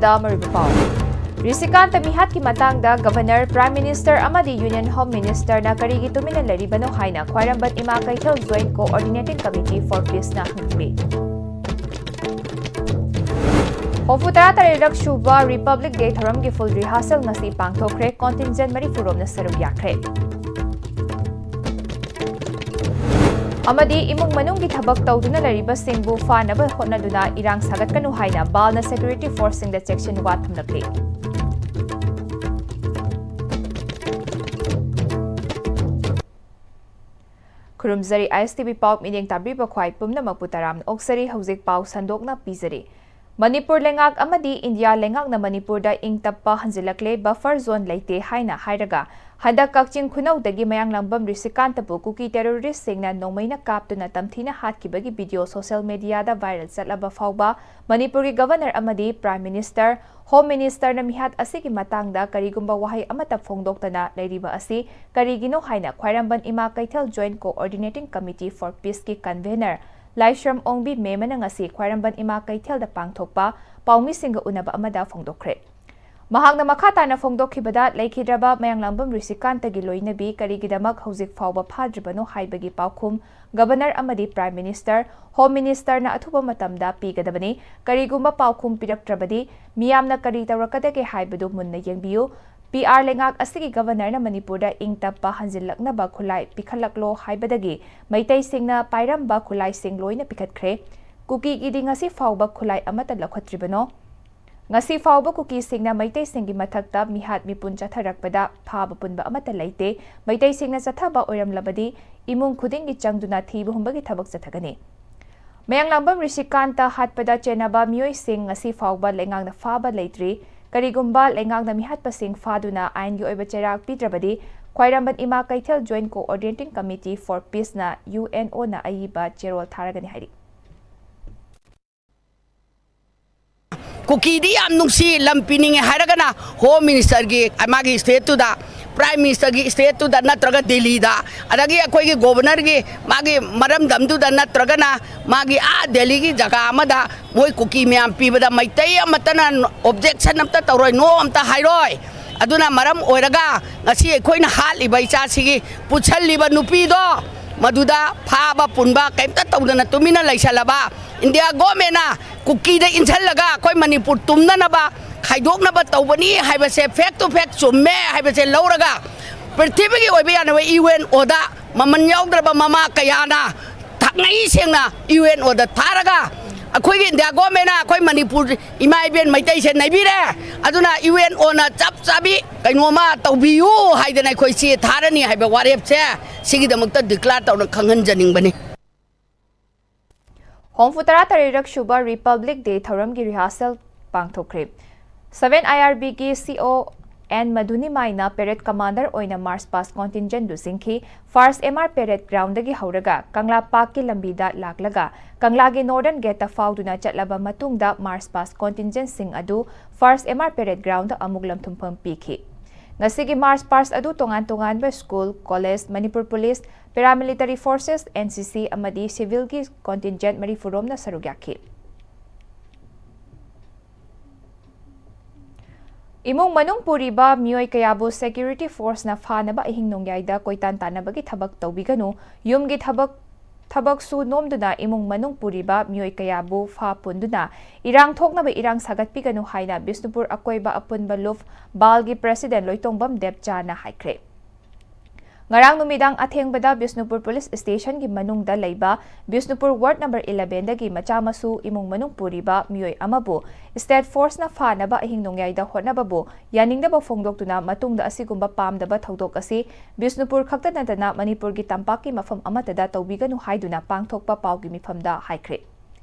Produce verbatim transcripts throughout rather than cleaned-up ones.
ꯗ ꯃꯔꯨꯑꯣꯏꯕ ꯄꯥꯎ꯫ ꯔꯤꯁꯤꯀꯥꯟꯇ ꯃꯤꯍꯥꯠꯀꯤ ꯃꯇꯥꯡꯗ Governor, Prime Minister ꯑꯃꯗꯤ Union Home Minister ꯅ ꯀꯔꯤꯒꯤ ꯇꯨꯃꯤꯟꯅ ꯂꯩꯔꯤꯕꯅꯣ ꯍꯥꯏꯅ ꯈ꯭ꯋꯥꯏꯔꯝꯕꯟ ꯏꯃꯥ ꯀꯩꯊꯦꯜ Joint Coordinating Committee for Peace ꯅ ꯍꯪꯈꯤ꯫ ꯍꯨꯝꯐꯨ ꯇꯔꯥ ꯇꯔꯦꯠ ꯁꯨꯕ Republic Day ꯊꯧꯔꯝꯒꯤ full rehearsal ꯉꯁꯤ ꯄꯥꯡꯊꯣꯛꯈ꯭ꯔꯦ꯫ Contingent ꯃꯔꯤꯐꯨ ꯔꯣꯝꯅ ꯁꯔꯨꯛ ꯌꯥꯈ꯭ꯔꯦ꯫ ꯑꯃꯗꯤ ꯏꯃꯨꯡ ꯃꯅꯨꯡꯒꯤ ꯊꯕꯛ ꯇꯧꯗꯨꯅ ꯂꯩꯔꯤꯕꯁꯤꯡꯕꯨ ꯐꯥꯅꯕ ꯍꯣꯠꯅꯗꯨꯅ ꯏꯔꯥꯡ ꯁꯥꯒꯠꯀꯅꯨ ꯍꯥꯏꯅ ꯕꯥꯜꯅ security force ꯁꯤꯡꯗ ꯆꯦꯛꯁꯤꯟ ꯋꯥ ꯊꯝꯂꯛꯂꯤ꯫ ꯈꯨꯔꯨꯝꯖꯔꯤ, ISTV ꯄꯥꯎ ꯃꯤꯠꯌꯦꯡ ꯇꯥꯕꯤꯕ ꯈ꯭ꯋꯥꯏ ꯄꯨꯝꯅꯃꯛꯄꯨ ꯇꯔꯥꯝꯅ ꯑꯣꯛꯆꯔꯤ꯫ ꯍꯧꯖꯤꯛ ꯄꯥꯎ ꯁꯟꯗꯣꯛꯅ ꯄꯤꯖꯔꯤ꯫ ꯃꯅꯤꯄꯨꯔ ꯂꯩꯉꯥꯛ ꯑꯃꯗꯤ ꯏꯟꯗꯤꯌꯥ ꯂꯩꯉꯥꯛꯅ ꯃꯅꯤꯄꯨꯔꯗ ꯏꯪ ꯇꯞꯄ ꯍꯟꯖꯤꯜꯂꯛꯂꯦ, buffer zone ꯂꯩꯇꯦ ꯍꯥꯏꯅ ꯍꯥꯏꯔꯒ, ꯍꯟꯗꯛ ꯀꯛꯆꯤꯡ ꯈꯨꯅꯧꯗꯒꯤ ꯃꯌꯥꯡꯂꯥꯡꯕꯝ ꯔꯤꯁꯤꯀꯥꯟꯇꯕꯨ ꯀꯨꯀꯤ terrorist ꯁꯤꯡꯅ ꯅꯣꯡꯃꯩꯅ ꯀꯥꯞꯇꯨꯅ ꯇꯝꯊꯤꯅ ꯍꯥꯠꯈꯤꯕꯒꯤ video social media ꯗ viral ꯆꯠꯂꯕ ꯐꯥꯎꯕ ꯃꯅꯤꯄꯨꯔꯒꯤ Governor ꯑꯃꯗꯤ Prime Minister, Home Minister ꯅ ꯃꯤꯍꯥꯠ ꯑꯁꯤꯒꯤ ꯃꯇꯥꯡꯗ ꯀꯔꯤꯒꯨꯝꯕ ꯋꯥꯍꯩ ꯑꯃꯠꯇ ꯐꯣꯡꯗꯣꯛꯇꯅ ꯂꯩꯔꯤꯕ ꯑꯁꯤ ꯀꯔꯤꯒꯤꯅꯣ ꯍꯥꯏꯅ ꯈ꯭ꯋꯥꯏꯔꯝꯕꯟ ꯏꯃꯥ ꯀꯩꯊꯦꯜ Joint Coordinating Committee for Peace ꯀꯤ convener ꯂꯥꯏꯁ꯭ꯔꯝ ꯑꯣꯡꯕꯤ ꯃꯦꯃꯅ ꯉꯁꯤ ꯈ꯭ꯋꯥꯏꯔꯝꯕꯟ ꯏꯃꯥ ꯀꯩꯊꯦꯜꯗ ꯄꯥꯡꯊꯣꯛꯄ ꯄꯥꯎꯃꯤꯁꯤꯡꯒ ꯎꯅꯕ ꯑꯃꯗ ꯐꯣꯡꯗꯣꯛꯈ꯭ꯔꯦ꯫ ꯃꯍꯥꯛꯅ ꯃꯈꯥ ꯇꯥꯅ ꯐꯣꯡꯗꯣꯛꯈꯤꯕꯗ, ꯂꯩꯈꯤꯗ꯭ꯔꯕ ꯃꯌꯥꯡꯂꯥꯡꯕꯝ ꯔꯤꯁꯤꯀꯥꯟꯇꯒꯤ ꯂꯣꯏꯅꯕꯤ ꯀꯔꯤꯒꯤꯗꯃꯛ ꯍꯧꯖꯤꯛ ꯐꯥꯎꯕ ꯐꯥꯗ꯭ꯔꯤꯕꯅꯣ ꯍꯥꯏꯕꯒꯤ ꯄꯥꯎꯈꯨꯝ Governor ꯑꯃꯗꯤ Prime Minister, Home Minister ꯅ ꯑꯊꯨꯕ ꯃꯇꯝꯗ ꯄꯤꯒꯗꯕꯅꯤ꯫ ꯀꯔꯤꯒꯨꯝꯕ ꯄꯥꯎꯈꯨꯝ ꯄꯤꯔꯛꯇ꯭ꯔꯕꯗꯤ, ꯃꯤꯌꯥꯝꯅ ꯀꯔꯤ ꯇꯧꯔꯛꯀꯗꯒꯦ ꯍꯥꯏꯕꯗꯨ ꯃꯨꯟꯅ ꯌꯦꯡꯕꯤꯌꯨ꯫ PR ꯂꯩꯉꯥꯛ ꯑꯁꯤꯒꯤ Governor ꯅ ꯃꯅꯤꯄꯨꯔꯗ ꯏꯪ ꯇꯞꯄ ꯍꯟꯖꯤꯜꯂꯛꯅꯕ ꯈꯨꯠꯂꯥꯏ ꯄꯤꯈꯠꯂꯛꯂꯣ ꯍꯥꯏꯕꯗꯒꯤ ꯃꯩꯇꯩꯁꯤꯡꯅ ꯄꯥꯏꯔꯝꯕ ꯈꯨꯠꯂꯥꯏꯁꯤꯡ ꯂꯣꯏꯅ ꯄꯤꯈꯠꯈ꯭ꯔꯦ꯫ ꯀꯨꯀꯤꯒꯤꯗꯤ ꯉꯁꯤ ꯐꯥꯎꯕ ꯈꯨꯠꯂꯥꯏ ꯑꯃꯠꯇ ꯂꯧꯈꯠꯇ꯭ꯔꯤꯕꯅꯣ꯫ ꯉꯁꯤ ꯐꯥꯎꯕ ꯀꯨꯀꯤꯁꯤꯡꯅ ꯃꯩꯇꯩꯁꯤꯡꯒꯤ ꯃꯊꯛꯇ ꯃꯤꯍꯥꯠ ꯃꯤꯄꯨꯟ ꯆꯠꯊꯔꯛꯄꯗ ꯐꯥꯕ ꯄꯨꯟꯕ ꯑꯃꯠꯇ ꯂꯩꯇꯦ꯫ ꯃꯩꯇꯩꯁꯤꯡꯅ ꯆꯠꯊꯕ ꯑꯣꯏꯔꯝꯂꯕꯗꯤ ꯏꯃꯨꯡ ꯈꯨꯗꯤꯡꯒꯤ ꯆꯪꯗꯨꯅ ꯊꯤꯕ ꯍꯨꯝꯕꯒꯤ ꯊꯕꯛ ꯆꯠꯊꯒꯅꯤ꯫ ꯃꯌꯥꯡꯂꯥꯡꯕꯝ ꯔꯤꯁꯤꯀꯥꯟꯇ ꯍꯥꯠꯄꯗ ꯆꯦꯟꯅꯕ ꯃꯤꯑꯣꯏꯁꯤꯡ ꯉꯁꯤ ꯐꯥꯎꯕ ꯂꯩꯉꯥꯛꯅ ꯐꯥꯕ ꯂꯩꯇ꯭ꯔꯤ꯫ ꯀꯔꯤꯒꯨꯝꯕ ꯂꯩꯉꯥꯛꯅ ꯃꯤꯍꯥꯠꯄꯁꯤꯡ ꯐꯥꯗꯨꯅ ꯑꯥꯏꯟꯒꯤ ꯑꯣꯏꯕ ꯆꯩꯔꯥꯛ ꯄꯤꯗ꯭ꯔꯕꯗꯤ, ꯈ꯭ꯋꯥꯏꯔꯝꯕꯟ ꯏꯃꯥ ꯀꯩꯊꯦꯜ Joint Coordinating Committee for Peace ꯅ UNO ꯅ ꯑꯏꯕ ꯆꯦꯔꯣꯜ ꯊꯥꯔꯒꯅꯤ ꯍꯥꯏꯔꯤ꯫ ꯀꯨꯀꯤꯗꯤ ꯌꯥꯝ ꯅꯨꯡꯁꯤ, ꯂꯝ ꯄꯤꯅꯤꯡꯉꯦ ꯍꯥꯏꯔꯒꯅ Home Minister ꯒꯤ ꯃꯥꯒꯤ state ꯇꯨꯗ ꯄ꯭ꯔꯥꯏꯝ ꯃꯤꯅꯤꯁꯇꯔꯒꯤ ꯁ꯭ꯇꯦꯠꯇꯨꯗ ꯅꯠꯇ꯭ꯔꯒ ꯗꯤꯜꯂꯤꯗ, ꯑꯗꯒꯤ ꯑꯩꯈꯣꯏꯒꯤ ꯒꯣꯕꯔꯅꯔꯒꯤ ꯃꯥꯒꯤ ꯃꯔꯝꯗꯝꯗꯨꯗ ꯅꯠꯇ꯭ꯔꯒꯅ ꯃꯥꯒꯤ ꯑꯥ ꯗꯦꯜꯂꯤꯒꯤ ꯖꯒꯥ ꯑꯃꯗ ꯃꯣꯏ ꯀꯨꯀꯤ ꯃꯌꯥꯝ ꯄꯤꯕꯗ ꯃꯩꯇꯩ ꯑꯃꯠꯇꯅ ꯑꯣꯕꯖꯦꯛꯁꯟ ꯑꯝꯇ ꯇꯧꯔꯣꯏ, ꯅꯣ ꯑꯝꯇ ꯍꯥꯏꯔꯣꯏ꯫ ꯑꯗꯨꯅ ꯃꯔꯝ ꯑꯣꯏꯔꯒ ꯉꯁꯤ ꯑꯩꯈꯣꯏꯅ ꯍꯥꯠꯂꯤꯕ ꯏꯆꯥꯁꯤꯒꯤ ꯄꯨꯠꯁꯜꯂꯤꯕ ꯅꯨꯄꯤꯗꯣ, ꯃꯗꯨꯗ ꯐꯥꯕ ꯄꯨꯟꯕ ꯀꯩꯝꯇ ꯇꯧꯗꯅ ꯇꯨꯃꯤꯟꯅ ꯂꯩꯁꯜꯂꯕ ꯏꯟꯗꯤꯌꯥ ꯒꯣꯔꯃꯦꯟꯅ ꯀꯨꯀꯤꯗ ꯏꯟꯁꯤꯜꯂꯒ ꯑꯩꯈꯣꯏ ꯃꯅꯤꯄꯨꯔ ꯇꯨꯝꯅꯅꯕ, ꯈꯥꯏꯗꯣꯛꯅꯕ ꯇꯧꯕꯅꯤ ꯍꯥꯏꯕꯁꯦ fact to fact ꯆꯨꯝꯃꯦ ꯍꯥꯏꯕꯁꯦ ꯂꯧꯔꯒ, ꯄ꯭ꯔꯤꯊꯤꯕꯤꯒꯤ ꯑꯣꯏꯕ ꯌꯥꯅꯕ ꯌꯨ ꯑꯦꯟ ꯑꯣꯗ ꯃꯃꯜ ꯌꯥꯎꯗ꯭ꯔꯕ ꯃꯃꯥ ꯀꯌꯥꯅ ꯊꯥꯡꯉꯩ ꯁꯦꯡꯅ ꯌꯨ ꯑꯦꯟ ꯑꯣꯗ ꯊꯥꯔꯒ, ꯑꯩꯈꯣꯏꯒꯤ ꯏꯟꯗꯤꯌꯥ ꯒꯣꯔꯃꯦꯟꯅ ꯑꯩꯈꯣꯏ ꯃꯅꯤꯄꯨꯔ ꯏꯃꯥ ꯏꯕꯦꯟ ꯃꯩꯇꯩꯁꯦ ꯅꯩꯕꯤꯔꯦ꯫ ꯑꯗꯨꯅ ꯌꯨ ꯑꯦꯟ ꯑꯣꯅ ꯆꯞ ꯆꯥꯕꯤ ꯀꯩꯅꯣꯝꯃ ꯇꯧꯕꯤꯌꯨ ꯍꯥꯏꯗꯅ ꯑꯩꯈꯣꯏ ꯆꯦ ꯊꯥꯔꯅꯤ ꯍꯥꯏꯕ ꯋꯥꯔꯦꯞꯁꯦ ꯁꯤꯒꯤꯗꯃꯛꯇ declare ꯇꯧꯅ ꯈꯪꯍꯟꯖꯅꯤꯡꯕꯅꯤ꯫ ꯍꯨꯝꯐꯨ ꯇꯔꯥ ꯇꯔꯦꯠꯔꯛ ꯁꯨꯕ Republic Day ꯊꯧꯔꯝꯒꯤ rehearsal ꯄꯥꯡꯊꯣꯛꯈ꯭ꯔꯦ꯫ Seven I R B ꯒꯤ C O N ꯃꯙꯨꯅꯤꯃꯥꯏꯅ parade commander ꯑꯣꯏꯅ March Past contingent ꯂꯨꯆꯤꯡꯈꯤ꯫ First M R parade ground ꯗꯒꯤ ꯍꯧꯔꯒ ꯀꯪꯂꯥ ꯄꯥꯔꯛꯀꯤ ꯂꯝꯕꯤꯗ ꯂꯥꯛꯂꯒ ꯀꯪꯂꯥꯒꯤ Northern Gate ꯇ ꯐꯥꯎꯗꯨꯅ ꯆꯠꯂꯕ ꯃꯇꯨꯡꯗ March Past contingent ꯁꯤꯡ ꯑꯗꯨ First M R parade ground ꯗ ꯑꯃꯨꯛ ꯂꯝꯊꯨꯝꯐꯝ ꯄꯤꯈꯤ꯫ ꯉꯁꯤꯒꯤ March Past ꯑꯗꯨ ꯇꯣꯉꯥꯟ ꯇꯣꯉꯥꯟꯕ school, college, Manipur police, paramilitary forces, N C C ꯑꯃꯗꯤ civil ꯒꯤ contingent ꯃꯔꯤꯐꯨ ꯔꯣꯝꯅ ꯁꯔꯨꯛ ꯌꯥꯈꯤ꯫ ꯏꯃꯨꯡ ꯃꯅꯨꯡ ꯄꯨꯔꯤꯕ ꯃꯤꯑꯣꯏ ꯀꯌꯥꯕꯨ security force ꯅ ꯐꯥꯅꯕ ꯑꯍꯤꯡ ꯅꯣꯡꯌꯥꯏꯗ ꯀꯣꯏꯇꯥꯟ ꯇꯥꯟꯅꯕꯒꯤ ꯊꯕꯛ ꯇꯧꯕꯤꯒꯅꯨ꯫ ꯌꯨꯝꯒꯤ ꯊꯕꯛ, ꯊꯕꯛ ꯁꯨ ꯅꯣꯝꯗꯨꯅ ꯏꯃꯨꯡ ꯃꯅꯨꯡ ꯄꯨꯔꯤꯕ ꯃꯤꯑꯣꯏ ꯀꯌꯥꯕꯨ ꯐꯥ ꯄꯨꯟꯗꯨꯅ ꯏꯔꯥꯡ ꯊꯣꯛꯅꯕ ꯏꯔꯥꯡ ꯁꯥꯒꯠꯄꯤꯒꯅꯨ ꯍꯥꯏꯅ ꯕꯤꯁꯅꯨꯄꯨꯔ ꯑꯀꯣꯏꯕ ꯑꯄꯨꯟꯕ ꯂꯨꯞ ꯕꯥꯜꯒꯤ president ꯂꯣꯏꯇꯣꯡꯕꯝ ꯗꯦꯕꯆꯥꯅ ꯍꯥꯏꯈ꯭ꯔꯦ꯫ ꯉꯔꯥꯡ ꯅꯨꯃꯤꯗꯥꯡ ꯑꯊꯦꯡꯕꯗ ꯕꯤꯁꯅꯨꯄꯨꯔ police station ꯒꯤ ꯃꯅꯨꯡꯗ ꯂꯩꯕ ꯕꯤꯁꯅꯨꯄꯨꯔ ward number eleven ꯗꯒꯤ ꯃꯆꯥ ꯃꯁꯨ ꯏꯃꯨꯡ ꯃꯅꯨꯡ ꯄꯨꯔꯤꯕ ꯃꯤꯑꯣꯏ ꯑꯃꯕꯨ state force ꯅ ꯐꯥꯅꯕ ꯑꯍꯤꯡ ꯅꯣꯡꯌꯥꯏꯗ ꯍꯣꯠꯅꯕꯕꯨ ꯌꯥꯅꯤꯡꯗꯕ ꯐꯣꯡꯗꯣꯛꯇꯨꯅ ꯃꯇꯨꯡꯗ ꯑꯁꯤꯒꯨꯝꯕ ꯄꯥꯝꯗꯕ ꯊꯧꯗꯣꯛ ꯑꯁꯤ ꯕꯤꯁꯅꯨꯄꯨꯔ ꯈꯛꯇ ꯅꯠꯇꯅ ꯃꯅꯤꯄꯨꯔꯒꯤ ꯇꯝꯄꯥꯛꯀꯤ ꯃꯐꯝ ꯑꯃꯠꯇꯗ ꯇꯧꯕꯤꯒꯅꯨ ꯍꯥꯏꯗꯨꯅ ꯄꯥꯡꯊꯣꯛꯄ ꯄꯥꯎꯒꯤ ꯃꯤꯐꯝꯗ ꯍꯥꯏꯈ꯭ꯔꯦ꯫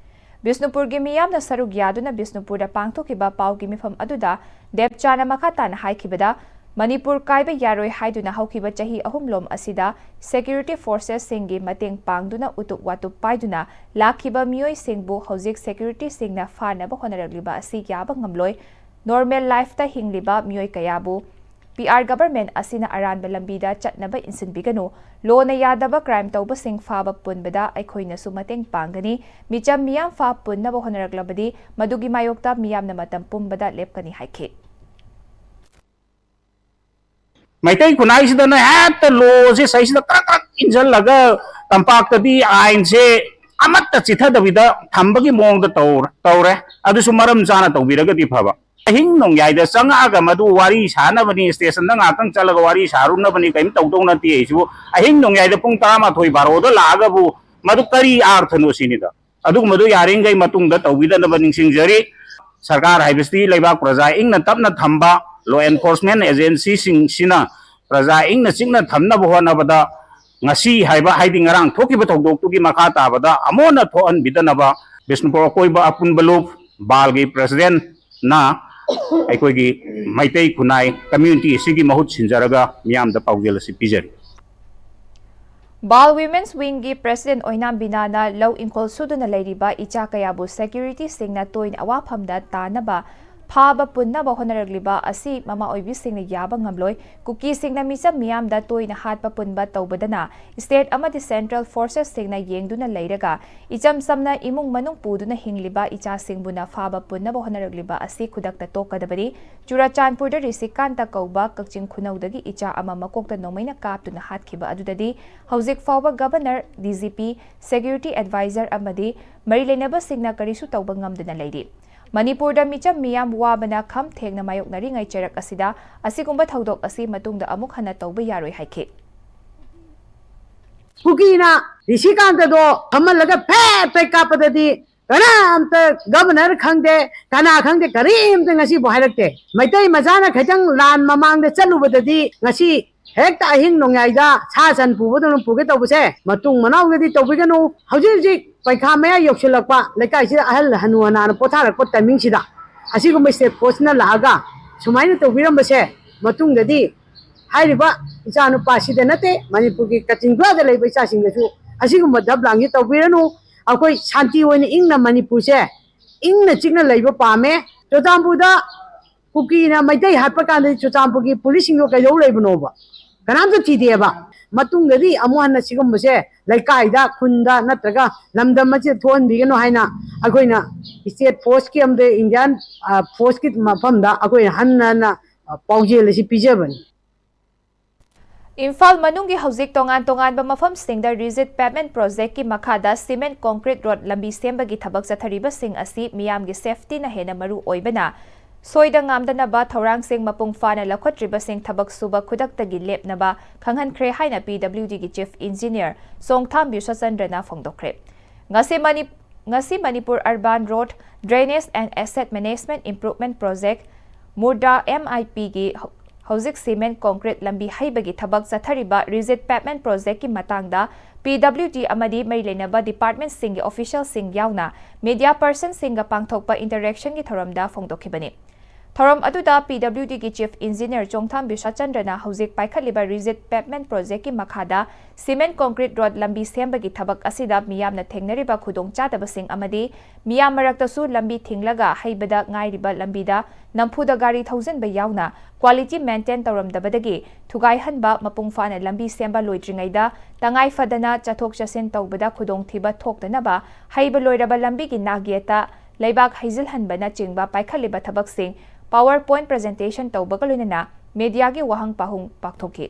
ꯕꯤꯁꯅꯨꯄꯨꯔꯒꯤ ꯃꯤꯌꯥꯝꯅ ꯁꯔꯨꯛ ꯌꯥꯗꯨꯅ ꯕꯤꯁꯅꯨꯄꯨꯔꯗ ꯄꯥꯡꯊꯣꯛꯈꯤꯕ ꯄꯥꯎꯒꯤ ꯃꯤꯐꯝ ꯑꯗꯨꯗ ꯗꯦꯕꯆꯥꯅ ꯃꯈꯥ ꯇꯥꯅ ꯍꯥꯏꯈꯤꯕꯗ, ꯃꯅꯤꯄꯨꯔ ꯀꯥꯏꯕ ꯌꯥꯔꯣꯏ ꯍꯥꯏꯗꯨꯅ ꯍꯧꯈꯤꯕ ꯆꯍꯤ ꯑꯍꯨꯝꯂꯣꯝ ꯑꯁꯤꯗ security forces ꯁꯤꯡꯒꯤ ꯃꯇꯦꯡ ꯄꯥꯡꯗꯨꯅ ꯎꯇꯨꯞ ꯋꯥꯇꯨꯞ ꯄꯥꯏꯗꯨꯅ ꯂꯥꯛꯈꯤꯕ ꯃꯤꯑꯣꯏꯁꯤꯡꯕꯨ ꯍꯧꯖꯤꯛ security ꯁꯤꯡꯅ ꯐꯥꯅꯕ ꯍꯣꯠꯅꯔꯛꯂꯤꯕ ꯑꯁꯤ ꯌꯥꯕ ꯉꯝꯂꯣꯏ꯫ Normal life ꯇ ꯍꯤꯡꯂꯤꯕ ꯃꯤꯑꯣꯏ ꯀꯌꯥꯕꯨ ꯄꯤ ꯑꯥꯔ ꯒꯚꯔꯟꯃꯦꯟꯠ ꯑꯁꯤꯅ ꯑꯔꯥꯟꯕ ꯂꯝꯕꯤꯗ ꯆꯠꯅꯕ ꯏꯟꯁꯤꯟꯕꯤꯒꯅꯨ꯫ ꯂꯣꯅ ꯌꯥꯗꯕ ꯀ꯭ꯔꯥꯏꯝ ꯇꯧꯕꯁꯤꯡ ꯐꯥꯕ ꯄꯨꯟꯕꯗ ꯑꯩꯈꯣꯏꯅꯁꯨ ꯃꯇꯦꯡ ꯄꯥꯡꯒꯅꯤ꯫ ꯃꯤꯆꯝ ꯃꯤꯌꯥꯝ ꯐꯥ ꯄꯨꯟꯅꯕ ꯍꯣꯠꯅꯔꯛꯂꯕꯗꯤ ꯃꯗꯨꯒꯤ ꯃꯥꯌꯣꯛꯇ ꯃꯤꯌꯥꯝꯅ ꯃꯇꯝ ꯄꯨꯝꯕꯗ ꯂꯦꯞꯀꯅꯤ ꯍꯥꯏꯈꯤ꯫ ꯃꯩꯇꯩ ꯈꯨꯟꯅꯥꯏꯁꯤꯗꯅ ꯍꯦꯛꯇ ꯂꯣꯁꯦ ꯁꯩꯁꯤꯗ ꯀ꯭ꯔꯛ ꯀ꯭ꯔꯛ ꯏꯟꯁꯤꯜꯂꯒ ꯇꯝꯄꯥꯛꯇꯗꯤ ꯑꯥꯏꯟꯁꯦ ꯑꯃꯠꯇ ꯆꯤꯊꯗꯕꯤꯗ ꯊꯝꯕꯒꯤ ꯃꯑꯣꯡꯗ ꯇꯧꯔ-, ꯇꯧꯔꯦ꯫ ꯑꯗꯨꯁꯨ ꯃꯔꯝ ꯆꯥꯅ ꯇꯧꯕꯤꯔꯒꯗꯤ ꯐꯕ꯫ ꯑꯍꯤꯡ ꯅꯣꯡꯌꯥꯏꯗ ꯆꯪꯉꯛꯑꯒ ꯃꯗꯨ ꯋꯥꯔꯤ ꯁꯥꯅꯕꯅꯤ, ꯁ꯭ꯇꯦꯁꯟꯗ ꯉꯥꯛꯇꯪ ꯆꯠꯂꯒ ꯋꯥꯔꯤ ꯁꯥꯔꯨꯅꯕꯅꯤ, ꯀꯔꯤꯝ ꯇꯧꯗꯧ ꯅꯠꯇꯦ꯫ ꯑꯩꯁꯤꯕꯨ ꯑꯍꯤꯡ ꯅꯣꯡꯌꯥꯏꯗ ꯄꯨꯡ ꯇꯔꯥꯃꯥꯊꯣꯏ ꯕꯥꯔꯣꯗ ꯂꯥꯛꯑꯒꯕꯨ ꯃꯗꯨ ꯀꯔꯤ ꯑꯥꯔꯊꯅꯣ ꯁꯤꯅꯤꯗ꯫ ꯑꯗꯨꯒꯨꯝꯕꯗꯨ ꯌꯥꯔꯤꯈꯩ ꯃꯇꯨꯡꯗ ꯇꯧꯕꯤꯗꯅꯕ ꯅꯤꯡꯁꯤꯡꯖꯔꯤ꯫ ꯁꯔꯀꯥꯔ ꯍꯥꯏꯕꯁꯤꯗꯤ ꯂꯩꯕꯥꯛ ꯄ꯭ꯔꯖꯥ ꯏꯪꯅ ꯇꯞꯅ ꯊꯝꯕ law enforcement agencyꯁꯤꯡꯁꯤꯅ ꯄ꯭ꯔꯖꯥ ꯏꯪꯅ ꯆꯤꯛꯅ ꯊꯝꯅꯕ ꯍꯣꯠꯅꯕꯗ ꯉꯁꯤ ꯍꯥꯏꯕ, ꯍꯥꯏꯗꯤ ꯉꯔꯥꯡ ꯊꯣꯛꯈꯤꯕ ꯊꯧꯗꯣꯛꯇꯨꯒꯤ ꯃꯈꯥ ꯇꯥꯕꯗ ꯑꯃꯨꯛ ꯍꯟꯅ ꯊꯣꯛꯍꯟꯕꯤꯗꯅꯕ ꯕꯤꯁꯅꯨꯄꯨꯔ ꯑꯀꯣꯏꯕ ꯑꯄꯨꯟꯕ ꯂꯨꯞ ꯕꯥꯜꯒꯤ presidentꯅ ꯑꯩꯈꯣꯏꯒꯤ ꯃꯩꯇꯩ ꯈꯨꯟꯅꯥꯏ community ꯑꯁꯤꯒꯤ ꯃꯍꯨꯠ ꯁꯤꯟꯖꯔꯒ ꯃꯤꯌꯥꯝꯗ ꯄꯥꯎꯖꯦꯜ ꯑꯁꯤ ꯄꯤꯖꯔꯤ꯫ ꯕꯥꯜ Women's Wingꯒꯤ president ꯑꯣꯏꯅꯥꯝ ꯕꯤꯅꯥꯅ ꯂꯧ ꯏꯪꯈꯣꯜ ꯁꯨꯗꯨꯅ ꯂꯩꯔꯤꯕ ꯏꯆꯥ ꯀꯌꯥꯕꯨ securityꯁꯤꯡꯅ ꯇꯣꯏꯅ ꯑꯋꯥꯐꯝꯗ ꯇꯥꯅꯕ ꯐꯥꯕ ꯄꯨꯟꯅꯕ ꯍꯣꯠꯅꯔꯛꯂꯤꯕ ꯑꯁꯤ ꯃꯃꯥ ꯑꯣꯏꯕꯤꯁꯤꯡꯅ ꯌꯥꯕ ꯉꯝꯂꯣꯏ꯫ ꯀꯨꯀꯤꯁꯤꯡꯅ ꯃꯤꯆꯝ ꯃꯤꯌꯥꯝꯗ ꯇꯣꯏꯅ ꯍꯥꯠꯄ ꯄꯨꯟꯕ ꯇꯧꯕꯗꯅ state ꯑꯃꯗꯤ central forcesꯁꯤꯡꯅ ꯌꯦꯡꯗꯨꯅ ꯂꯩꯔꯒ ꯏꯆꯝ ꯆꯝꯅ ꯏꯃꯨꯡ ꯃꯅꯨꯡ ꯄꯨꯗꯨꯅ ꯍꯤꯡꯂꯤꯕ ꯏꯆꯥꯁꯤꯡꯕꯨꯅ ꯐꯥꯕ ꯄꯨꯟꯅꯕ ꯍꯣꯠꯅꯔꯛꯂꯤꯕ ꯑꯁꯤ ꯈꯨꯗꯛꯇ ꯇꯣꯛꯀꯗꯕꯅꯤ꯫ ꯆꯨꯔꯥꯆꯥꯟꯄꯨꯔꯗ ꯔꯤꯁꯤꯀꯥꯟꯇ ꯀꯧꯕ ꯀꯛꯆꯤꯡ ꯈꯨꯅꯧꯗꯒꯤ ꯏꯆꯥ ꯑꯃ ꯃꯀꯣꯛꯇ ꯅꯣꯡꯃꯩꯅ ꯀꯥꯞꯇꯨꯅ ꯍꯥꯠꯈꯤꯕ ꯑꯗꯨꯗꯗꯤ ꯍꯧꯖꯤꯛ ꯐꯥꯎꯕ governor, D G P, security adviser ꯑꯃꯗꯤ ꯃꯔꯤ ꯂꯩꯅꯕꯁꯤꯡꯅ ꯀꯔꯤꯁꯨ ꯇꯧꯕ ꯉꯝꯗꯅ ꯂꯩꯔꯤ꯫ ꯃꯅꯤꯄꯨꯔꯗ ꯃꯤꯆꯝ ꯃꯤꯌꯥꯝ ꯋꯥꯕꯅ ꯈꯝ ꯊꯦꯡꯅ ꯃꯥꯌꯣꯛꯅꯔꯤꯉꯩ ꯆꯩꯔꯛ ꯑꯁꯤꯗ ꯑꯁꯤꯒꯨꯝꯕ ꯊꯧꯗꯣꯛ ꯑꯁꯤ ꯃꯇꯨꯡꯗ ꯑꯃꯨꯛ ꯍꯟꯅ ꯇꯧꯕ ꯌꯥꯔꯣꯏ ꯍꯥꯏꯈꯤ꯫ ꯀꯨꯀꯤꯅ ꯔꯤꯁꯤꯀꯥꯟꯇꯗꯣ ꯐꯝꯍꯜꯂꯒ ꯐꯦꯠ ꯐꯦꯠ ꯀꯥꯞꯄꯗꯗꯤ ꯀꯅꯥꯝꯇ governor ꯈꯪꯗꯦ, ꯀꯅꯥ ꯈꯪꯗꯦ, ꯀꯔꯤꯝꯇ ꯉꯁꯤꯐꯥꯎ ꯍꯥꯏꯔꯛꯇꯦ꯫ ꯃꯩꯇꯩ ꯃꯆꯥꯅ ꯈꯤꯇꯪ ꯂꯥꯟ ꯃꯃꯥꯡꯗ ꯆꯠꯂꯨꯕꯗꯗꯤ ꯉꯁꯤ ꯍꯦꯛꯇ ꯑꯍꯤꯡ ꯅꯣꯡꯌꯥꯏꯗ ꯁꯥ ꯁꯟ ꯄꯨꯕꯗꯧꯅ ꯄꯨꯒꯦ ꯇꯧꯕꯁꯦ ꯃꯇꯨꯡ ꯃꯅꯥꯎꯗꯗꯤ ꯇꯧꯕꯤꯒꯅꯨ꯫ ꯍꯧꯖꯤꯛ ꯍꯧꯖꯤꯛ ꯄꯩꯈꯥ ꯃꯌꯥ ꯌꯧꯁꯤꯜꯂꯛꯄ, ꯂꯩꯀꯥꯏꯁꯤꯗ ꯑꯍꯜ ꯍꯅꯨ ꯍꯅꯥꯅ ꯄꯣꯊꯥꯔꯛꯄ timingꯁꯤꯗ ꯑꯁꯤꯒꯨꯝꯕ state forceꯅ ꯂꯥꯛꯑꯒ ꯁꯨꯃꯥꯏꯅ ꯇꯧꯕꯤꯔꯝꯕꯁꯦ ꯃꯇꯨꯡꯗꯗꯤ ꯍꯥꯏꯔꯤꯕ ꯏꯆꯥ ꯅꯨꯄꯥꯁꯤꯗ ꯅꯠꯇꯦ, ꯃꯅꯤꯄꯨꯔꯒꯤ ꯀꯛꯆꯤꯡ ꯈꯨꯂꯥꯏꯗ ꯂꯩꯕ ꯏꯆꯥꯁꯤꯡꯗꯁꯨ ꯑꯁꯤꯒꯨꯝꯕ ꯙꯞ ꯂꯥꯡꯁꯤ ꯇꯧꯕꯤꯔꯅꯨ꯫ ꯑꯩꯈꯣꯏ ꯁꯥꯟꯇꯤ ꯑꯣꯏꯅ ꯏꯪꯅ ꯃꯅꯤꯄꯨꯔꯁꯦ ꯏꯪꯅ ꯆꯤꯛꯅ ꯂꯩꯕ ꯄꯥꯝꯃꯦ꯫ ꯆꯨꯔꯆꯥꯟꯄꯨꯔꯗ ꯀꯨꯀꯤꯅ ꯃꯩꯇꯩ ꯍꯥꯠꯄ ꯀꯥꯟꯗꯗꯤ ꯆꯨꯔꯆꯥꯟꯄꯨꯔꯒꯤ ꯄꯨꯂꯤꯁꯁꯤꯡꯗꯣ ꯀꯩꯗꯧ ꯂꯩꯕꯅꯣꯕ? ꯀꯅꯥꯝꯇ ꯊꯤꯗꯦꯕ꯫ ꯃꯇꯨꯡꯗꯗꯤ ꯑꯃꯨꯛ ꯍꯟꯅ ꯁꯤꯒꯨꯝꯕꯁꯦ ꯂꯩꯀꯥꯏꯗ, ꯈꯨꯟꯗ ꯅꯠꯇ꯭ꯔꯒ ꯂꯝꯗꯝ ꯑꯁꯤꯗ ꯊꯣꯛꯍꯟꯕꯤꯒꯅꯨ ꯍꯥꯏꯅ ꯑꯩꯈꯣꯏꯅ state forceꯀꯤ ꯑꯃꯗꯤ Indian forceꯀꯤ ꯃꯐꯝꯗ ꯑꯩꯈꯣꯏꯅ ꯍꯟꯅ ꯍꯟꯅ ꯄꯥꯎꯖꯦꯜ ꯑꯁꯤ ꯄꯤꯖꯕꯅꯤ꯫ ꯏꯝꯐꯥꯜ ꯃꯅꯨꯡꯒꯤ ꯍꯧꯖꯤꯛ ꯇꯣꯉꯥꯟ ꯇꯣꯉꯥꯟꯕ ꯃꯐꯝꯁꯤꯡꯗ ꯔꯤꯖꯤꯠ ꯄꯦꯚꯃꯦꯟꯠ ꯄ꯭ꯔꯣꯖꯦꯛꯀꯤ ꯃꯈꯥꯗ ꯁꯤꯃꯦꯟꯠ ꯀꯣꯟꯀ꯭ꯔꯤꯠ ꯔꯣꯗ ꯂꯝꯕꯤ ꯁꯦꯝꯕꯒꯤ ꯊꯕꯛ ꯆꯠꯊꯔꯤꯕꯁꯤꯡ ꯑꯁꯤ ꯃꯤꯌꯥꯝꯒꯤ ꯁꯦꯐꯇꯤꯅ ꯍꯦꯟꯅ ꯃꯔꯨ ꯑꯣꯏꯕꯅ, ꯁꯣꯏꯗ ꯉꯥꯝꯗꯅꯕ ꯊꯧꯔꯥꯡꯁꯤꯡ ꯃꯄꯨꯡ ꯐꯥꯅ ꯂꯧꯈꯠꯇ꯭ꯔꯤꯕꯁꯤꯡ ꯊꯕꯛ ꯁꯨꯕ ꯈꯨꯗꯛꯇꯒꯤ ꯂꯦꯞꯅꯕ ꯈꯪꯍꯟꯈ꯭ꯔꯦ ꯍꯥꯏꯅ PWDꯒꯤ Chief Engineer ꯆꯣꯡꯊꯥꯝ ꯕꯤꯁ꯭ꯋꯆꯟꯗ꯭ꯔꯅ ꯐꯣꯡꯗꯣꯛꯈ꯭ꯔꯦ꯫ ꯉꯁꯤ ꯃꯅꯤ-, ꯉꯁꯤ Manipur Urban Road Drainage and Asset Management Improvement Project, MURDA-MIPꯒꯤ ꯍꯧ-, ꯍꯧꯖꯤꯛ ꯁꯤꯃꯦꯟꯠ ꯀꯣꯟꯀ꯭ꯔꯤꯠ ꯂꯝꯕꯤ ꯍꯩꯕꯒꯤ ꯊꯕꯛ ꯆꯠꯊꯔꯤꯕ ꯔꯤꯖꯤꯠ ꯄꯦꯚꯃꯦꯟꯠ ꯄ꯭ꯔꯣꯖꯦꯛꯀꯤ ꯃꯇꯥꯡꯗ PWD ꯑꯃꯗꯤ ꯃꯔꯤ ꯂꯩꯅꯕ ꯗꯤꯄꯥꯔꯠꯃꯦꯟꯠꯁꯤꯡꯒꯤ ꯑꯣꯐꯤꯁꯤꯌꯦꯜꯁꯤꯡ ꯌꯥꯎꯅ ꯃꯤꯗꯤꯌꯥ ꯄꯔꯁꯟꯁꯤꯡꯒ ꯄꯥꯡꯊꯣꯛꯄ ꯏꯟꯇꯔꯦꯛꯁꯟꯒꯤ ꯊꯧꯔꯝꯗ ꯐꯣꯡꯗꯣꯛꯈꯤꯕꯅꯤ꯫ ꯊꯧꯔꯝ ꯑꯗꯨꯗ PWDꯒꯤ Chief Engineer ꯆꯣꯡꯊꯥꯝ ꯕꯤꯁ꯭ꯋꯆꯟꯗ꯭ꯔꯅ ꯍꯧꯖꯤꯛ ꯄꯥꯏꯈꯠꯂꯤꯕ ꯔꯤꯖꯤꯠ ꯄꯦꯚꯃꯦꯟꯠ ꯄ꯭ꯔꯣꯖꯦꯛꯀꯤ ꯃꯈꯥꯗ ꯁꯤꯃꯦꯟꯠ ꯀꯣꯟꯀ꯭ꯔꯤꯠ ꯔꯣꯗ ꯂꯝꯕꯤ ꯁꯦꯝꯕꯒꯤ ꯊꯕꯛ ꯑꯁꯤꯗ ꯃꯤꯌꯥꯝꯅ ꯊꯦꯡꯅꯔꯤꯕ ꯈꯨꯗꯣꯡꯆꯥꯗꯕꯁꯤꯡ ꯑꯃꯗꯤ ꯃꯤꯌꯥꯝ ꯃꯔꯛꯇꯁꯨ ꯂꯝꯕꯤ ꯊꯤꯡꯂꯒ ꯍꯩꯕꯗ ꯉꯥꯏꯔꯤꯕ ꯂꯝꯕꯤꯗ ꯅꯝꯐꯨꯗ ꯒꯥꯔꯤ ꯊꯧꯖꯤꯟꯕ ꯌꯥꯎꯅ quality maintain ꯇꯧꯔꯝꯗꯕꯗꯒꯤ ꯊꯨꯒꯥꯏꯍꯟꯕ, ꯃꯄꯨꯡ ꯐꯥꯅ ꯂꯝꯕꯤ ꯁꯦꯝꯕ ꯂꯣꯏꯗ꯭ꯔꯤꯉꯩꯗ ꯇꯉꯥꯏ ꯐꯗꯅ ꯆꯠꯊꯣꯛ ꯆꯠꯁꯤꯟ ꯇꯧꯕꯗ ꯈꯨꯗꯣꯡꯊꯤꯕ ꯊꯣꯛꯇꯅꯕ, ꯍꯩꯕ ꯂꯣꯏꯔꯕ ꯂꯝꯕꯤꯒꯤ ꯅꯥꯛꯌꯦꯠꯇ ꯂꯩꯕꯥꯛ ꯍꯩꯖꯤꯜꯍꯟꯕꯅꯆꯤꯡꯕ ꯄꯥꯏꯈꯠꯂꯤꯕ ꯊꯕꯛꯁꯤꯡ PowerPoint presentation ꯇꯧꯕꯒ ꯂꯣꯏꯅꯅ ꯃꯤꯗꯤꯌꯥꯒꯤ ꯋꯥꯍꯪ ꯄꯥꯎꯍꯪ ꯄꯥꯡꯊꯣꯛꯈꯤ꯫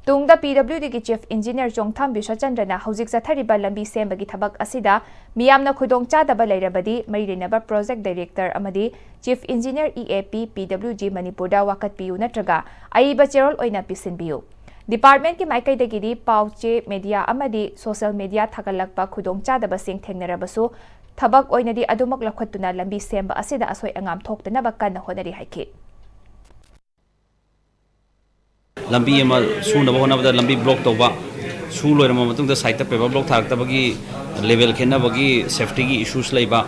ꯇꯨꯡꯗ PWDꯒꯤ Chief Engineer ꯆꯣꯡꯊꯥꯝ ꯕꯤꯁ꯭ꯋꯆꯟꯗ꯭ꯔꯅ ꯍꯧꯖꯤꯛ ꯆꯠꯊꯔꯤꯕ ꯂꯝꯕꯤ ꯁꯦꯝꯕꯒꯤ ꯊꯕꯛ ꯑꯁꯤꯗ ꯃꯤꯌꯥꯝꯅ ꯈꯨꯗꯣꯡꯆꯥꯗꯕ ꯂꯩꯔꯕꯗꯤ ꯃꯔꯤ ꯂꯩꯅꯕ Project Director ꯑꯃꯗꯤ Chief Engineer, EAP, PWD ꯃꯅꯤꯄꯨꯔꯗ ꯋꯥꯀꯠꯄꯤꯌꯨ ꯅꯠꯇ꯭ꯔꯒ ꯑꯏꯕ ꯆꯦꯔꯣꯜ ꯑꯣꯏꯅ ꯄꯤꯁꯤꯟꯕꯤꯌꯨ꯫ ꯗꯤꯄꯥꯔꯠꯃꯦꯟꯠꯀꯤ ꯃꯥꯏꯀꯩꯗꯒꯤꯗꯤ ꯄꯥꯎ ꯆꯦ, ꯃꯤꯗꯤꯌꯥ ꯑꯃꯗꯤ ꯁꯣꯁꯤꯌꯦꯜ ꯃꯤꯗꯤꯌꯥ ꯊꯥꯒꯠꯂꯛꯄ ꯈꯨꯗꯣꯡꯆꯥꯗꯕꯁꯤꯡ ꯊꯦꯡꯅꯔꯕꯁꯨ ꯊꯕꯛ ꯑꯣꯏꯅꯗꯤ ꯑꯗꯨꯃꯛ ꯂꯧꯈꯠꯇꯨꯅ ꯂꯝꯕꯤ ꯁꯦꯝꯕ ꯑꯁꯤꯗ ꯑꯁꯣꯏ ꯑꯉꯥꯝ ꯊꯣꯛꯇꯅꯕ ꯀꯟꯅ ꯍꯣꯠꯅꯔꯤ ꯍꯥꯏꯈꯤ꯫ ꯂꯝꯕꯤ ꯑꯃ ꯁꯨꯅꯕ ꯍꯣꯠꯅꯕꯗ ꯂꯝꯕꯤ ꯕ꯭ꯂꯣꯛ ꯇꯧꯕ, ꯁꯨ ꯂꯣꯏꯔꯕ ꯃꯇꯨꯡꯗ ꯁꯥꯏꯠꯇ ꯄꯦꯚꯔ ꯕ꯭ꯂꯣꯛ ꯊꯥꯔꯛꯇꯕꯒꯤ, ꯂꯦꯚꯦꯜ ꯈꯦꯠꯅꯕꯒꯤ ꯁꯦꯐꯇꯤꯒꯤ ꯏꯁꯨꯁ ꯂꯩꯕ,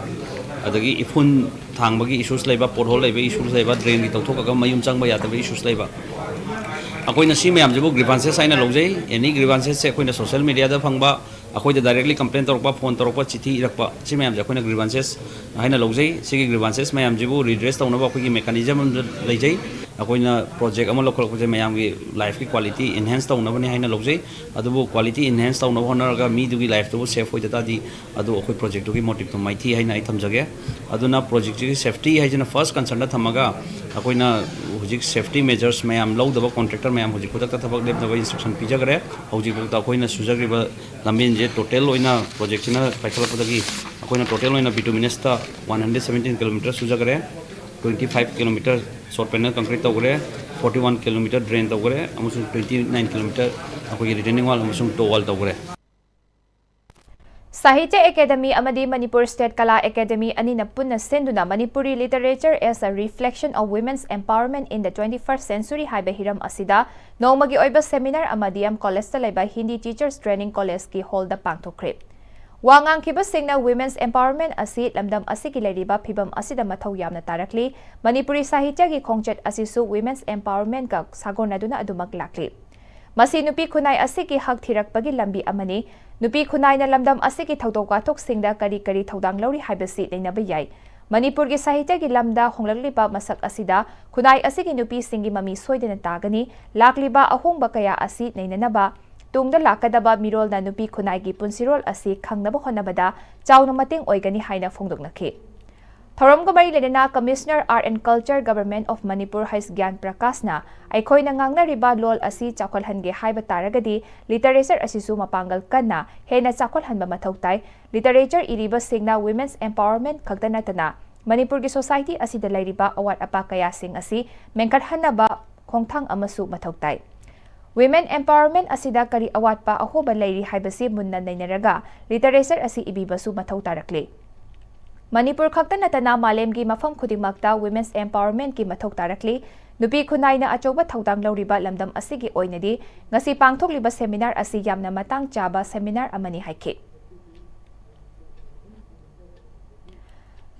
ꯑꯗꯒꯤ ꯏꯐꯨꯟ ꯊꯥꯡꯕꯒꯤ ꯏꯁꯨꯁ ꯂꯩꯕ, ꯄꯣꯠꯍꯣꯜ ꯂꯩꯕ ꯏꯁꯨꯁ ꯂꯩꯕ, ꯗ꯭ꯔꯦꯟꯒꯤ ꯇꯧꯊꯣꯛꯑꯒ ꯃꯌꯨꯝ ꯆꯪꯕ ꯌꯥꯗꯕ ꯏꯁꯨꯁ ꯂꯩꯕ꯫ ꯑꯩꯈꯣꯏꯅ ꯁꯤ ꯃꯌꯥꯝꯁꯤꯕꯨ ꯒ꯭ꯔꯤꯚꯥꯟꯁꯦꯁ ꯍꯥꯏꯅ ꯂꯧꯖꯩ꯫ ꯑꯦꯅꯤ ꯒ꯭ꯔꯤꯚꯥꯟꯁꯦꯁꯁꯦ ꯑꯩꯈꯣꯏꯅ ꯁꯣꯁꯤꯌꯦꯜ ꯃꯤꯗꯤꯌꯥꯗ ꯐꯪꯕ, ꯑꯩꯈꯣꯏꯗ directly complain ꯇꯧꯔꯛꯄ, phone ꯇꯧꯔꯛꯄ, ꯆꯤꯊꯤ ꯏꯔꯛꯄ, ꯁꯤ ꯃꯌꯥꯝꯁꯦ ꯑꯩꯈꯣꯏꯅ grievances ꯍꯥꯏꯅ ꯂꯧꯖꯩ꯫ ꯁꯤꯒꯤ grievances ꯃꯌꯥꯝꯁꯤꯕꯨ redress ꯇꯧꯅꯕ ꯑꯩꯈꯣꯏꯒꯤ mechanism ꯑꯃ ꯂꯩꯖꯩ꯫ ꯑꯩꯈꯣꯏꯅ project ꯑꯃ ꯂꯧꯈꯠꯂꯛꯄꯁꯦ ꯃꯌꯥꯝꯒꯤ lifeꯀꯤ quality enhance ꯇꯧꯅꯕꯅꯤ ꯍꯥꯏꯅ ꯂꯧꯖꯩ꯫ ꯑꯗꯨꯕꯨ quality enhance ꯇꯧꯅꯕ ꯍꯣꯠꯅꯔꯒ ꯃꯤꯗꯨꯒꯤ lifeꯇꯨꯕꯨ safe ꯑꯣꯏꯗ ꯇꯥꯔꯗꯤ, ꯑꯗꯨ ꯑꯩꯈꯣꯏ projectꯇꯨꯒꯤ motiveꯇꯣ ꯃꯥꯏꯊꯤ ꯍꯥꯏꯅ ꯑꯩ ꯊꯝꯖꯒꯦ꯫ ꯑꯗꯨꯅ projectꯁꯤꯒꯤ safety ꯍꯥꯏꯁꯤꯅ first concernꯗ ꯊꯝꯃꯒ, ꯑꯩꯈꯣꯏꯅ ꯍꯧꯖꯤꯛ safety measures ꯃꯌꯥꯝ ꯂꯧꯗꯕ contractor ꯃꯌꯥꯝ ꯍꯧꯖꯤꯛ ꯈꯨꯗꯛꯇ ꯊꯕꯛ ꯂꯦꯞꯅꯕ instruction ꯄꯤꯖꯈ꯭ꯔꯦ꯫ ꯍꯧꯖꯤꯛꯐꯥꯎꯗ ꯑꯩꯈꯣꯏꯅ ꯁꯨꯖꯈ꯭ꯔꯤꯕ ꯂꯝꯕꯦꯟꯁꯦ total ꯑꯣꯏꯅ projectꯁꯤꯅ ꯄꯥꯏꯈꯠꯂꯛꯄꯗꯒꯤ ꯑꯩꯈꯣꯏꯅ total ꯑꯣꯏꯅ bituminous one hundred seventeen kilometer ꯁꯨꯖꯈ꯭ꯔꯦ꯫ Twenty five kilometer short panel concrete ꯇꯧꯈ꯭ꯔꯦ꯫ Forty one kilometer drain ꯇꯧꯈ꯭ꯔꯦ ꯑꯃꯁꯨꯡ twenty nine kilometer ꯑꯩꯈꯣꯏꯒꯤ retaining wall ꯑꯃꯁꯨꯡ toe wall ꯇꯧꯈ꯭ꯔꯦ꯫ ꯁꯥꯍꯤꯇ꯭ꯌ ꯑꯦꯀꯥꯗꯦꯃꯤ ꯑꯃꯗꯤ ꯃꯅꯤꯄꯨꯔ ꯁ꯭ꯇꯦꯠ ꯀꯂꯥ ꯑꯦꯀꯥꯗꯦꯃꯤ ꯑꯅꯤꯅ ꯄꯨꯟꯅ ꯁꯤꯟꯗꯨꯅ Manipuri Literature as a Reflection of Women's Empowerment in the Twenty First Century ꯍꯥꯏꯕ ꯍꯤꯔꯝ ꯑꯁꯤꯗ ꯅꯣꯡꯃꯒꯤ ꯑꯣꯏꯕ seminar ꯑꯃ ꯗꯤ ꯑꯦꯝ ꯀꯣꯂꯦꯖꯇ ꯂꯩꯕ ꯍꯤꯟꯗꯤ Teachers Training Collegeꯀꯤ hallꯗ ꯄꯥꯡꯊꯣꯛꯈ꯭ꯔꯦ꯫ ꯋꯥ ꯉꯥꯡꯈꯤꯕꯁꯤꯡꯅ women's empowerment ꯑꯁꯤ ꯂꯝꯗꯝ ꯑꯁꯤꯒꯤ ꯂꯩꯔꯤꯕ ꯐꯤꯕꯝ ꯑꯁꯤꯗ ꯃꯊꯧ ꯌꯥꯝꯅ ꯇꯥꯔꯛꯂꯤ, ꯃꯅꯤꯄꯨꯔꯤ ꯁꯥꯍꯤꯇ꯭ꯌꯒꯤ ꯈꯣꯡꯆꯠ ꯑꯁꯤꯁꯨ women's empowermentꯀ ꯁꯥꯒꯣꯟꯅꯗꯨꯅ ꯑꯗꯨꯃꯛ ꯂꯥꯛꯂꯤ꯫ ꯃꯁꯤ ꯅꯨꯄꯤ ꯈꯨꯟꯅꯥꯏ ꯑꯁꯤꯒꯤ ꯍꯛ ꯊꯤꯔꯛꯄꯒꯤ ꯂꯝꯕꯤ ꯑꯃꯅꯤ꯫ ꯅꯨꯄꯤ ꯈꯨꯟꯅꯥꯏꯅ ꯂꯝꯗꯝ ꯑꯁꯤꯒꯤ ꯊꯧꯗꯣꯛ ꯋꯥꯊꯣꯛꯁꯤꯡꯗ ꯀꯔꯤ ꯀꯔꯤ ꯊꯧꯗꯥꯡ ꯂꯧꯔꯤ ꯍꯥꯏꯕꯁꯤ ꯅꯩꯅꯕ ꯌꯥꯏ꯫ ꯃꯅꯤꯄꯨꯔꯒꯤ ꯁꯥꯍꯤꯇ꯭ꯌꯒꯤ ꯂꯝꯗ ꯍꯣꯡꯂꯛꯂꯤꯕ ꯃꯁꯛ ꯑꯁꯤꯗ ꯈꯨꯟꯅꯥꯏ ꯑꯁꯤꯒꯤ ꯅꯨꯄꯤꯁꯤꯡꯒꯤ ꯃꯃꯤ ꯁꯣꯏꯗꯅ ꯇꯥꯒꯅꯤ꯫ ꯂꯥꯛꯂꯤꯕ ꯑꯍꯣꯡꯕ ꯀꯌꯥ ꯑꯁꯤ ꯅꯩꯅꯅꯕ ꯇꯨꯡꯗ ꯂꯥꯛꯀꯗꯕ ꯃꯤꯔꯣꯜꯅ ꯅꯨꯄꯤ ꯈꯨꯟꯅꯥꯏꯒꯤ ꯄꯨꯟꯁꯤꯔꯣꯜ ꯑꯁꯤ ꯈꯪꯅꯕ ꯍꯣꯠꯅꯕꯗ ꯆꯥꯎꯅ ꯃꯇꯦꯡ ꯑꯣꯏꯒꯅꯤ ꯍꯥꯏꯅ ꯐꯣꯡꯗꯣꯛꯅꯈꯤ꯫ ꯊꯧꯔꯝꯒ ꯃꯔꯤ ꯂꯩꯅꯅ Commissioner Art and Culture, Government of Manipur ꯍꯩꯁ ꯒ꯭ꯌꯥꯟ ꯄ꯭ꯔꯀꯥꯁꯅ ꯑꯩꯈꯣꯏꯅ ꯉꯥꯡꯅꯔꯤꯕ ꯂꯣꯜ ꯑꯁꯤ ꯆꯥꯎꯈꯠꯍꯟꯒꯦ ꯍꯥꯏꯕ ꯇꯥꯔꯒꯗꯤ literature ꯑꯁꯤꯁꯨ ꯃꯄꯥꯡꯒꯜ ꯀꯟꯅ ꯍꯦꯟꯅ ꯆꯥꯎꯈꯠꯍꯟꯕ ꯃꯊꯧ ꯇꯥꯏ꯫ Literature ꯏꯔꯤꯕꯁꯤꯡꯅ women's empowerment ꯈꯛꯇ ꯅꯠꯇꯅ ꯃꯅꯤꯄꯨꯔꯒꯤ society ꯑꯁꯤꯗ ꯂꯩꯔꯤꯕ ꯑꯋꯥꯠ ꯑꯄꯥ ꯀꯌꯥꯁꯤꯡ ꯑꯁꯤ ꯃꯦꯟꯈꯠꯍꯟꯅꯕ ꯈꯣꯡꯊꯥꯡ ꯑꯃꯁꯨ ꯃꯊꯧ ꯇꯥꯏ꯫ Women empowerment ꯑꯁꯤꯗ ꯀꯔꯤ ꯑꯋꯥꯠꯄ ꯑꯍꯣꯕ ꯂꯩꯔꯤ ꯍꯥꯏꯕꯁꯤ ꯃꯨꯟꯅ ꯅꯩꯅꯔꯒ literature ꯑꯁꯤ ꯏꯕꯤꯕꯁꯨ ꯃꯊꯧ ꯇꯥꯔꯛꯂꯤ꯫ ꯃꯅꯤꯄꯨꯔ ꯈꯛꯇ ꯅꯠꯇꯅ ꯃꯥꯂꯦꯝꯒꯤ ꯃꯐꯝ ꯈꯨꯗꯤꯡꯃꯛꯇ women's empowermentꯀꯤ ꯃꯊꯧ ꯇꯥꯔꯛꯂꯤ꯫ ꯅꯨꯄꯤ ꯈꯨꯟꯅꯥꯏꯅ ꯑꯆꯧꯕ ꯊꯧꯗꯥꯡ ꯂꯧꯔꯤꯕ ꯂꯝꯗꯝ ꯑꯁꯤꯒꯤ ꯑꯣꯏꯅꯗꯤ ꯉꯁꯤ ꯄꯥꯡꯊꯣꯛꯂꯤꯕ seminar ꯑꯁꯤ ꯌꯥꯝꯅ ꯃꯇꯥꯡ ꯆꯥꯕ seminar ꯑꯃꯅꯤ ꯍꯥꯏꯈꯤ꯫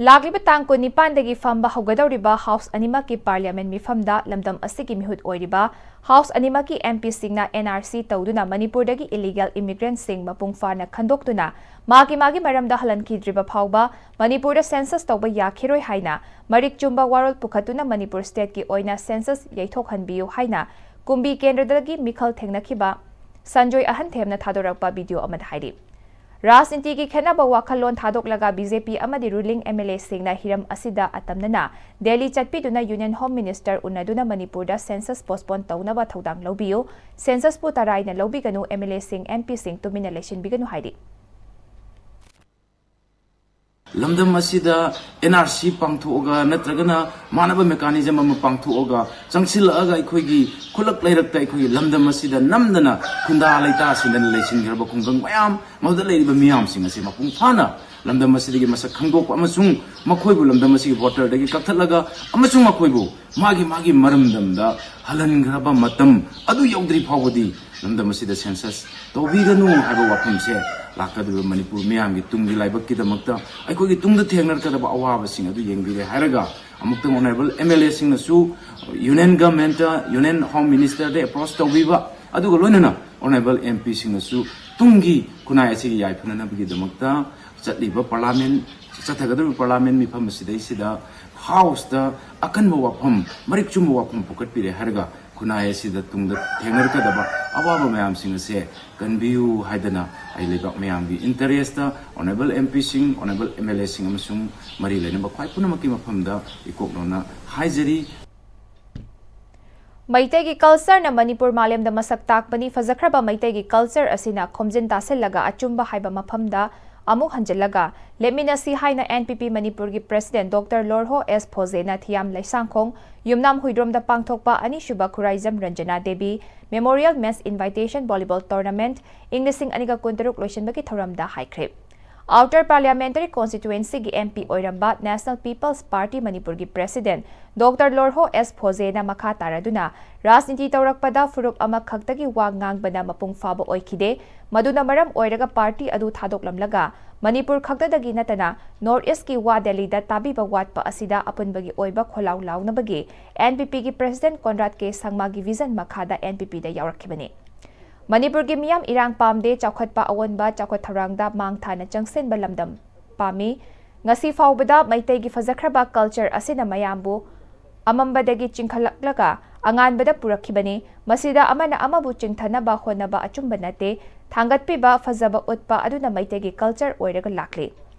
ꯂꯥꯛꯂꯤꯕ ꯇꯥꯡ ꯀꯨꯟꯅꯤꯄꯥꯟꯗꯒꯤ ꯐꯝꯕ ꯍꯧꯒꯗꯧꯔꯤꯕ ꯍꯥꯎꯁ ꯑꯅꯤꯃꯛꯀꯤ ꯄꯥꯔꯂꯤꯌꯥꯃꯦꯟ ꯃꯤꯐꯝꯗ ꯂꯝꯗꯝ ꯑꯁꯤꯒꯤ ꯃꯤꯍꯨꯠ ꯑꯣꯏꯔꯤꯕ ꯍꯥꯎꯁ ꯑꯅꯤꯃꯛꯀꯤ ꯑꯦꯝ ꯄꯤꯁꯤꯡꯅ ꯑꯦꯟ ꯑꯥꯔ ꯁꯤ ꯇꯧꯗꯨꯅ ꯃꯅꯤꯄꯨꯔꯗꯒꯤ ꯏꯂꯤꯒꯦꯜ ꯏꯃꯤꯒ꯭ꯔꯦꯟꯠꯁꯤꯡ ꯃꯄꯨꯡ ꯐꯥꯅ ꯈꯟꯗꯣꯛꯇꯨꯅ ꯃꯥꯒꯤ ꯃꯥꯒꯤ ꯃꯔꯝꯗ ꯍꯜꯍꯟꯈꯤꯗ꯭ꯔꯤꯕ ꯐꯥꯎꯕ ꯃꯅꯤꯄꯨꯔꯗ ꯁꯦꯟꯁꯁ ꯇꯧꯕ ꯌꯥꯈꯤꯔꯣꯏ ꯍꯥꯏꯅ ꯃꯔꯤꯛ ꯆꯨꯝꯕ ꯋꯥꯔꯣꯜ ꯄꯨꯈꯠꯇꯨꯅ ꯃꯅꯤꯄꯨꯔ ꯁ꯭ꯇꯦꯠꯀꯤ ꯑꯣꯏꯅ ꯁꯦꯟꯁꯁ ꯌꯩꯊꯣꯛꯍꯟꯕꯤꯌꯨ ꯍꯥꯏꯅ ꯀꯨꯝꯕꯤ ꯀꯦꯟꯗ꯭ꯔꯗꯒꯤ ꯃꯤꯈꯜ ꯊꯦꯡꯅꯈꯤꯕ ꯁꯟꯖꯣꯏ ꯑꯍꯟꯊꯦꯝꯅ ꯊꯥꯗꯣꯔꯛꯄ ꯚꯤꯗꯤꯑꯣ ꯑꯃꯗ ꯍꯥꯏꯔꯤ꯫ ꯔꯥꯖꯅꯤꯇꯤꯒꯤ ꯈꯦꯠꯅꯕ ꯋꯥꯈꯜꯂꯣꯟ ꯊꯥꯗꯣꯛꯂꯒ ꯕꯤ ꯖꯦ ꯄꯤ ꯑꯃꯗꯤ ꯔꯨꯂꯤꯡ ꯑꯦꯝ ꯑꯦꯜ ꯑꯦꯁꯤꯡꯅ ꯍꯤꯔꯝ ꯑꯁꯤꯗ ꯑꯇꯝꯅꯅ ꯗꯦꯜꯂꯤ ꯆꯠꯄꯤꯗꯨꯅ ꯌꯨꯅꯤꯌꯟ ꯍꯣꯝ ꯃꯤꯅꯤꯁꯇꯔ ꯎꯅꯗꯨꯅ ꯃꯅꯤꯄꯨꯔꯗ ꯁꯦꯟꯁꯁ ꯄꯣꯁꯄꯣꯟ ꯇꯧꯅꯕ ꯊꯧꯗꯥꯡ ꯂꯧꯕꯤꯌꯨ, ꯁꯦꯟꯁꯁꯄꯨ ꯇꯔꯥꯏꯅ ꯂꯧꯕꯤꯒꯅꯨ, ꯑꯦꯝ ꯑꯦꯜ ꯑꯦꯁꯤꯡ, ꯑꯦꯝ ꯄꯤꯁꯤꯡ ꯇꯨꯃꯤꯟꯅ ꯂꯩꯁꯤꯟꯕꯤꯒꯅꯨ ꯍꯥꯏꯔꯤ꯫ ꯂꯝꯗꯝ ꯑꯁꯤꯗ ꯑꯦꯟ ꯑꯥꯔ ꯁꯤ ꯄꯥꯡꯊꯣꯛꯑꯒ ꯅꯠꯇ꯭ꯔꯒꯅ ꯃꯥꯟꯅꯕ ꯃꯦꯀꯥꯅꯤꯖꯝ ꯑꯃ ꯄꯥꯡꯊꯣꯛꯑꯒ ꯆꯪꯁꯤꯜꯂꯛꯑꯒ ꯑꯩꯈꯣꯏꯒꯤ ꯈꯨꯜꯂꯛ ꯂꯩꯔꯛꯇ ꯑꯩꯈꯣꯏꯒꯤ ꯂꯝꯗꯝ ꯑꯁꯤꯗ ꯅꯝꯗꯅ ꯈꯨꯟꯗꯥ ꯂꯩꯇꯥ ꯁꯤꯟꯗꯅ ꯂꯩꯁꯤꯟꯈ꯭ꯔꯕ ꯈꯨꯡꯒꯪ ꯃꯌꯥꯝ, ꯃꯗꯨꯗ ꯂꯩꯔꯤꯕ ꯃꯤꯌꯥꯝꯁꯤꯡ ꯑꯁꯤ ꯃꯄꯨꯡ ꯐꯥꯅ ꯂꯝꯗꯝ ꯑꯁꯤꯗꯒꯤ ꯃꯁꯛ ꯈꯪꯗꯣꯛꯄ ꯑꯃꯁꯨꯡ ꯃꯈꯣꯏꯕꯨ ꯂꯝꯗꯝ ꯑꯁꯤꯒꯤ ꯚꯣꯇꯔꯗꯒꯤ ꯀꯛꯊꯠꯂꯒ ꯑꯃꯁꯨꯡ ꯃꯈꯣꯏꯕꯨ ꯃꯥꯒꯤ ꯃꯥꯒꯤ ꯃꯔꯝꯗꯝꯗ ꯍꯜꯍꯟꯈ꯭ꯔꯕ ꯃꯇꯝ ꯑꯗꯨ ꯌꯧꯗ꯭ꯔꯤ ꯐꯥꯎꯕꯗꯤ ꯂꯝꯗꯝ ꯑꯁꯤꯗ ꯁꯦꯟꯁꯁ ꯇꯧꯕꯤꯒꯅꯨ ꯍꯥꯏꯕ ꯋꯥꯐꯝꯁꯦ ꯂꯥꯛꯀꯗꯧꯔꯤꯕ ꯃꯅꯤꯄꯨꯔ ꯃꯤꯌꯥꯝꯒꯤ ꯇꯨꯡꯒꯤ ꯂꯥꯏꯕꯛꯀꯤꯗꯃꯛꯇ ꯑꯩꯈꯣꯏꯒꯤ ꯇꯨꯡꯗ ꯊꯦꯡꯅꯔꯛꯀꯗꯕ ꯑꯋꯥꯕꯁꯤꯡ ꯑꯗꯨ ꯌꯦꯡꯕꯤꯔꯦ ꯍꯥꯏꯔꯒ ꯑꯃꯨꯛꯇꯪ ꯑꯣꯅꯔꯦꯕꯜ ꯑꯦꯝ ꯑꯦꯜ ꯑꯦꯁꯤꯡꯅꯁꯨ ꯌꯨꯅꯤꯌꯟ ꯒꯃꯦꯟꯠꯇ, ꯌꯨꯅꯤꯌꯟ ꯍꯣꯝ ꯃꯤꯅꯤꯁꯇꯔꯗ ꯑꯦꯄ꯭ꯔꯣꯁ ꯇꯧꯕꯤꯕ, ꯑꯗꯨꯒ ꯂꯣꯏꯅꯅ ꯑꯣꯅꯔꯦꯕꯜ ꯑꯦꯝ ꯄꯤꯁꯤꯡꯅꯁꯨ ꯇꯨꯡꯒꯤ ꯈꯨꯟꯅꯥꯏ ꯑꯁꯤꯒꯤ ꯌꯥꯏꯐꯅꯅꯕꯒꯤꯗꯃꯛꯇ ꯆꯠꯂꯤꯕ ꯄꯥꯔꯂꯥꯃꯦꯟꯠ, ꯆꯠꯊꯒꯗꯧꯔꯤꯕ ꯄꯥꯔꯂꯥꯃꯦꯟꯠ ꯃꯤꯐꯝ ꯑꯁꯤꯗꯩꯁꯤꯗ ꯍꯥꯎꯁꯇ ꯑꯀꯟꯕ ꯋꯥꯐꯝ, ꯃꯔꯤꯛ ꯆꯨꯝꯕ ꯋꯥꯐꯝ ꯄꯨꯈꯠꯄꯤꯔꯦ ꯍꯥꯏꯔꯒ ꯈꯨꯟꯅꯥꯏ ꯑꯁꯤꯗ ꯇꯨꯡꯗ ꯊꯦꯡꯅꯔꯛꯀꯗꯕ ꯑꯋꯥꯕ ꯃꯌꯥꯝꯁꯤꯡ ꯑꯁꯦ ꯀꯟꯕꯤꯌꯨ ꯍꯥꯏꯗꯅ ꯑꯩ ꯂꯩꯕꯥꯛ ꯃꯌꯥꯝꯒꯤ ꯏꯟꯇꯔꯦꯁꯇ ꯑꯣꯅꯔꯦꯕꯜ ꯑꯦꯝ ꯄꯤꯁꯤꯡ, ꯑꯣꯅꯔꯦꯕꯜ ꯑꯦꯝ ꯑꯦꯜ ꯑꯦꯁꯤꯡ ꯑꯃꯁꯨꯡ ꯃꯔꯤ ꯂꯩꯅꯕ ꯈ꯭ꯋꯥꯏ ꯄꯨꯝꯅꯃꯛꯀꯤ ꯃꯐꯝꯗ ꯏꯀꯣꯛꯅꯧꯅ ꯍꯥꯏꯖꯔꯤ꯫ ꯃꯩꯇꯩꯒꯤ ꯀꯜꯆꯔꯅ ꯃꯅꯤꯄꯨꯔ ꯃꯥꯂꯦꯝꯗ ꯃꯁꯛ ꯇꯥꯛꯄꯅꯤ꯫ ꯐꯖꯈ꯭ꯔꯕ ꯃꯩꯇꯩꯒꯤ ꯀꯜꯆꯔ ꯑꯁꯤꯅ ꯈꯣꯝꯖꯤꯟ ꯇꯥꯁꯤꯜꯂꯒ ꯑꯆꯨꯝꯕ ꯍꯥꯏꯕ ꯃꯐꯝꯗ ꯑꯃꯨꯛ ꯍꯟꯖꯤꯜꯂꯒ ꯂꯦꯞꯃꯤꯟꯅꯁꯤ ꯍꯥꯏꯅ ꯑꯦꯟ ꯄꯤ ꯄꯤ ꯃꯅꯤꯄꯨꯔꯒꯤ ꯄ꯭ꯔꯦꯁꯤꯗꯦꯟꯠ ꯗꯣꯛꯇꯔ ꯂꯣꯔꯍꯣ ꯑꯦꯁ ꯐꯣꯖꯦꯅ ꯊꯤꯌꯥꯝ ꯂꯩꯁꯥꯡꯈꯣꯡ ꯌꯨꯝꯅꯥꯝ ꯍꯨꯏꯗ꯭ꯔꯣꯝꯗ ꯄꯥꯡꯊꯣꯛꯄ ꯑꯅꯤꯁꯨꯕ Khuraijam Ranjana Devi memorial men's invitation volleyball tournament ꯏꯪ ꯂꯤꯁꯤꯡ ꯑꯅꯤꯒ ꯀꯨꯟꯇꯔꯨꯛ ꯂꯣꯏꯁꯤꯟꯕꯒꯤ ꯊꯧꯔꯝꯗ ꯍꯥꯏꯈ꯭ꯔꯦ꯫ Outer Parliamentary Constituency ꯒꯤ M P ꯑꯣꯏꯔꯝꯕ National People's Party ꯃꯅꯤꯄꯨꯔꯒꯤ President Doctor ꯂꯣꯔꯍꯣ ꯑꯦꯁ ꯐꯣꯖꯦꯅ ꯃꯈꯥ ꯇꯥꯔꯗꯨꯅ ꯔꯥꯖꯅꯤꯇꯤ ꯇꯧꯔꯛꯄꯗ ꯐꯨꯔꯨꯞ ꯑꯃꯈꯛꯇꯒꯤ ꯋꯥ ꯉꯥꯡꯕꯅ ꯃꯄꯨꯡ ꯐꯥꯕ ꯑꯣꯏꯈꯤꯗꯦ, ꯃꯗꯨꯅ ꯃꯔꯝ ꯑꯣꯏꯔꯒ party ꯑꯗꯨ ꯊꯥꯗꯣꯛꯂꯝꯂꯒ ꯃꯅꯤꯄꯨꯔ ꯈꯛꯇꯗꯒꯤ ꯅꯠꯇꯅ North East ꯀꯤ ꯋꯥ ꯗꯦꯜꯂꯤꯗ ꯇꯥꯕꯤꯕ ꯋꯥꯠꯄ ꯑꯁꯤꯗ ꯑꯄꯨꯟꯕꯒꯤ ꯑꯣꯏꯕ ꯈꯣꯜꯂꯥꯎ ꯂꯥꯎꯅꯕꯒꯤ N P P ꯒꯤ President ꯀꯣꯟꯔꯥꯗ ꯀꯦ ꯁꯪꯃꯥꯒꯤ vision ꯃꯈꯥꯗ N P P ꯗ ꯌꯥꯎꯔꯛꯈꯤꯕꯅꯤ꯫ ꯃꯅꯤꯄꯨꯔꯒꯤ ꯃꯤꯌꯥꯝ ꯏꯔꯥꯡ ꯄꯥꯝꯗꯦ, ꯆꯥꯎꯈꯠꯄ ꯑꯑꯣꯟꯕ ꯆꯥꯎꯈꯠ ꯊꯧꯔꯥꯡꯗ ꯃꯥꯡ ꯊꯥꯅ ꯆꯪꯁꯤꯟꯕ ꯂꯝꯗꯝ ꯄꯥꯝꯃꯤ꯫ ꯉꯁꯤ ꯐꯥꯎꯕꯗ ꯃꯩꯇꯩꯒꯤ ꯐꯖꯈ꯭ꯔꯕ culture ꯑꯁꯤꯅ ꯃꯌꯥꯝꯕꯨ ꯑꯃꯝꯕꯗꯒꯤ ꯆꯤꯡꯈꯠꯂꯛꯂꯒ ꯑꯉꯥꯟꯕꯗ ꯄꯨꯔꯛꯈꯤꯕꯅꯤ꯫ ꯃꯁꯤꯗ ꯑꯃꯅ ꯑꯃꯕꯨ ꯆꯤꯡꯊꯅꯕ ꯍꯣꯠꯅꯕ ꯑꯆꯨꯝꯕ ꯅꯠꯇꯦ꯫ ꯊꯥꯡꯒꯠꯄꯤꯕ, ꯐꯖꯕ ꯎꯠꯄ ꯑꯗꯨꯅ ꯃꯩꯇꯩꯒꯤ culture ꯑꯣꯏꯔꯒ ꯂꯥꯛꯂꯤ꯫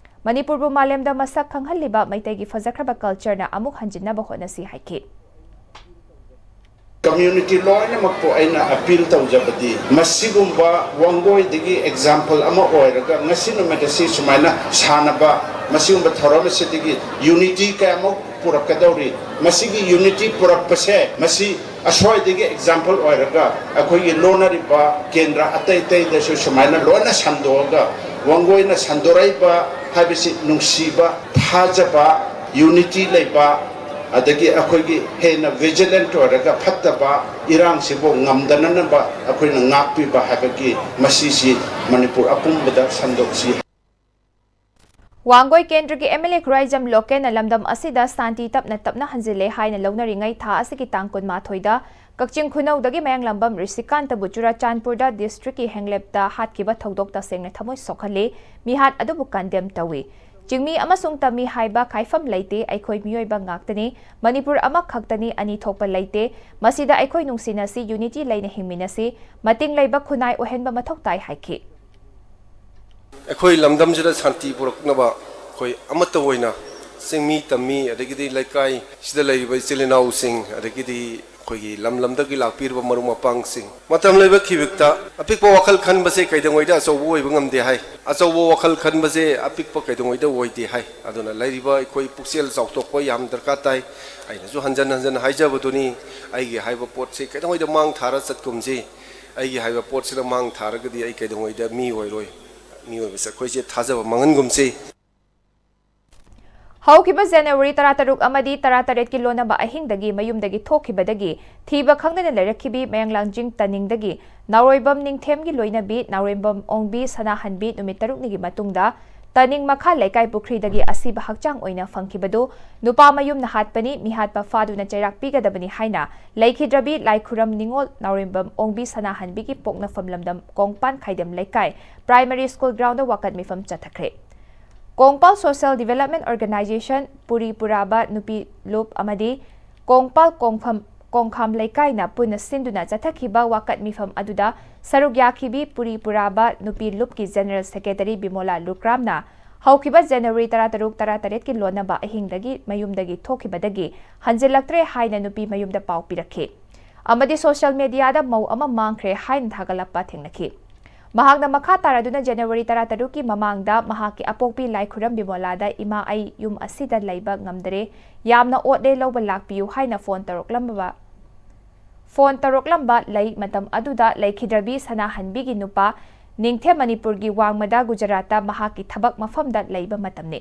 ꯃꯅꯤꯄꯨꯔꯕꯨ ꯃꯥꯂꯦꯝꯗ ꯃꯁꯛ ꯈꯪꯍꯜꯂꯤꯕ ꯃꯩꯇꯩꯒꯤ ꯐꯖꯈ꯭ꯔꯕ culture ꯅ ꯑꯃꯨꯛ ꯍꯟꯖꯤꯟꯅꯕ ꯍꯣꯠꯅꯁꯤ ꯍꯥꯏꯈꯤ꯫ Community ꯂꯣꯏꯅꯃꯛꯄꯨ ꯑꯩꯅ appeal ꯇꯧꯖꯕꯗꯤ, ꯃꯁꯤꯒꯨꯝꯕ ꯋꯥꯡꯒꯣꯏꯗꯒꯤ example ꯑꯃ ꯑꯣꯏꯔꯒ ꯉꯁꯤ ꯅꯨꯃꯤꯠ ꯑꯁꯤ ꯁꯨꯃꯥꯏꯅ ꯁꯥꯟꯅꯕ, ꯃꯁꯤꯒꯨꯝꯕ ꯊꯧꯔꯝ ꯑꯁꯤꯗꯒꯤ unity ꯀꯌꯥꯃꯨꯛ ꯄꯨꯔꯛꯀꯗꯧꯔꯤ꯫ ꯃꯁꯤꯒꯤ unity ꯄꯨꯔꯛꯄꯁꯦ, ꯃꯁꯤ ꯑꯁ꯭ꯋꯥꯏꯗꯒꯤ example ꯑꯣꯏꯔꯒ ꯑꯩꯈꯣꯏꯒꯤ ꯂꯣꯟꯅꯔꯤꯕ ꯀꯦꯟꯗ꯭ꯔ ꯑꯇꯩ ꯑꯇꯩꯗꯁꯨ ꯁꯨꯃꯥꯏꯅ ꯂꯣꯏꯅ ꯁꯟꯗꯣꯛꯑꯒ, ꯋꯥꯡꯒꯣꯏꯅ ꯁꯟꯗꯣꯔꯛꯏꯕ ꯍꯥꯏꯕꯁꯤ ꯅꯨꯡꯁꯤꯕ, ꯊꯥꯖꯕ, unity ꯂꯩꯕ, ꯑꯗꯒꯤ ꯑꯩꯈꯣꯏꯒꯤ ꯍꯦꯟꯅ vigilant ꯑꯣꯏꯔꯒ ꯐꯠꯇꯕ ꯏꯔꯥꯡꯁꯤꯕꯨ ꯉꯝꯗꯅꯅꯕ ꯑꯩꯈꯣꯏꯅ ꯉꯥꯛꯄꯤꯕ ꯍꯥꯏꯕꯒꯤ ꯃꯁꯤꯁꯤ ꯃꯅꯤꯄꯨꯔ ꯑꯄꯨꯝꯕꯗ ꯁꯟꯗꯣꯛꯁꯤ꯫ ꯋꯥꯡꯒꯣꯏ ꯀꯦꯟꯗ꯭ꯔꯒꯤ M L A ꯈꯨꯔꯥꯏꯖꯝ ꯂꯣꯀꯦꯟꯅ ꯂꯝꯗꯝ ꯑꯁꯤꯗ ꯁꯥꯟꯇꯤ ꯇꯞꯅ ꯇꯞꯅ ꯍꯟꯖꯤꯜꯂꯦ ꯍꯥꯏꯅ ꯂꯧꯅꯔꯤꯉꯩ ꯊꯥ ꯑꯁꯤꯒꯤ ꯇꯥꯡ ꯀꯨꯟꯃꯥꯊꯣꯏꯗ ꯀꯛꯆꯤꯡ ꯈꯨꯅꯧꯗꯒꯤ ꯃꯌꯥꯡꯂꯝꯕꯝ ꯔꯤꯁꯤꯀꯥꯟꯇꯕꯨ ꯆꯨꯔꯥꯆꯥꯟꯄꯨꯔꯗ district ꯀꯤ ꯍꯦꯡꯂꯦꯞꯇ ꯍꯥꯠꯈꯤꯕ ꯊꯧꯗꯣꯛ ꯇꯁꯦꯡꯅ ꯊꯃꯣꯏ ꯁꯣꯛꯍꯜꯂꯤ꯫ ꯃꯤꯍꯥꯠ ꯑꯗꯨꯕꯨ condemn ꯇꯧꯏ꯫ ꯆꯤꯡꯃꯤ ꯑꯃꯁꯨꯡ ꯇꯝꯃꯤ ꯍꯥꯏꯕ ꯈꯥꯏꯐꯝ ꯂꯩꯇꯦ꯫ ꯑꯩꯈꯣꯏ ꯃꯤꯑꯣꯏꯕ ꯉꯥꯛꯇꯅꯤ꯫ ꯃꯅꯤꯄꯨꯔ ꯑꯃꯈꯛꯇꯅꯤ, ꯑꯅꯤ ꯊꯣꯛꯄ ꯂꯩꯇꯦ꯫ ꯃꯁꯤꯗ ꯑꯩꯈꯣꯏ ꯅꯨꯡꯁꯤꯅꯁꯤ, unity ꯂꯩꯅ ꯍꯤꯡꯃꯤꯟꯅꯁꯤ, ꯃꯇꯤꯡ ꯂꯩꯕ ꯈꯨꯟꯅꯥꯏ ꯑꯣꯏꯍꯟꯕ ꯃꯊꯧ ꯇꯥꯏ ꯍꯥꯏꯈꯤ꯫ ꯑꯩꯈꯣꯏ ꯂꯝꯗꯝꯁꯤꯗ ꯁꯥꯟꯇꯤ ꯄꯨꯔꯛꯅꯕ ꯑꯩꯈꯣꯏ ꯑꯃꯠꯇ ꯑꯣꯏꯅ ꯆꯤꯡꯃꯤ ꯇꯝꯃꯤ, ꯑꯗꯒꯤꯗꯤ ꯂꯩꯀꯥꯏꯁꯤꯗ ꯂꯩꯔꯤꯕ ꯏꯆꯤꯜ ꯏꯅꯥꯎꯁꯤꯡ, ꯑꯗꯒꯤꯗꯤ ꯑꯩꯈꯣꯏꯒꯤ ꯂꯝ ꯂꯝꯗꯒꯤ ꯂꯥꯛꯄꯤꯔꯤꯕ ꯃꯔꯨꯞ ꯃꯄꯥꯡꯁꯤꯡ, ꯃꯇꯝ ꯂꯩꯕ ꯈꯤꯕꯤꯛꯇ ꯑꯄꯤꯛꯄ ꯋꯥꯈꯜ ꯈꯟꯕꯁꯦ ꯀꯩꯗꯧꯉꯩꯗ ꯑꯆꯧꯕ ꯑꯣꯏꯕ ꯉꯝꯗꯦ ꯍꯥꯏ, ꯑꯆꯧꯕ ꯋꯥꯈꯜ ꯈꯟꯕꯁꯦ ꯑꯄꯤꯛꯄ ꯀꯩꯗꯧꯉꯩꯗ ꯑꯣꯏꯗꯦ ꯍꯥꯏ꯫ ꯑꯗꯨꯅ ꯂꯩꯔꯤꯕ ꯑꯩꯈꯣꯏ ꯄꯨꯛꯆꯦꯜ ꯆꯥꯎꯊꯣꯛꯄ ꯌꯥꯝ ꯗꯔꯀꯥꯔ ꯇꯥꯏ꯫ ꯑꯩꯅꯁꯨ ꯍꯟꯖꯟ ꯍꯟꯖꯟ ꯍꯥꯏꯖꯕꯗꯨꯅꯤ, ꯑꯩꯒꯤ ꯍꯥꯏꯕ ꯄꯣꯠꯁꯦ ꯀꯩꯗꯧꯉꯩꯗ ꯃꯥꯡ ꯊꯥꯔ ꯆꯠꯀꯨꯝꯁꯤ꯫ ꯑꯩꯒꯤ ꯍꯥꯏꯕ ꯄꯣꯠꯁꯤꯅ ꯃꯥꯡ ꯊꯥꯔꯒꯗꯤ ꯑꯩ ꯀꯩꯗꯧꯉꯩꯗ ꯃꯤ ꯑꯣꯏꯔꯣꯏ꯫ ꯃꯤꯑꯣꯏꯕꯁꯦ ꯑꯩꯈꯣꯏꯁꯦ ꯊꯥꯖꯕ ꯃꯥꯡꯍꯟꯒꯨꯝꯁꯤ꯫ ꯍꯧꯈꯤꯕ ꯖꯅꯋꯥꯔꯤ ꯇꯔꯥꯇꯔꯨꯛ ꯑꯃꯗꯤ ꯇꯔꯥꯇꯔꯦꯠꯀꯤ ꯂꯣꯟꯅꯕ ꯑꯍꯤꯡꯗꯒꯤ ꯃꯌꯨꯝꯗꯒꯤ ꯊꯣꯛꯈꯤꯕꯗꯒꯤ ꯊꯤꯕ ꯈꯪꯗꯅ ꯂꯩꯔꯛꯈꯤꯕꯤ ꯃꯌꯥꯡꯂꯥꯡꯖꯤꯡ ꯇꯅꯤꯡꯗꯒꯤ ꯅꯥꯎꯔꯣꯏꯕꯝ ꯅꯤꯡꯊꯦꯝꯒꯤ ꯂꯣꯏꯅꯕꯤ ꯅꯥꯎꯔꯦꯝꯕꯝ ꯑꯣꯡꯕꯤ ꯁꯅꯥꯍꯟꯕꯤ ꯅꯨꯃꯤꯠ ꯇꯔꯨꯛꯅꯤꯒꯤ ꯃꯇꯨꯡꯗ ꯇꯅꯤꯡ ꯃꯈꯥ ꯂꯩꯀꯥꯏ ꯄꯨꯈ꯭ꯔꯤꯗꯒꯤ ꯑꯁꯤꯕ ꯍꯛꯆꯥꯡ ꯑꯣꯏꯅ ꯐꯪꯈꯤꯕꯗꯨ ꯅꯨꯄꯥ ꯃꯌꯨꯝꯅ ꯍꯥꯠꯄꯅꯤ, ꯃꯤꯍꯥꯠꯄ ꯐꯥꯗꯨꯅ ꯆꯩꯔꯥꯛ ꯄꯤꯒꯗꯕꯅꯤ ꯍꯥꯏꯅ ꯂꯩꯈꯤꯗ꯭ꯔꯕꯤ ꯂꯥꯏꯈꯨꯔꯝ ꯅꯤꯉꯣꯜ ꯅꯥꯎꯔꯦꯝꯕꯝ ꯑꯣꯡꯕꯤ ꯁꯅꯥꯍꯟꯕꯤꯒꯤ ꯄꯣꯛꯅꯐꯝ ꯂꯝꯗꯝ ꯀꯣꯡꯄꯥꯟ ꯈꯥꯏꯗꯦꯝ ꯂꯩꯀꯥꯏ ꯄ꯭ꯔꯥꯏꯃꯥꯔꯤ ꯁ꯭ꯀꯨꯜ ꯒ꯭ꯔꯥꯎꯟꯗ ꯋꯥꯀꯠ ꯃꯤꯐꯝ ꯆꯠꯊꯈ꯭ꯔꯦ꯫ ꯀꯣꯡꯄꯥꯜ ꯁꯣꯁꯤꯌꯦꯜ ꯗꯤꯚꯦꯂꯞꯃꯦꯟ ꯑꯣꯔꯒꯅꯥꯏꯖꯦꯁꯟ, ꯄꯨꯔꯤ ꯄꯨꯔꯥꯕ ꯅꯨꯄꯤ ꯂꯨꯞ ꯑꯃꯗꯤ ꯀꯣꯡꯄꯥꯜ ꯀꯣꯡꯐꯝ, ꯀꯣꯡꯈꯥꯝ ꯂꯩꯀꯥꯏꯅ ꯄꯨꯟꯅ ꯁꯤꯟꯗꯨꯅ ꯆꯠꯊꯈꯤꯕ ꯋꯥꯀꯠ ꯃꯤꯐꯝ ꯑꯗꯨꯗ ꯁꯔꯨꯛ ꯌꯥꯈꯤꯕꯤ ꯄꯨꯔꯤ ꯄꯨꯔꯥꯕ ꯅꯨꯄꯤ ꯂꯨꯞꯀꯤ ꯖꯦꯅꯔꯦꯜ ꯁꯦꯀ꯭ꯔꯦꯇꯔꯤ ꯕꯤꯃꯣꯂꯥ ꯂꯨꯀ꯭ꯔꯥꯝꯅ ꯍꯧꯈꯤꯕ ꯖꯅꯋꯥꯔꯤ ꯇꯔꯥꯇꯔꯨꯛ, ꯇꯔꯥꯇꯔꯦꯠꯀꯤ ꯂꯣꯟꯅꯕ ꯑꯍꯤꯡꯗꯒꯤ ꯃꯌꯨꯝꯗꯒꯤ ꯊꯣꯛꯈꯤꯕꯗꯒꯤ ꯍꯟꯖꯤꯜꯂꯛꯇ꯭ꯔꯦ ꯍꯥꯏꯅ ꯅꯨꯄꯤ ꯃꯌꯨꯝꯗ ꯄꯥꯎ ꯄꯤꯔꯛꯈꯤ ꯑꯃꯗꯤ ꯁꯣꯁꯤꯌꯦꯜ ꯃꯤꯗꯤꯌꯥꯗ ꯃꯧ ꯑꯃ ꯃꯥꯡꯈ꯭ꯔꯦ ꯍꯥꯏꯅ ꯊꯥꯒꯠꯂꯛꯄ ꯊꯦꯡꯅꯈꯤ꯫ ꯃꯍꯥꯛꯅ ꯃꯈꯥ ꯇꯥꯔꯗꯨꯅ ꯖꯅꯋꯥꯔꯤ ꯇꯔꯥꯇꯔꯨꯛꯀꯤ ꯃꯃꯥꯡꯗ ꯃꯍꯥꯛꯀꯤ ꯑꯄꯣꯛꯄꯤ ꯂꯥꯏꯈꯨꯔꯝ ꯕꯤꯃꯣꯂꯥꯗ, "ꯏꯃꯥ, ꯑꯩ ꯌꯨꯝ ꯑꯁꯤꯗ ꯂꯩꯕ ꯉꯝꯗꯔꯦ, ꯌꯥꯝꯅ ꯑꯣꯠꯂꯦ, ꯂꯧꯕ ꯂꯥꯛꯄꯤꯌꯨ" ꯍꯥꯏꯅ ꯐꯣꯟ ꯇꯧꯔꯛꯂꯝꯕ, ꯐꯣꯟ ꯇꯧꯔꯛꯂꯝꯕ ꯂꯩ꯫ ꯃꯇꯝ ꯑꯗꯨꯗ ꯂꯩꯈꯤꯗ꯭ꯔꯕꯤ ꯁꯅꯥꯍꯟꯕꯤꯒꯤ ꯅꯨꯄꯥ ꯅꯤꯡꯊꯦꯝ ꯃꯅꯤꯄꯨꯔꯒꯤ ꯋꯥꯡꯃꯗ ꯒꯨꯖꯔꯥꯠꯇ ꯃꯍꯥꯛꯀꯤ ꯊꯕꯛ ꯃꯐꯝꯗ ꯂꯩꯕ ꯃꯇꯝꯅꯤ꯫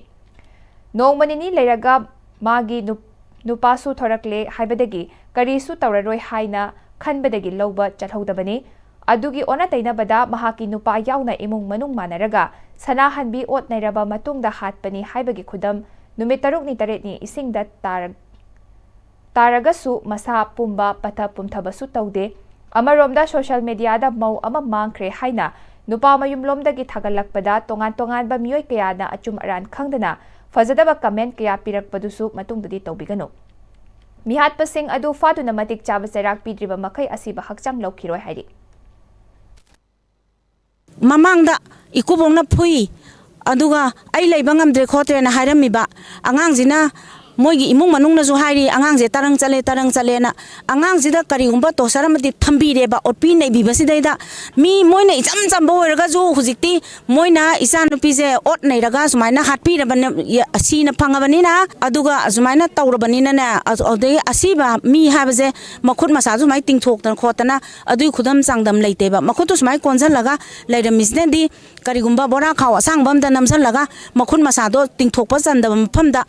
ꯅꯣꯡꯃ ꯅꯤꯅꯤ ꯂꯩꯔꯒ ꯃꯥꯒꯤ ꯅꯨꯞ-, ꯅꯨꯄꯥꯁꯨ ꯊꯣꯔꯛꯂꯦ ꯍꯥꯏꯕꯗꯒꯤ ꯀꯔꯤꯁꯨ ꯇꯧꯔꯔꯣꯏ ꯍꯥꯏꯅ ꯈꯟꯕꯗꯒꯤ ꯂꯧꯕ ꯆꯠꯍꯧꯗꯕꯅꯤ꯫ ꯑꯗꯨꯒꯤ ꯑꯣꯟꯅ ꯇꯩꯅꯕꯗ ꯃꯍꯥꯛꯀꯤ ꯅꯨꯄꯥ ꯌꯥꯎꯅ ꯏꯃꯨꯡ ꯃꯅꯨꯡ ꯃꯥꯟꯅꯔꯒ ꯁꯅꯥꯍꯟꯕꯤ ꯑꯣꯠ ꯅꯩꯔꯕ ꯃꯇꯨꯡꯗ ꯍꯥꯠꯄꯅꯤ ꯍꯥꯏꯕꯒꯤ ꯈꯨꯗꯝ ꯅꯨꯃꯤꯠ ꯇꯔꯨꯛꯅꯤ ꯇꯔꯦꯠꯅꯤ ꯏꯁꯤꯡꯗ ꯇꯥꯔ-, ꯇꯥꯔꯒꯁꯨ ꯃꯁꯥ ꯄꯨꯝꯕ ꯄꯠꯊ ꯄꯨꯝꯊꯕꯁꯨ ꯇꯧꯗꯦ꯫ ꯑꯃꯔꯣꯝꯗ ꯁꯣꯁꯤꯌꯦꯜ ꯃꯤꯗꯤꯌꯥꯗ ꯃꯧ ꯑꯃ ꯃꯥꯡꯈ꯭ꯔꯦ ꯍꯥꯏꯅ ꯅꯨꯄꯥ ꯃꯌꯨꯝꯂꯣꯝꯗꯒꯤ ꯊꯥꯒꯠꯂꯛꯄꯗ ꯇꯣꯉꯥꯟ ꯇꯣꯉꯥꯟꯕ ꯃꯤꯑꯣꯏ ꯀꯌꯥꯅ ꯑꯆꯨꯝ ꯑꯔꯥꯟ ꯈꯪꯗꯅ ꯐꯖꯗꯕ ꯀꯃꯦꯟ ꯀꯌꯥ ꯄꯤꯔꯛꯄꯗꯨꯁꯨ ꯃꯇꯨꯡꯗꯗꯤ ꯇꯧꯕꯤꯒꯅꯨ꯫ ꯃꯤꯍꯥꯠꯄꯁꯤꯡ ꯑꯗꯨ ꯐꯥꯗꯨꯅ ꯃꯇꯤꯛ ꯆꯥꯕ ꯆꯩꯔꯥꯛ ꯄꯤꯗ꯭ꯔꯤꯕ ꯃꯈꯩ ꯑꯁꯤꯕ ꯍꯛꯆꯥꯡ ꯂꯧꯈꯤꯔꯣꯏ ꯍꯥꯏꯔꯤ꯫ ꯃꯃꯥꯡꯗ ꯏꯀꯨꯕꯣꯛꯅ ꯐꯨꯏ, ꯑꯗꯨꯒ ꯑꯩ ꯂꯩꯕ ꯉꯝꯗ꯭ꯔꯦ ꯈꯣꯠꯇ꯭ꯔꯦꯅ ꯍꯥꯏꯔꯝꯃꯤꯕ ꯑꯉꯥꯡꯁꯤꯅ ꯃꯣꯏꯒꯤ ꯏꯃꯨꯡ ꯃꯅꯨꯡꯅꯁꯨ ꯍꯥꯏꯔꯤ, "ꯑꯉꯥꯡꯁꯦ ꯇꯔꯪ ꯆꯠꯂꯦ, ꯇꯔꯪ ꯆꯠꯂꯦꯅ"꯫ ꯑꯉꯥꯡꯁꯤꯗ ꯀꯔꯤꯒꯨꯝꯕ ꯇꯣꯔꯆꯔ ꯑꯃꯗꯤ ꯊꯝꯕꯤꯔꯦꯕ, ꯑꯣꯠꯄꯤ ꯅꯩꯕꯤꯕꯁꯤꯗꯩꯗ꯫ ꯃꯤ ꯃꯣꯏꯅ ꯏꯆꯝ ꯆꯝꯕ ꯑꯣꯏꯔꯒꯁꯨ ꯍꯧꯖꯤꯛꯇꯤ ꯃꯣꯏꯅ ꯏꯆꯥꯅꯨꯄꯤꯁꯦ ꯑꯣꯠ ꯅꯩꯔꯒ ꯁꯨꯃꯥꯏꯅ ꯍꯥꯠꯄꯤꯔꯕꯅꯦ, ꯁꯤꯅ ꯐꯪꯉꯕꯅꯤꯅ, ꯑꯗꯨꯒ ꯁꯨꯃꯥꯏꯅ ꯇꯧꯔꯕꯅꯤꯅꯅꯦ, ꯑꯗꯨ-, ꯑꯗꯩ ꯑꯁꯤꯕ ꯃꯤ ꯍꯥꯏꯕꯁꯦ ꯃꯈꯨꯠ ꯃꯁꯥꯁꯨ ꯁꯨꯃꯥꯏꯅ ꯇꯤꯡꯊꯣꯛꯇꯅ ꯈꯣꯠꯇꯅ ꯑꯗꯨꯒꯤ ꯈꯨꯗꯝ ꯆꯥꯡꯗꯝ ꯂꯩꯇꯦꯕ꯫ ꯃꯈꯨꯠꯇꯨ ꯁꯨꯃꯥꯏꯅ ꯀꯣꯟꯁꯤꯜꯂꯒ ꯂꯩꯔꯝꯃꯤꯁꯤꯅꯗꯤ ꯀꯔꯤꯒꯨꯝꯕ ꯕꯣꯔꯥ ꯈꯥꯎ ꯑꯁꯥꯡꯕ ꯑꯃꯗ ꯅꯝꯁꯤꯜꯂꯒ ꯃꯈꯨꯠ ꯃꯁꯥꯗꯣ ꯇꯤꯡꯊꯣꯛꯄ ꯆꯟꯗꯕ ꯃꯐꯝꯗ,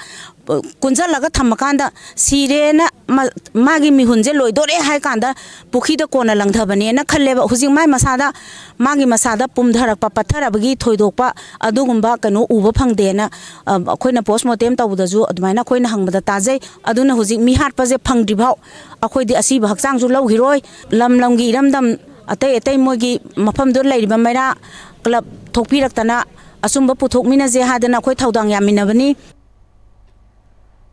ꯑ, ꯀꯨꯟꯖꯜꯂꯒ ꯊꯝꯃꯀꯥꯟꯗ ꯁꯤꯔꯦꯅ ꯃ-, ꯃꯥꯒꯤ ꯃꯤꯍꯨꯟꯁꯦ ꯂꯣꯏꯗꯣꯔꯦ ꯍꯥꯏ ꯀꯥꯟꯗ ꯄꯨꯈ꯭ꯔꯤꯗ ꯀꯣꯟꯅ ꯂꯪꯊꯕꯅꯦꯅ ꯈꯜꯂꯦꯕ꯫ ꯍꯧꯖꯤꯛ ꯃꯥꯏ ꯃꯁꯥꯗ, ꯃꯥꯒꯤ ꯃꯁꯥꯗ ꯄꯨꯝꯊꯔꯛꯄ, ꯄꯠꯊꯔꯕꯒꯤ ꯊꯣꯏꯗꯣꯛꯄ ꯑꯗꯨꯒꯨꯝꯕ ꯀꯩꯅꯣ ꯎꯕ ꯐꯪꯗꯦꯅ, ꯑ, ꯑꯩꯈꯣꯏꯅ ꯄꯣꯁꯃꯣꯔꯇꯦꯝ ꯇꯧꯕꯗꯁꯨ ꯑꯗꯨꯃꯥꯏꯅ ꯑꯩꯈꯣꯏꯅ ꯍꯪꯕꯗ ꯇꯥꯖꯩ꯫ ꯑꯗꯨꯅ ꯍꯧꯖꯤꯛ ꯃꯤ ꯍꯥꯠꯄꯁꯦ ꯐꯪꯗ꯭ꯔꯤꯐꯥꯎ ꯑꯩꯈꯣꯏꯗꯤ ꯑꯁꯤꯕ ꯍꯛꯆꯥꯡꯁꯨ ꯂꯧꯈꯤꯔꯣꯏ꯫ ꯂꯝ ꯂꯝꯒꯤ ꯏꯔꯝꯗꯝ ꯑꯇꯩ ꯑꯇꯩ ꯃꯣꯏꯒꯤ ꯃꯐꯝꯗꯨꯗ ꯂꯩꯔꯤꯕ ꯃꯩꯔꯥ ꯀ꯭ꯂꯕ ꯊꯣꯛꯄꯤꯔꯛꯇꯅ ꯑꯆꯨꯝꯕ ꯄꯨꯊꯣꯛꯃꯤꯟꯅꯁꯦ ꯍꯥꯏꯗꯅ ꯑꯩꯈꯣꯏ ꯊꯧꯗꯥꯡ ꯌꯥꯃꯤꯟꯅꯕꯅꯤ꯫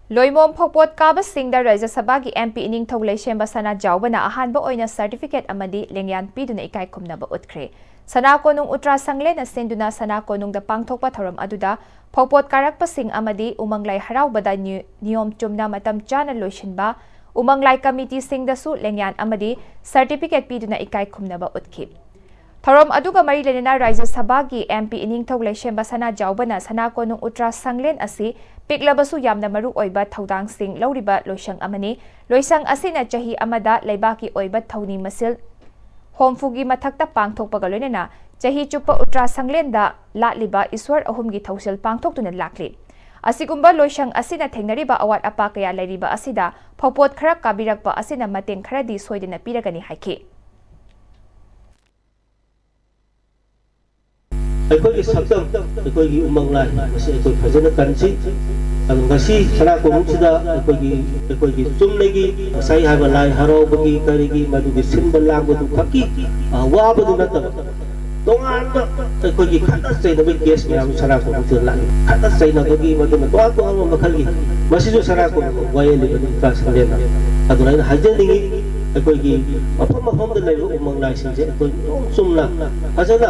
ꯂꯣꯏꯃꯣꯝ ꯐꯧꯄꯣꯠ ꯀꯥꯕꯁꯤꯡꯗ ꯔꯥꯖ꯭ꯌ ꯁꯚꯥꯒꯤ ꯑꯦꯝ ꯄꯤ ꯏꯅꯤꯡꯊꯧ ꯂꯩꯁꯦꯝꯕ ꯁꯅꯥꯖꯥꯎꯕꯅ ꯑꯍꯥꯟꯕ ꯑꯣꯏꯅ ꯁꯔꯇꯤꯐꯤꯀꯦꯠ ꯑꯃꯗꯤ ꯂꯦꯡꯌꯥꯟ ꯄꯤꯗꯨꯅ ꯏꯀꯥꯏ ꯈꯨꯝꯅꯕ ꯎꯠꯈ꯭ꯔꯦ꯫ ꯁꯅꯥ ꯀꯣꯅꯨꯡ ꯎꯇ꯭ꯔꯥ ꯁꯪꯂꯦꯟꯅ ꯁꯤꯟꯗꯨꯅ ꯁꯅꯥ ꯀꯣꯅꯨꯡꯗ ꯄꯥꯡꯊꯣꯛꯄ ꯊꯧꯔꯝ ꯑꯗꯨꯗ ꯐꯧꯄꯣꯠ ꯀꯥꯔꯛꯄꯁꯤꯡ ꯑꯃꯗꯤ ꯎꯃꯪ ꯂꯥꯏ ꯍꯔꯥꯎꯕꯗ ꯅꯤ-, ꯅꯤꯌꯣꯝ ꯆꯨꯝꯅ ꯃꯇꯝ ꯆꯥꯅ ꯂꯣꯏꯁꯤꯟꯕ, ꯎꯃꯪ ꯂꯥꯏ ꯀꯃꯤꯇꯤꯁꯤꯡꯗꯁꯨ ꯂꯦꯡꯌꯥꯟ ꯑꯃꯗꯤ ꯁꯔꯇꯤꯐꯤꯀꯦꯠ ꯄꯤꯗꯨꯅ ꯏꯀꯥꯏ ꯈꯨꯝꯅꯕ ꯎꯠꯈꯤ꯫ ꯊꯧꯔꯝ ꯑꯗꯨꯒ ꯃꯔꯤ ꯂꯩꯅꯅ ꯔꯥꯖ꯭ꯌ ꯁꯚꯥꯒꯤ ꯑꯦꯝ ꯄꯤ ꯏꯅꯤꯡꯊꯧ ꯂꯩꯁꯦꯝꯕ ꯁꯅꯥꯖꯥꯎꯕꯅ ꯁꯅꯥ ꯀꯣꯅꯨꯡ ꯎꯇ꯭ꯔꯥ ꯁꯪꯂꯦꯟ ꯑꯁꯤ ꯄꯤꯛꯂꯕꯁꯨ ꯌꯥꯝꯅ ꯃꯔꯨ ꯑꯣꯏꯕ ꯊꯧꯗꯥꯡꯁꯤꯡ ꯂꯧꯔꯤꯕ ꯂꯣꯏꯁꯪ ꯑꯃꯅꯤ꯫ ꯂꯣꯏꯁꯪ ꯑꯁꯤꯅ ꯆꯍꯤ ꯑꯃꯗ ꯂꯩꯕꯥꯛꯀꯤ ꯑꯣꯏꯕ ꯊꯧꯅꯤ ꯃꯁꯤꯜ ꯍꯨꯝꯐꯨꯒꯤ ꯃꯊꯛꯇ ꯄꯥꯡꯊꯣꯛꯄꯒ ꯂꯣꯏꯅꯅ ꯆꯍꯤ ꯆꯨꯞꯄ ꯎꯇ꯭ꯔꯥ ꯁꯪꯂꯦꯟꯗ ꯂꯥꯠꯂꯤꯕ ꯏꯁ꯭ꯋꯔ ꯑꯍꯨꯝꯒꯤ ꯊꯧꯁꯤꯜ ꯄꯥꯡꯊꯣꯛꯇꯨꯅ ꯂꯥꯛꯂꯤ꯫ ꯑꯁꯤꯒꯨꯝꯕ ꯂꯣꯏꯁꯪ ꯑꯁꯤꯅ ꯊꯦꯡꯅꯔꯤꯕ ꯑꯋꯥꯠ ꯑꯄꯥ ꯀꯌꯥ ꯂꯩꯔꯤꯕ ꯑꯁꯤꯗ ꯐꯧꯄꯣꯠ ꯈꯔ ꯀꯥꯕꯤꯔꯛꯄ ꯑꯁꯤꯅ ꯃꯇꯦꯡ ꯈꯔꯗꯤ ꯁꯣꯏꯗꯅ ꯄꯤꯔꯒꯅꯤ ꯍꯥꯏꯈꯤ꯫ ꯑꯩꯈꯣꯏꯒꯤ ꯁꯛꯇꯝ, ꯑꯩꯈꯣꯏꯒꯤ ꯎꯃꯪ ꯂꯥꯏ, ꯃꯁꯤ ꯑꯩꯈꯣꯏ ꯐꯖꯅ ꯀꯟꯁꯤ꯫ ꯑꯗꯨ ꯉꯁꯤ ꯁꯅꯥ ꯀꯣꯅꯨꯡꯁꯤꯗ ꯑꯩꯈꯣꯏꯒꯤ, ꯑꯩꯈꯣꯏꯒꯤ ꯆꯨꯝꯅꯒꯤ ꯉꯁꯥꯏ ꯍꯥꯏꯕ ꯂꯥꯏ ꯍꯔꯥꯎꯕꯒꯤ ꯀꯔꯤꯒꯤ ꯃꯗꯨꯒꯤ ꯁꯤꯟꯕ ꯂꯥꯡꯕꯗꯨ ꯈꯛꯀꯤ, ꯑ, ꯋꯥꯕꯗꯨ ꯅꯠꯇꯕ, ꯇꯣꯉꯥꯟꯕ ꯑꯩꯈꯣꯏꯒꯤ ꯈꯠꯅ ꯆꯩꯅꯕꯒꯤ ꯀꯦꯁ ꯃꯌꯥꯝ ꯁꯅꯥ ꯀꯣꯅꯨꯡꯁꯤꯗ ꯂꯥꯛꯏ꯫ ꯈꯠꯅ ꯆꯩꯅꯕꯒꯤ ꯃꯗꯨꯅ ꯇꯣꯉꯥꯟ ꯇꯣꯉꯥꯟꯕ ꯃꯈꯜꯒꯤ, ꯃꯁꯤꯁꯨ ꯁꯅꯥ ꯀꯣꯅꯨꯡ ꯋꯥꯌꯦꯜꯂꯤꯕꯅꯤ ꯇ꯭ꯔꯥꯟꯁꯦꯟꯗꯦꯟꯅ꯫ ꯑꯗꯨꯅ ꯑꯩꯅ ꯍꯥꯏꯖꯅꯤꯡꯉꯤ, ꯑꯩꯈꯣꯏꯒꯤ ꯃꯐꯝ ꯃꯐꯝꯗ ꯂꯩꯕ ꯎꯃꯪ ꯂꯥꯏꯁꯤꯡꯁꯦ ꯑꯩꯈꯣꯏ ꯅꯤꯌꯣꯝ ꯆꯨꯝꯅ ꯐꯖꯅ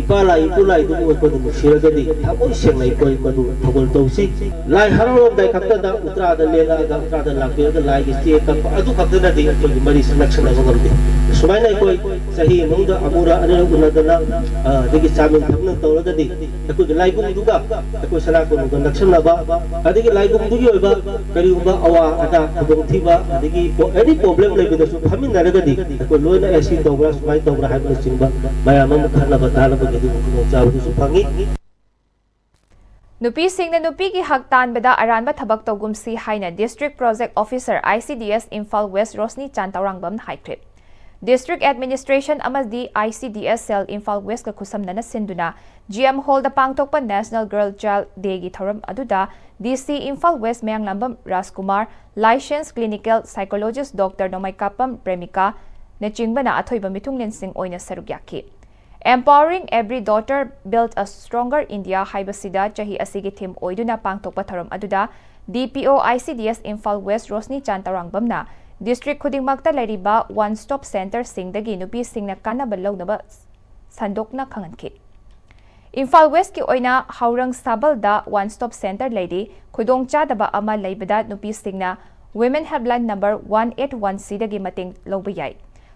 ꯏꯄꯥ ꯂꯥꯏ ꯏꯄꯨ ꯂꯥꯏꯗꯨꯕꯨ ꯑꯩꯈꯣꯏꯅ ꯅꯨꯡꯁꯤꯔꯒꯗꯤ ꯊꯃꯣꯏ ꯁꯦꯡꯅ ꯑꯩꯈꯣꯏ ꯃꯗꯨ ꯊꯧꯒꯜ ꯇꯧꯁꯤ꯫ ꯂꯥꯏ ꯍꯔꯥꯎꯔꯝꯗꯥꯏ ꯈꯛꯇꯗ ꯎꯇ꯭ꯔꯥꯗ ꯂꯦꯜꯂꯛꯑꯒ ꯎꯇ꯭ꯔꯥꯗ ꯂꯥꯛꯄꯤꯔꯒ ꯂꯥꯏꯒꯤ ꯆꯦ ꯀꯛꯄ ꯑꯗꯨ ꯈꯛꯇꯅꯗꯤ ꯑꯩꯈꯣꯏꯒꯤ ꯃꯔꯤꯁꯤ ꯅꯛꯁꯟꯅꯕ ꯉꯝꯗꯦ꯫ ꯁꯨꯃꯥꯏꯅ ꯑꯩꯈꯣꯏ ꯆꯍꯤ ꯑꯃꯗ ꯑꯃꯨꯔꯛ ꯑꯅꯤꯔꯛ ꯎꯅꯗꯅ, ꯑ, ꯑꯗꯒꯤ ꯆꯥꯃꯤꯟ ꯊꯛꯃꯤꯟ ꯇꯧꯔꯒꯗꯤ ꯑꯩꯈꯣꯏꯒꯤ ꯂꯥꯏꯕꯨꯡꯗꯨꯒ ꯑꯩꯈꯣꯏ ꯁꯅꯥ ꯀꯣꯅꯨꯡꯒ ꯅꯛꯁꯟꯅꯕ, ꯑꯗꯒꯤ ꯂꯥꯏꯕꯨꯡꯗꯨꯒꯤ ꯑꯣꯏꯕ ꯀꯔꯤꯒꯨꯝꯕ ꯑꯋꯥ ꯑꯅꯥ ꯈꯨꯗꯣꯡꯊꯤꯕ ꯑꯗꯒꯤ ꯑꯦꯅꯤ ꯄ꯭ꯔꯣꯕ꯭ꯂꯦꯝ ꯂꯩꯕꯗꯁꯨ ꯐꯝꯃꯤꯟꯅꯔꯒꯗꯤ ꯑꯩꯈꯣꯏ ꯂꯣꯏꯅ ꯑꯦ ꯁꯤ ꯇꯧꯕ꯭ꯔꯥ ꯁꯨꯃꯥꯏꯅ ꯇꯧꯕ꯭ꯔꯥ ꯍꯥꯏꯕꯅꯆꯤꯡꯕ ꯃꯌꯥꯝ ꯑꯃ ꯈꯟꯅꯕ ꯇꯥꯅꯕꯒꯤ ꯑꯗꯨꯒꯨꯝꯕ ꯈꯨꯗꯣꯡꯆꯥꯕꯗꯨꯁꯨ ꯐꯪꯉꯤ꯫ ꯅꯨꯄꯤꯁꯤꯡꯅ ꯅꯨꯄꯤꯒꯤ ꯍꯛ ꯇꯥꯟꯕꯗ ꯑꯔꯥꯟꯕ ꯊꯕꯛ ꯇꯧꯒꯨꯝꯁꯤ ꯍꯥꯏꯅ District Project Officer, I C D S, Imphal west Roshni ꯆꯥꯟ ꯇꯧꯔꯥꯡꯕꯝꯅ ꯍꯥꯏꯈ꯭ꯔꯦ꯫ District Administration ꯑꯃꯗꯤ I C D S Cell Imphal ꯋꯦꯁꯀ ꯈꯨꯠꯁꯝꯅꯅ ꯁꯤꯟꯗꯨꯅ G M Hallꯗ ꯄꯥꯡꯊꯣꯛꯄ National Girl Child Dayꯒꯤ ꯊꯧꯔꯝ ꯑꯗꯨꯗ D C ꯏꯝꯐꯥꯜ ꯋꯦꯁ ꯃꯌꯥꯡꯂꯥꯝꯕꯝ ꯔꯥꯖꯀꯨꯃꯥꯔ, Licensed Clinical Psychologist Doctor ꯅꯣꯡꯃꯩꯀꯥꯄꯝ ꯄ꯭ꯔꯦꯃꯤꯀꯥ ꯅꯆꯤꯡꯕꯅ ꯑꯊꯣꯏꯕ ꯃꯤꯊꯨꯡꯂꯦꯟꯁꯤꯡ ꯑꯣꯏꯅ ꯁꯔꯨꯛ ꯌꯥꯈꯤ꯫ Empowering Every Daughter Build a Stronger India ꯍꯥꯏꯕꯁꯤꯗ ꯆꯍꯤ ꯑꯁꯤꯒꯤ theme ꯑꯣꯏꯗꯨꯅ ꯄꯥꯡꯊꯣꯛꯄ ꯊꯧꯔꯝ ꯑꯗꯨꯗ D P O I C D S Imphal west Roshni ꯆꯥꯟ ꯇꯧꯔꯥꯡꯕꯝꯅ district ꯈꯨꯗꯤꯡꯃꯛꯇ ꯂꯩꯔꯤꯕ One Stop Centreꯁꯤꯡꯗꯒꯤ ꯅꯨꯄꯤꯁꯤꯡꯅ ꯀꯥꯟꯅꯕ ꯂꯧꯅꯕ ꯁꯟꯗꯣꯛꯅ ꯈꯪꯍꯟꯈꯤ꯫ ꯏꯝꯐꯥꯜ ꯋꯦꯁꯀꯤ ꯑꯣꯏꯅ ꯍꯥꯎꯔꯪ ꯁꯥꯕꯜꯗ One Stop Centre ꯂꯩꯔꯤ꯫ ꯈꯨꯗꯣꯡꯆꯥꯗꯕ ꯑꯃ ꯂꯩꯕꯗ ꯅꯨꯄꯤꯁꯤꯡꯅ Women Helpline number one eight one Cꯗꯒꯤ ꯃꯇꯦꯡ ꯂꯧꯕ ꯌꯥꯏ꯫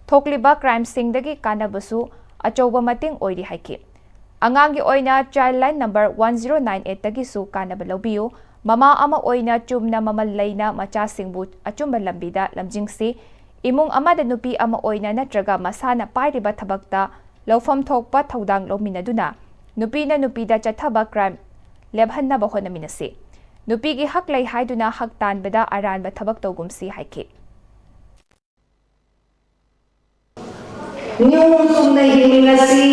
ꯊꯣꯛꯂꯤꯕ crimeꯁꯤꯡꯗꯒꯤ ꯀꯥꯟꯅꯕꯁꯨ ꯑꯆꯧꯕ ꯃꯇꯦꯡ ꯑꯣꯏꯔꯤ ꯍꯥꯏꯈꯤ꯫ ꯑꯉꯥꯡꯒꯤ ꯑꯣꯏꯅ Childline number one zero nine eightꯇꯒꯤꯁꯨ ꯀꯥꯟꯅꯕ ꯂꯧꯕꯤꯌꯨ꯫ ꯃꯃꯥ ꯑꯃ ꯑꯣꯏꯅ ꯆꯨꯝꯅ ꯃꯃꯜ ꯂꯩꯅ ꯃꯆꯥꯁꯤꯡꯕꯨ ꯑꯆꯨꯝꯕ ꯂꯝꯕꯤꯗ ꯂꯝꯖꯤꯡꯁꯤ꯫ ꯏꯃꯨꯡ ꯑꯃꯗ ꯅꯨꯄꯤ ꯑꯃ ꯑꯣꯏꯅ ꯅꯠꯇ꯭ꯔꯒ ꯃꯁꯥꯅ ꯄꯥꯏꯔꯤꯕ ꯊꯕꯛꯇ ꯂꯧꯐꯝ ꯊꯣꯛꯄ ꯊꯧꯗꯥꯡ ꯂꯧꯃꯤꯟꯅꯗꯨꯅ ꯅꯨꯄꯤꯅ ꯅꯨꯄꯤꯗ ꯆꯠꯊꯕ crime ꯂꯦꯞꯍꯟꯅꯕ ꯍꯣꯠꯅꯃꯤꯟꯅꯁꯤ꯫ ꯅꯨꯄꯤꯒꯤ ꯍꯛ ꯂꯩ ꯍꯥꯏꯗꯨꯅ ꯍꯛ ꯇꯥꯟꯕꯗ ꯑꯔꯥꯟꯕ ꯊꯕꯛ ꯇꯧꯒꯨꯝꯁꯤ ꯍꯥꯏꯈꯤ꯫ ꯅꯤꯌꯣꯝ ꯆꯨꯝꯅ ꯍꯤꯡꯃꯤꯟꯅꯁꯤ꯫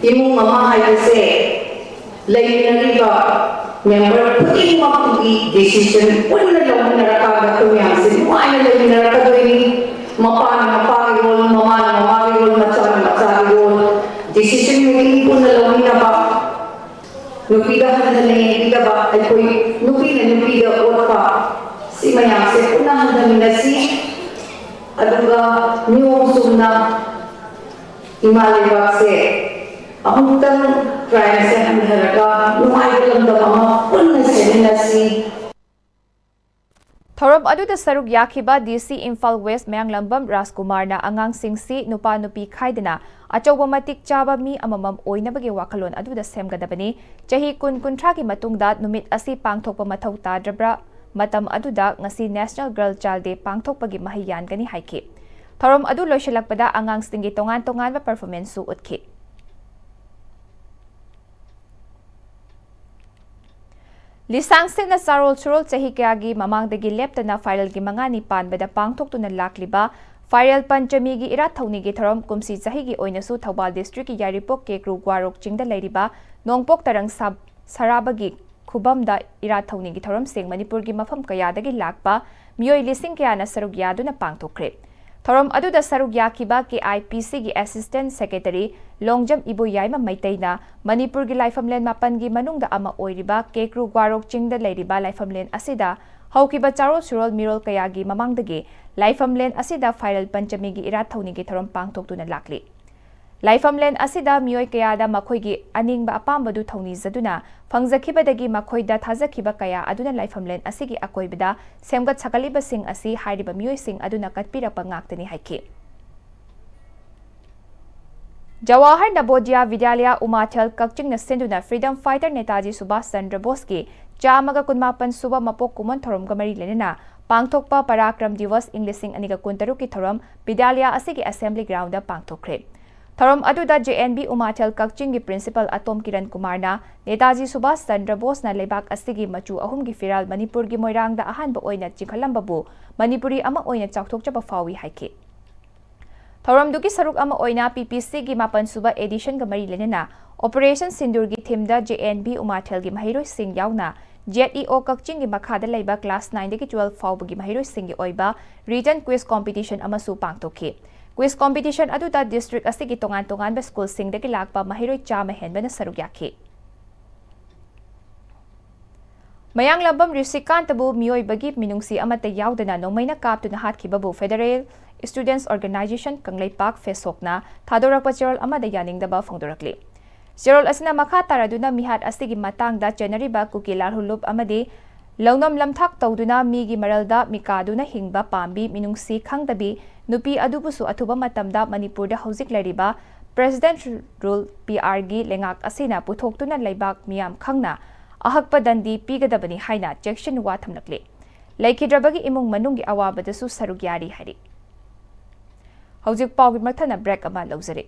ꯏꯃꯨꯡ ꯑꯃ ꯍꯥꯏꯕꯁꯦ ꯂꯩꯃꯤꯟꯅꯔꯤꯕ member ꯈꯨꯗꯤꯡꯃꯛꯇꯨꯒꯤ decision ꯄꯨꯟꯅ ꯂꯧꯃꯤꯟꯅꯔꯀꯥꯟꯗ ꯑꯩꯈꯣꯏ ꯃꯌꯥꯝꯁꯦ ꯅꯨꯡꯉꯥꯏꯅ ꯂꯩꯃꯤꯟꯅꯔꯛꯀꯗꯣꯏꯅꯤ꯫ ꯃꯄꯥꯅ ꯃꯄꯥꯒꯤ role, ꯃꯃꯥꯅ ꯃꯃꯥꯒꯤ role, ꯃꯆꯥꯅ ꯃꯆꯥꯒꯤ role, decision making ꯄꯨꯟꯅ ꯂꯧꯃꯤꯟꯅꯕ, ꯅꯨꯄꯤꯗ ꯍꯟꯊꯅ ꯌꯦꯡꯕꯤꯗꯕ, ꯑꯩꯈꯣꯏ ꯅꯨꯄꯤꯅ ꯅꯨꯄꯤꯗ ꯑꯣꯠꯄ, ꯁꯤ ꯃꯌꯥꯝꯁꯦ ꯄꯨꯟꯅ ꯍꯟꯊꯃꯤꯟꯅꯁꯤ꯫ ꯑꯗꯨ ꯏꯃꯥ ꯂꯩꯕꯥꯛꯁꯦ ꯑꯃꯨꯛꯇꯪ ꯀ꯭ꯔꯥꯏꯝꯁꯦ ꯍꯟꯊꯔꯒ ꯅꯨꯡꯉꯥꯏꯕ ꯂꯝꯗꯝ ꯑꯃ ꯄꯨꯟꯅ ꯁꯦꯝꯃꯤꯟꯅꯁꯤ꯫ ꯊꯧꯔꯝ ꯑꯗꯨꯗ ꯁꯔꯨꯛ ꯌꯥꯈꯤꯕ ꯗꯤ ꯁꯤ ꯏꯝꯐꯥꯜ ꯋꯦꯁ ꯃꯌꯥꯡꯂꯝꯕꯝ ꯔꯥꯖꯀꯨꯃꯥꯔꯅ ꯑꯉꯥꯡꯁꯤꯡꯁꯤ ꯅꯨꯄꯥ ꯅꯨꯄꯤ ꯈꯥꯏꯗꯅ ꯑꯆꯧꯕ ꯃꯇꯤꯛ ꯆꯥꯕ ꯃꯤ ꯑꯃꯃꯝ ꯑꯣꯏꯅꯕꯒꯤ ꯋꯥꯈꯜꯂꯣꯟ ꯑꯗꯨꯗ ꯁꯦꯝꯒꯗꯕꯅꯤ꯫ ꯆꯍꯤ ꯀꯨꯟ ꯀꯨꯟꯊ꯭ꯔꯥꯒꯤ ꯃꯇꯨꯡꯗ ꯅꯨꯃꯤꯠ ꯑꯁꯤ ꯄꯥꯡꯊꯣꯛꯄ ꯃꯊꯧ ꯇꯥꯗ꯭ꯔꯕ꯭ꯔꯥ? ꯃꯇꯝ ꯑꯗꯨꯗ ꯉꯁꯤ National Girl Child Day ꯄꯥꯡꯊꯣꯛꯄꯒꯤ ꯃꯍꯩ ꯌꯥꯟꯒꯅꯤ ꯍꯥꯏꯈꯤ꯫ ꯊꯧꯔꯝ ꯑꯗꯨ ꯂꯣꯏꯁꯤꯜꯂꯛꯄꯗ ꯑꯉꯥꯡꯁꯤꯡꯒꯤ ꯇꯣꯉꯥꯟ ꯇꯣꯉꯥꯟꯕ performanceꯁꯨ ꯎꯠꯈꯤ꯫ ꯂꯤꯁꯥꯡ ꯁꯤꯠꯅ ꯆꯥꯔꯣꯜ ꯁꯨꯔꯣꯜ ꯆꯍꯤ ꯀꯌꯥꯒꯤ ꯃꯃꯥꯡꯗꯒꯤ ꯂꯦꯞꯇꯅ ꯐꯥꯏꯔꯦꯜꯒꯤ ꯃꯉꯥꯅꯤ ꯄꯥꯟꯕꯗ ꯄꯥꯡꯊꯣꯛꯇꯨꯅ ꯂꯥꯛꯂꯤꯕ ꯐꯥꯏꯔꯦꯜ ꯄꯟꯆꯃꯤꯒꯤ ꯏꯔꯥꯠ ꯊꯧꯅꯤꯒꯤ ꯊꯧꯔꯝ ꯀꯨꯝꯁꯤ ꯆꯍꯤꯒꯤ ꯑꯣꯏꯅꯁꯨ ꯊꯧꯕꯥꯜ districtꯀꯤ ꯌꯥꯏꯔꯤꯄꯣꯛ ꯀꯦꯀ꯭ꯔꯨ ꯒ꯭ꯋꯥꯔꯣꯛ ꯆꯤꯡꯗ ꯂꯩꯔꯤꯕ ꯅꯣꯡꯄꯣꯛ ꯇꯔꯪ ꯁꯥ-, ꯁꯔꯥꯕꯒꯤ ꯈꯨꯕꯝꯗ ꯏꯔꯥꯠ ꯊꯧꯅꯤꯒꯤ ꯊꯧꯔꯝꯁꯤꯡ ꯃꯅꯤꯄꯨꯔꯒꯤ ꯃꯐꯝ ꯀꯌꯥꯗꯒꯤ ꯂꯥꯛꯄ ꯃꯤꯑꯣꯏ ꯂꯤꯁꯤꯡ ꯀꯌꯥꯅ ꯁꯔꯨꯛ ꯌꯥꯗꯨꯅ ꯄꯥꯡꯊꯣꯛꯈ꯭ꯔꯦ꯫ ꯊꯧꯔꯝ ꯑꯗꯨꯗ ꯁꯔꯨꯛ ꯌꯥꯈꯤꯕ ꯀꯦ ꯑꯥꯏ ꯄꯤ ꯁꯤꯒꯤ Assistant Secretary ꯂꯣꯡꯖꯝ ꯏꯕꯣꯌꯥꯏꯃ ꯃꯩꯇꯩꯅ ꯃꯅꯤꯄꯨꯔꯒꯤ ꯂꯥꯏꯐꯝꯂꯦꯟ ꯃꯥꯄꯟꯒꯤ ꯃꯅꯨꯡꯗ ꯑꯃ ꯑꯣꯏꯔꯤꯕ ꯀꯦꯀ꯭ꯔꯨ ꯒ꯭ꯋꯥꯔꯣꯛ ꯆꯤꯡꯗ ꯂꯩꯔꯤꯕ ꯂꯥꯏꯐꯝꯂꯦꯟ ꯑꯁꯤꯗ ꯍꯧꯈꯤꯕ ꯆꯥꯔꯣꯜ ꯁꯨꯔꯣꯜ ꯃꯤꯔꯣꯜ ꯀꯌꯥꯒꯤ ꯃꯃꯥꯡꯗꯒꯤ ꯂꯥꯏꯐꯝꯂꯦꯟ ꯑꯁꯤꯗ ꯐꯥꯏꯔꯦꯜ ꯄꯟꯆꯃꯤꯒꯤ ꯏꯔꯥꯠ ꯊꯧꯅꯤꯒꯤ ꯊꯧꯔꯝ ꯄꯥꯡꯊꯣꯛꯇꯨꯅ ꯂꯥꯛꯂꯤ꯫ ꯂꯥꯏꯐꯝꯂꯦꯟ ꯑꯁꯤꯗ ꯃꯤꯑꯣꯏ ꯀꯌꯥꯗ ꯃꯈꯣꯏꯒꯤ ꯑꯅꯤꯡꯕ ꯑꯄꯥꯝꯕꯗꯨ ꯊꯧꯅꯤꯖꯗꯨꯅ ꯐꯪꯖꯈꯤꯕꯗꯒꯤ ꯃꯈꯣꯏꯗ ꯊꯥꯖꯈꯤꯕ ꯀꯌꯥ ꯑꯗꯨꯅ ꯂꯥꯏꯐꯝꯂꯦꯟ ꯑꯁꯤꯒꯤ ꯑꯀꯣꯏꯕꯗ ꯁꯦꯝꯒꯠ ꯁꯥꯒꯠꯂꯤꯕꯁꯤꯡ ꯑꯁꯤ ꯍꯥꯏꯔꯤꯕ ꯃꯤꯑꯣꯏꯁꯤꯡ ꯑꯗꯨꯅ ꯀꯠꯄꯤꯔꯛꯄ ꯉꯥꯛꯇꯅꯤ ꯍꯥꯏꯈꯤ꯫ ꯖꯋꯥꯍꯔ ꯅꯕꯣꯗꯤꯌꯥ ꯕꯤꯗ꯭ꯌꯥꯂꯌꯥ ꯎꯃꯥꯊꯦꯜ ꯀꯛꯆꯤꯡꯅ ꯁꯤꯟꯗꯨꯅ Freedom Fighter ꯅꯦꯇꯥꯖꯤ ꯁꯨꯚꯥꯁ ꯆꯟꯗ꯭ꯔ ꯕꯣꯁꯀꯤ ꯆꯥꯝꯃꯒ ꯀꯨꯟꯃꯥꯄꯟ ꯁꯨꯕ ꯃꯄꯣꯛ ꯀꯨꯝꯑꯣꯟ ꯊꯧꯔꯝꯒ ꯃꯔꯤ ꯂꯩꯅꯅ ꯄꯥꯡꯊꯣꯛꯄ ꯄꯔꯥꯀ꯭ꯔꯝ ꯗꯤꯋꯁ ꯏꯪ ꯂꯤꯁꯤꯡ ꯑꯅꯤꯒ ꯀꯨꯟꯇꯔꯨꯛꯀꯤ ꯊꯧꯔꯝ ꯕꯤꯗ꯭ꯌꯥꯂꯌꯥ ꯑꯁꯤꯒꯤ Assembly Groundꯗ ꯄꯥꯡꯊꯣꯛꯈ꯭ꯔꯦ꯫ ꯊꯧꯔꯝ ꯑꯗꯨꯗ J N V ꯎꯃꯥꯊꯦꯜ ꯀꯛꯆꯤꯡꯒꯤ Principal ꯑꯇꯣꯝ ꯀꯤꯔꯟ ꯀꯨꯃꯥꯔꯅ ꯅꯦꯇꯥꯖꯤ ꯁꯨꯚꯥꯁ ꯆꯟꯗ꯭ꯔ ꯕꯣꯁꯅ ꯂꯩꯕꯥꯛ ꯑꯁꯤꯒꯤ ꯃꯆꯨ ꯑꯍꯨꯝꯒꯤ ꯐꯤꯔꯥꯜ ꯃꯅꯤꯄꯨꯔꯒꯤ ꯃꯣꯏꯔꯥꯡꯗ ꯑꯍꯥꯟꯕ ꯑꯣꯏꯅ ꯆꯤꯡꯈꯠꯂꯝꯕꯕꯨ ꯃꯅꯤꯄꯨꯔꯤ ꯑꯃ ꯑꯣꯏꯅ ꯆꯥꯎꯊꯣꯛꯆꯕ ꯐꯥꯎꯏ ꯍꯥꯏꯈꯤ꯫ ꯊꯧꯔꯝꯗꯨꯒꯤ ꯁꯔꯨꯛ ꯑꯃ ꯑꯣꯏꯅ P P Cꯒꯤ ꯃꯥꯄꯟ ꯁꯨꯕ editionꯒ ꯃꯔꯤ ꯂꯩꯅꯅ Operation ꯁꯤꯟꯗꯨꯔꯒꯤ themeꯗ J N V ꯎꯃꯥꯊꯦꯜꯒꯤ ꯃꯍꯩꯔꯣꯏꯁꯤꯡ ꯌꯥꯎꯅ Z E O ꯀꯛꯆꯤꯡꯒꯤ ꯃꯈꯥꯗ ꯂꯩꯕ class nineꯗꯒꯤ twelve ꯐꯥꯎꯕꯒꯤ ꯃꯍꯩꯔꯣꯏꯁꯤꯡꯒꯤ ꯑꯣꯏꯕ written quiz competition ꯑꯃꯁꯨ ꯄꯥꯡꯊꯣꯛꯈꯤ꯫ Quiz competition ꯑꯗꯨꯗ district ꯑꯁꯤꯒꯤ ꯇꯣꯉꯥꯟ ꯇꯣꯉꯥꯟꯕ schoolꯁꯤꯡꯗꯒꯤ ꯂꯥꯛꯄ ꯃꯍꯩꯔꯣꯏ ꯆꯥꯝꯃ ꯍꯦꯟꯕꯅ ꯁꯔꯨꯛ ꯌꯥꯈꯤ꯫ ꯃꯌꯥꯡꯂꯝꯕꯝ ꯔꯤꯁꯤꯀꯥꯟꯇꯕꯨ ꯃꯤꯑꯣꯏꯕꯒꯤ ꯃꯤꯅꯨꯡꯁꯤ ꯑꯃꯠꯇ ꯌꯥꯎꯗꯅ ꯅꯣꯡꯃꯩꯅ ꯀꯥꯞꯇꯨꯅ ꯍꯥꯠꯈꯤꯕꯕꯨ Federal Students Organization ꯀꯪꯂꯩꯄꯥꯛ ꯐꯦꯁꯣꯛꯅ ꯊꯥꯗꯣꯔꯛꯄ ꯆꯦꯔꯣꯜ ꯑꯃꯗ ꯌꯥꯅꯤꯡꯗꯕ ꯐꯣꯡꯗꯣꯔꯛꯂꯤ꯫ ꯆꯦꯔꯣꯜ ꯑꯁꯤꯅ ꯃꯈꯥ ꯇꯥꯔꯗꯨꯅ ꯃꯤꯍꯥꯠ ꯑꯁꯤꯒꯤ ꯃꯇꯥꯡꯗ ꯆꯦꯟꯅꯔꯤꯕ ꯀꯨꯀꯤ ꯂꯥꯜꯍꯧꯂꯨꯞ ꯑꯃꯗꯤ ꯂꯧꯅꯝ ꯂꯝꯊꯥꯛ ꯇꯧꯗꯨꯅ ꯃꯤꯒꯤ ꯃꯔꯜꯗ ꯃꯤꯀꯥꯗꯨꯅ ꯍꯤꯡꯕ ꯄꯥꯝꯕꯤ ꯃꯤꯅꯨꯡꯁꯤ ꯈꯪꯗꯕꯤ ꯅꯨꯄꯤ ꯑꯗꯨꯕꯨꯁꯨ ꯑꯊꯨꯕ ꯃꯇꯝꯗ ꯃꯅꯤꯄꯨꯔꯗ ꯍꯧꯖꯤꯛ ꯂꯩꯔꯤꯕ President Rule, P R ꯒꯤ ꯂꯩꯉꯥꯛ ꯑꯁꯤꯅ ꯄꯨꯊꯣꯛꯇꯨꯅ ꯂꯩꯕꯥꯛ ꯃꯤꯌꯥꯝ ꯈꯪꯅ ꯑꯍꯛꯄ ꯗꯟꯗꯤ ꯄꯤꯒꯗꯕꯅꯤ ꯍꯥꯏꯅ ꯆꯦꯛꯁꯤꯟ ꯋꯥ ꯊꯝꯂꯛꯂꯤ꯫ ꯂꯩꯈꯤꯗ꯭ꯔꯕꯒꯤ ꯏꯃꯨꯡ ꯃꯅꯨꯡꯒꯤ ꯑꯋꯥꯕꯗꯁꯨ ꯁꯔꯨꯛ ꯌꯥꯔꯤ ꯍꯥꯏꯔꯤ꯫ ꯍꯧꯖꯤꯛ ꯄꯥꯎꯒꯤ ꯃꯊꯪꯗ break ꯑꯃ ꯂꯧꯖꯔꯤ꯫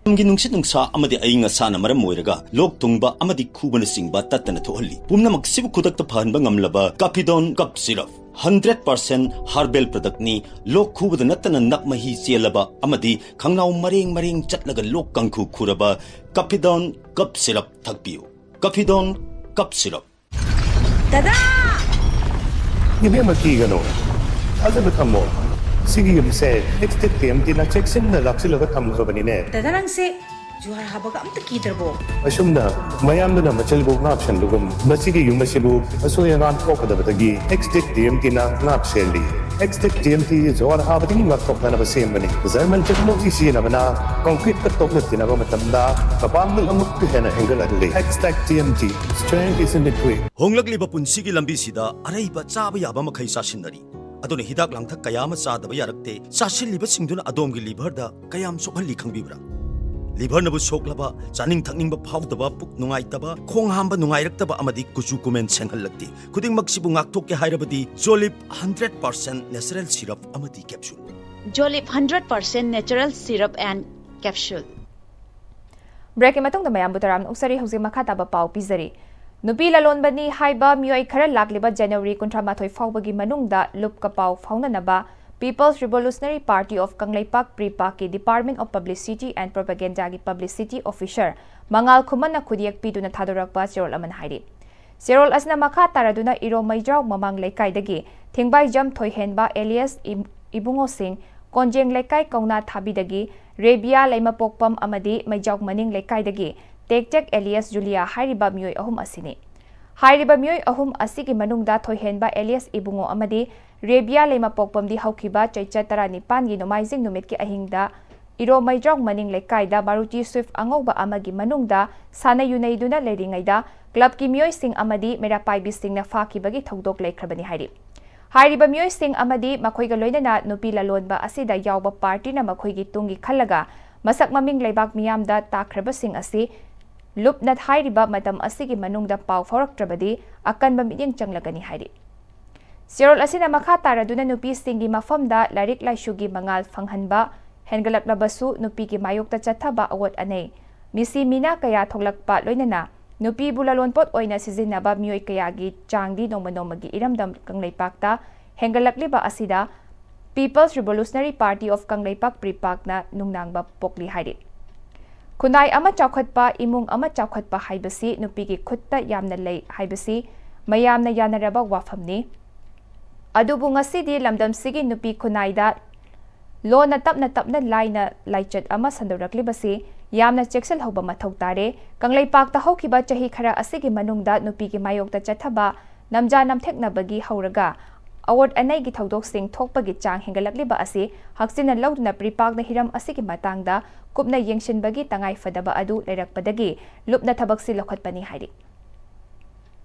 ꯃꯇꯝꯒꯤ ꯅꯨꯡꯁꯤꯠ ꯅꯨꯡꯁꯥ ꯑꯃꯗꯤ ꯑꯏꯪ ꯑꯁꯥꯅ ꯃꯔꯝ ꯑꯣꯏꯔꯒ ꯂꯣꯛ ꯊꯨꯡꯕ ꯑꯃꯗꯤ ꯈꯨꯕꯅꯆꯤꯡꯕ ꯇꯠꯇꯅ ꯊꯣꯛꯍꯜꯂꯤ꯫ ꯄꯨꯝꯅꯃꯛꯁꯤꯕꯨ ꯈꯨꯗꯛꯇ ꯐꯍꯟꯕ ꯉꯝꯂꯕ Caphidone Cough Syrup, hundred percent herbal product ꯅꯤ꯫ ꯂꯣꯛ ꯈꯨꯕꯗ ꯅꯠꯇꯅ ꯅꯞ ꯃꯍꯤ ꯆꯦꯜꯂꯕ ꯑꯃꯗꯤ ꯈꯪꯅꯥꯎ ꯃꯔꯦꯡ ꯃꯔꯦꯡ ꯆꯠꯂꯒ ꯂꯣꯛ ꯀꯥꯡꯈꯨ ꯈꯨꯔꯕ Caphidone Cough Syrup ꯊꯛꯄꯤꯌꯨ꯫ Caphidone Cough Syrup꯫ ꯗꯗꯥ! ꯏꯕꯦꯝꯃ, ꯀꯤꯒꯅꯨ꯫ ꯊꯥꯖꯕ ꯊꯝꯃꯣ꯫ ꯁꯤꯒꯤ ꯌꯨꯝꯁꯦ ꯑꯦꯛꯁꯇꯦꯛ ꯇꯤ ꯑꯦꯝ ꯇꯤꯅ ꯆꯦꯛꯁꯤꯟꯅ ꯂꯥꯛꯁꯤꯜꯂꯒ ꯊꯝꯈ꯭ꯔꯕꯅꯤꯅꯦ꯫ ꯗꯗꯥ, ꯅꯪꯁꯦ ꯖꯨꯍꯥꯔ ꯍꯥꯕꯒ ꯑꯝꯇ ꯀꯤꯗ꯭ꯔꯕꯣ? ꯑꯁꯨꯝꯅ ꯃꯌꯥꯝꯗꯨꯅ ꯃꯆꯜꯕꯨ ꯉꯥꯛꯁꯦꯟꯕꯒꯨꯝ, ꯃꯁꯤꯒꯤ ꯌꯨꯝ ꯑꯁꯤꯕꯨ ꯑꯁꯣꯏ ꯑꯉꯥꯝ ꯊꯣꯛꯀꯗꯕꯗꯒꯤ ꯑꯦꯛꯁꯇꯦꯛ ꯇꯤ ꯑꯦꯝ ꯇꯤꯅ ꯉꯥꯛ ꯁꯦꯜꯂꯤ꯫ ꯑꯦꯛꯁꯇꯦꯛ ꯇꯤ ꯑꯦꯝ ꯇꯤ ꯖꯨꯍꯥꯔ ꯍꯥꯕꯗꯒꯤ ꯉꯥꯛꯊꯣꯛꯅꯅꯕ ꯁꯦꯝꯕꯅꯤ꯫ ꯖꯔꯃꯟ ꯇꯦꯛꯅꯣꯂꯣꯖꯤ ꯁꯤꯖꯤꯟꯅꯕꯅ ꯀꯣꯡꯀ꯭ꯔꯤꯠꯀ ꯇꯣꯛꯅ ꯇꯤꯟꯅꯕ ꯃꯇꯝꯗ ꯃꯄꯥꯡꯒꯜ ꯑꯃꯨꯛꯀ ꯍꯦꯟꯅ ꯍꯦꯟꯒꯠꯍꯜꯂꯤ꯫ ꯑꯦꯛꯁꯇꯦꯛ T M T, strength is in the grit. ꯍꯣꯡꯂꯛꯂꯤꯕ ꯄꯨꯟꯁꯤꯒꯤ ꯂꯝꯕꯤꯁꯤꯗ ꯑꯔꯩꯕ ꯆꯥꯕ ꯌꯥꯕ ꯃꯈꯩ ꯆꯥꯁꯤꯟꯅꯔꯤ꯫ ꯑꯗꯨꯅ ꯍꯤꯗꯥꯛ ꯂꯥꯡꯊꯛ ꯀꯌꯥ ꯑꯃ ꯆꯥꯗꯕ ꯌꯥꯔꯛꯇꯦ꯫ ꯆꯥꯁꯤꯜꯂꯤꯕꯁꯤꯡꯗꯨꯅ ꯑꯗꯣꯝꯒꯤ ꯂꯤꯚꯔꯗ ꯀꯌꯥꯝ ꯁꯣꯛꯍꯜꯂꯤ ꯈꯪꯕꯤꯕ꯭ꯔꯥ? ꯂꯤꯚꯔꯅꯕꯨ ꯁꯣꯛꯂꯕ, ꯆꯥꯅꯤꯡ ꯊꯛꯅꯤꯡꯕ ꯐꯥꯎꯗꯕ, ꯄꯨꯛ ꯅꯨꯡꯉꯥꯏꯇꯕ, ꯈꯣꯡ ꯍꯥꯝꯕ ꯅꯨꯡꯉꯥꯏꯔꯛꯇꯕ ꯑꯃꯗꯤ ꯀꯨꯆꯨ ꯀꯨꯃꯦꯟ ꯁꯦꯡꯍꯜꯂꯛꯇꯦ꯫ ꯈꯨꯗꯤꯡꯃꯛꯁꯤꯕꯨ ꯉꯥꯛꯊꯣꯛꯀꯦ ꯍꯥꯏꯔꯕꯗꯤ Jolib hundred percent natural syrup ꯑꯃꯗꯤ capsule꯫ Jolib hundred percent natural syrup and capsule. Break ꯀꯤ ꯃꯇꯨꯡꯗ ꯃꯌꯥꯝꯕꯨ ꯇꯔꯥꯝꯅ ꯑꯣꯛꯆꯔꯤ꯫ ꯍꯧꯖꯤꯛ ꯃꯈꯥ ꯇꯥꯕ ꯄꯥꯎ ꯄꯤꯖꯔꯤ꯫ ꯅꯨꯄꯤ ꯂꯂꯣꯟꯕꯅꯤ ꯍꯥꯏꯕ ꯃꯤꯑꯣꯏ ꯈꯔ ꯂꯥꯛꯂꯤꯕ January ꯀꯨꯟꯊ꯭ꯔꯥ ꯃꯥꯊꯣꯏ ꯐꯥꯎꯕꯒꯤ ꯃꯅꯨꯡꯗ ꯂꯨꯞꯀ ꯄꯥꯎ ꯐꯥꯎꯅꯅꯕ People's Revolutionary Party of Kangleipak, PREPAK ꯀꯤ Department of Publicity and Propaganda ꯒꯤ publicity officer ꯃꯉꯥꯜ ꯈꯨꯃꯟꯅ ꯈꯨꯗꯤꯌꯦꯛ ꯄꯤꯗꯨꯅ ꯊꯥꯗꯣꯔꯛꯄ ꯆꯦꯔꯣꯜ ꯑꯃꯅ ꯍꯥꯏꯔꯤ꯫ ꯆꯦꯔꯣꯜ ꯑꯁꯤꯅ ꯃꯈꯥ ꯇꯥꯔꯗꯨꯅ ꯏꯔꯣꯝ ꯃꯩꯖꯥꯎ ꯃꯃꯥꯡ ꯂꯩꯀꯥꯏꯗꯒꯤ ꯊꯦꯡꯕꯥꯏꯖꯝ ꯊꯣꯏꯍꯦꯟꯕ alias ꯏꯝ-, ꯏꯕꯨꯡꯉꯣꯁꯤꯡ, ꯀꯣꯟꯖꯦꯡ ꯂꯩꯀꯥꯏ ꯀꯧꯅꯥ ꯊꯥꯕꯤꯗꯒꯤ ꯔꯦꯕꯤꯌꯥ ꯂꯩꯃꯄꯣꯛꯄꯝ ꯑꯃꯗꯤ ꯃꯩꯖꯥꯎ ꯃꯅꯤꯡ ꯂꯩꯀꯥꯏꯗꯒꯤ ꯇꯦꯛ ꯇꯦꯛ alias ꯖꯨꯂꯤꯌꯥ ꯍꯥꯏꯔꯤꯕ ꯃꯤꯑꯣꯏ ꯑꯍꯨꯝ ꯑꯁꯤꯅꯤ꯫ ꯍꯥꯏꯔꯤꯕ ꯃꯤꯑꯣꯏ ꯑꯍꯨꯝ ꯑꯁꯤꯒꯤ ꯃꯅꯨꯡꯗ ꯊꯣꯏꯍꯦꯟꯕ ꯑꯦꯂꯤꯌꯁ ꯏꯕꯨꯡꯉꯣ ꯑꯃꯗꯤ ꯔꯦꯕꯤꯌꯥ ꯂꯩꯃꯄꯣꯛꯄꯝꯗꯤ ꯍꯧꯈꯤꯕ ꯆꯩꯆꯠ ꯇꯔꯥꯅꯤꯄꯥꯟꯒꯤ ꯅꯣꯡꯃꯥꯏꯖꯤꯡ ꯅꯨꯃꯤꯠꯀꯤ ꯑꯍꯤꯡꯗ ꯏꯔꯣꯃꯩꯖꯥꯎ ꯃꯅꯤꯡ ꯂꯩꯀꯥꯏꯗ ꯃꯥꯔꯨꯇꯤ ꯁ꯭ꯋꯤꯐ ꯑꯉꯧꯕ ꯑꯃꯒꯤ ꯃꯅꯨꯡꯗ ꯁꯥꯟꯅ ꯌꯨꯅꯩꯗꯨꯅ ꯂꯩꯔꯤꯉꯩꯗ ꯀ꯭ꯂꯕꯀꯤ ꯃꯤꯑꯣꯏꯁꯤꯡ ꯑꯃꯗꯤ ꯃꯩꯔꯥ ꯄꯥꯏꯕꯤꯁꯤꯡꯅ ꯐꯥꯈꯤꯕꯒꯤ ꯊꯧꯗꯣꯛ ꯂꯩꯈ꯭ꯔꯕꯅꯤ ꯍꯥꯏꯔꯤ꯫ ꯍꯥꯏꯔꯤꯕ ꯃꯤꯑꯣꯏꯁꯤꯡ ꯑꯃꯗꯤ ꯃꯈꯣꯏꯒ ꯂꯣꯏꯅꯅ ꯅꯨꯄꯤ ꯂꯂꯣꯟꯕ ꯑꯁꯤꯗ ꯌꯥꯎꯕ ꯄꯥꯔꯇꯤꯅ ꯃꯈꯣꯏꯒꯤ ꯇꯨꯡꯒꯤ ꯈꯜꯂꯒ ꯃꯁꯛ ꯃꯃꯤꯡ ꯂꯩꯕꯥꯛ ꯃꯤꯌꯥꯝꯗ ꯇꯥꯛꯈ꯭ꯔꯕꯁꯤꯡ ꯑꯁꯤ ꯂꯨꯞꯅ ꯍꯥꯏꯔꯤꯕ ꯃꯇꯝ ꯑꯁꯤꯒꯤ ꯃꯅꯨꯡꯗ ꯄꯥꯎ ꯐꯥꯎꯔꯛꯇ꯭ꯔꯕꯗꯤ ꯑꯀꯟꯕ ꯃꯤꯠꯌꯦꯡ ꯆꯪꯂꯒꯅꯤ ꯍꯥꯏꯔꯤ꯫ ꯆꯦꯔꯣꯜ ꯑꯁꯤꯅ ꯃꯈꯥ ꯇꯥꯔꯗꯨꯅ ꯅꯨꯄꯤꯁꯤꯡꯒꯤ ꯃꯐꯝꯗ ꯂꯥꯏꯔꯤꯛ ꯂꯥꯏꯁꯨꯒꯤ ꯃꯉꯥꯜ ꯐꯪꯍꯟꯕ ꯍꯦꯟꯒꯠꯂꯛꯂꯕꯁꯨ ꯅꯨꯄꯤꯒꯤ ꯃꯥꯌꯣꯛꯇ ꯆꯠꯊꯕ ꯑꯋꯣꯠ ꯑꯅꯩ, ꯃꯤꯁꯤ ꯃꯤꯅꯥ ꯀꯌꯥ ꯊꯣꯛꯂꯛꯄ ꯂꯣꯏꯅꯅ ꯅꯨꯄꯤꯕꯨ ꯂꯂꯣꯟꯄꯣꯠ ꯑꯣꯏꯅ ꯁꯤꯖꯤꯟꯅꯕ ꯃꯤꯑꯣꯏ ꯀꯌꯥꯒꯤ ꯆꯥꯡꯗꯤ ꯅꯣꯡꯃ ꯅꯣꯡꯃꯒꯤ ꯏꯔꯝꯗꯝ ꯀꯪꯂꯩꯄꯥꯛꯇ ꯍꯦꯟꯒꯠꯂꯛꯂꯤꯕ ꯑꯁꯤꯗ People's Revolutionary Party of Kangleipak ꯄ꯭ꯔꯤꯄꯥꯛꯅ ꯅꯨꯡꯅꯥꯡꯕ ꯄꯣꯛꯂꯤ ꯍꯥꯏꯔꯤ꯫ ꯈꯨꯟꯅꯥꯏ ꯑꯃ ꯆꯥꯎꯈꯠꯄ, ꯏꯃꯨꯡ ꯑꯃ ꯆꯥꯎꯈꯠꯄ ꯍꯥꯏꯕꯁꯤ ꯅꯨꯄꯤꯒꯤ ꯈꯨꯠꯇ ꯌꯥꯝꯅ ꯂꯩ ꯍꯥꯏꯕꯁꯤ ꯃꯌꯥꯝꯅ ꯌꯥꯅꯔꯕ ꯋꯥꯐꯝꯅꯤ꯫ ꯑꯗꯨꯕꯨ ꯉꯁꯤꯗꯤ ꯂꯝꯗꯝꯁꯤꯒꯤ ꯅꯨꯄꯤ ꯈꯨꯟꯅꯥꯏꯗ ꯂꯣꯟꯅ ꯇꯞꯅ ꯇꯞꯅ ꯂꯥꯏꯅ ꯂꯥꯏꯆꯠ ꯑꯃ ꯁꯟꯗꯣꯔꯛꯂꯤꯕꯁꯤ ꯌꯥꯝꯅ ꯆꯦꯛꯁꯤꯜꯍꯧꯕ ꯃꯊꯧ ꯇꯥꯔꯦ꯫ ꯀꯪꯂꯩꯄꯥꯛꯇ ꯍꯧꯈꯤꯕ ꯆꯍꯤ ꯈꯔ ꯑꯁꯤꯒꯤ ꯃꯅꯨꯡꯗ ꯅꯨꯄꯤꯒꯤ ꯃꯥꯌꯣꯛꯇ ꯆꯠꯊꯕ, ꯅꯝꯖꯥ ꯅꯝꯊꯦꯛꯅꯕꯒꯤ ꯍꯧꯔꯒ ꯑꯋꯣꯠ ꯑꯅꯩꯒꯤ ꯊꯧꯗꯣꯛꯁꯤꯡ ꯊꯣꯛꯄꯒꯤ ꯆꯥꯡ ꯍꯦꯟꯒꯠꯂꯛꯂꯤꯕ ꯑꯁꯤ ꯍꯛꯆꯤꯟꯅ ꯂꯧꯗꯨꯅ ꯄ꯭ꯔꯤꯄꯥꯛꯅ ꯍꯤꯔꯝ ꯑꯁꯤꯒꯤ ꯃꯇꯥꯡꯗ ꯀꯨꯞꯅ ꯌꯦꯡꯁꯤꯟꯕꯒꯤ ꯇꯉꯥꯏꯐꯗꯕ ꯑꯗꯨ ꯂꯩꯔꯛꯄꯗꯒꯤ ꯂꯨꯞꯅ ꯊꯕꯛꯁꯤ ꯂꯧꯈꯠꯄꯅꯤ ꯍꯥꯏꯔꯤ꯫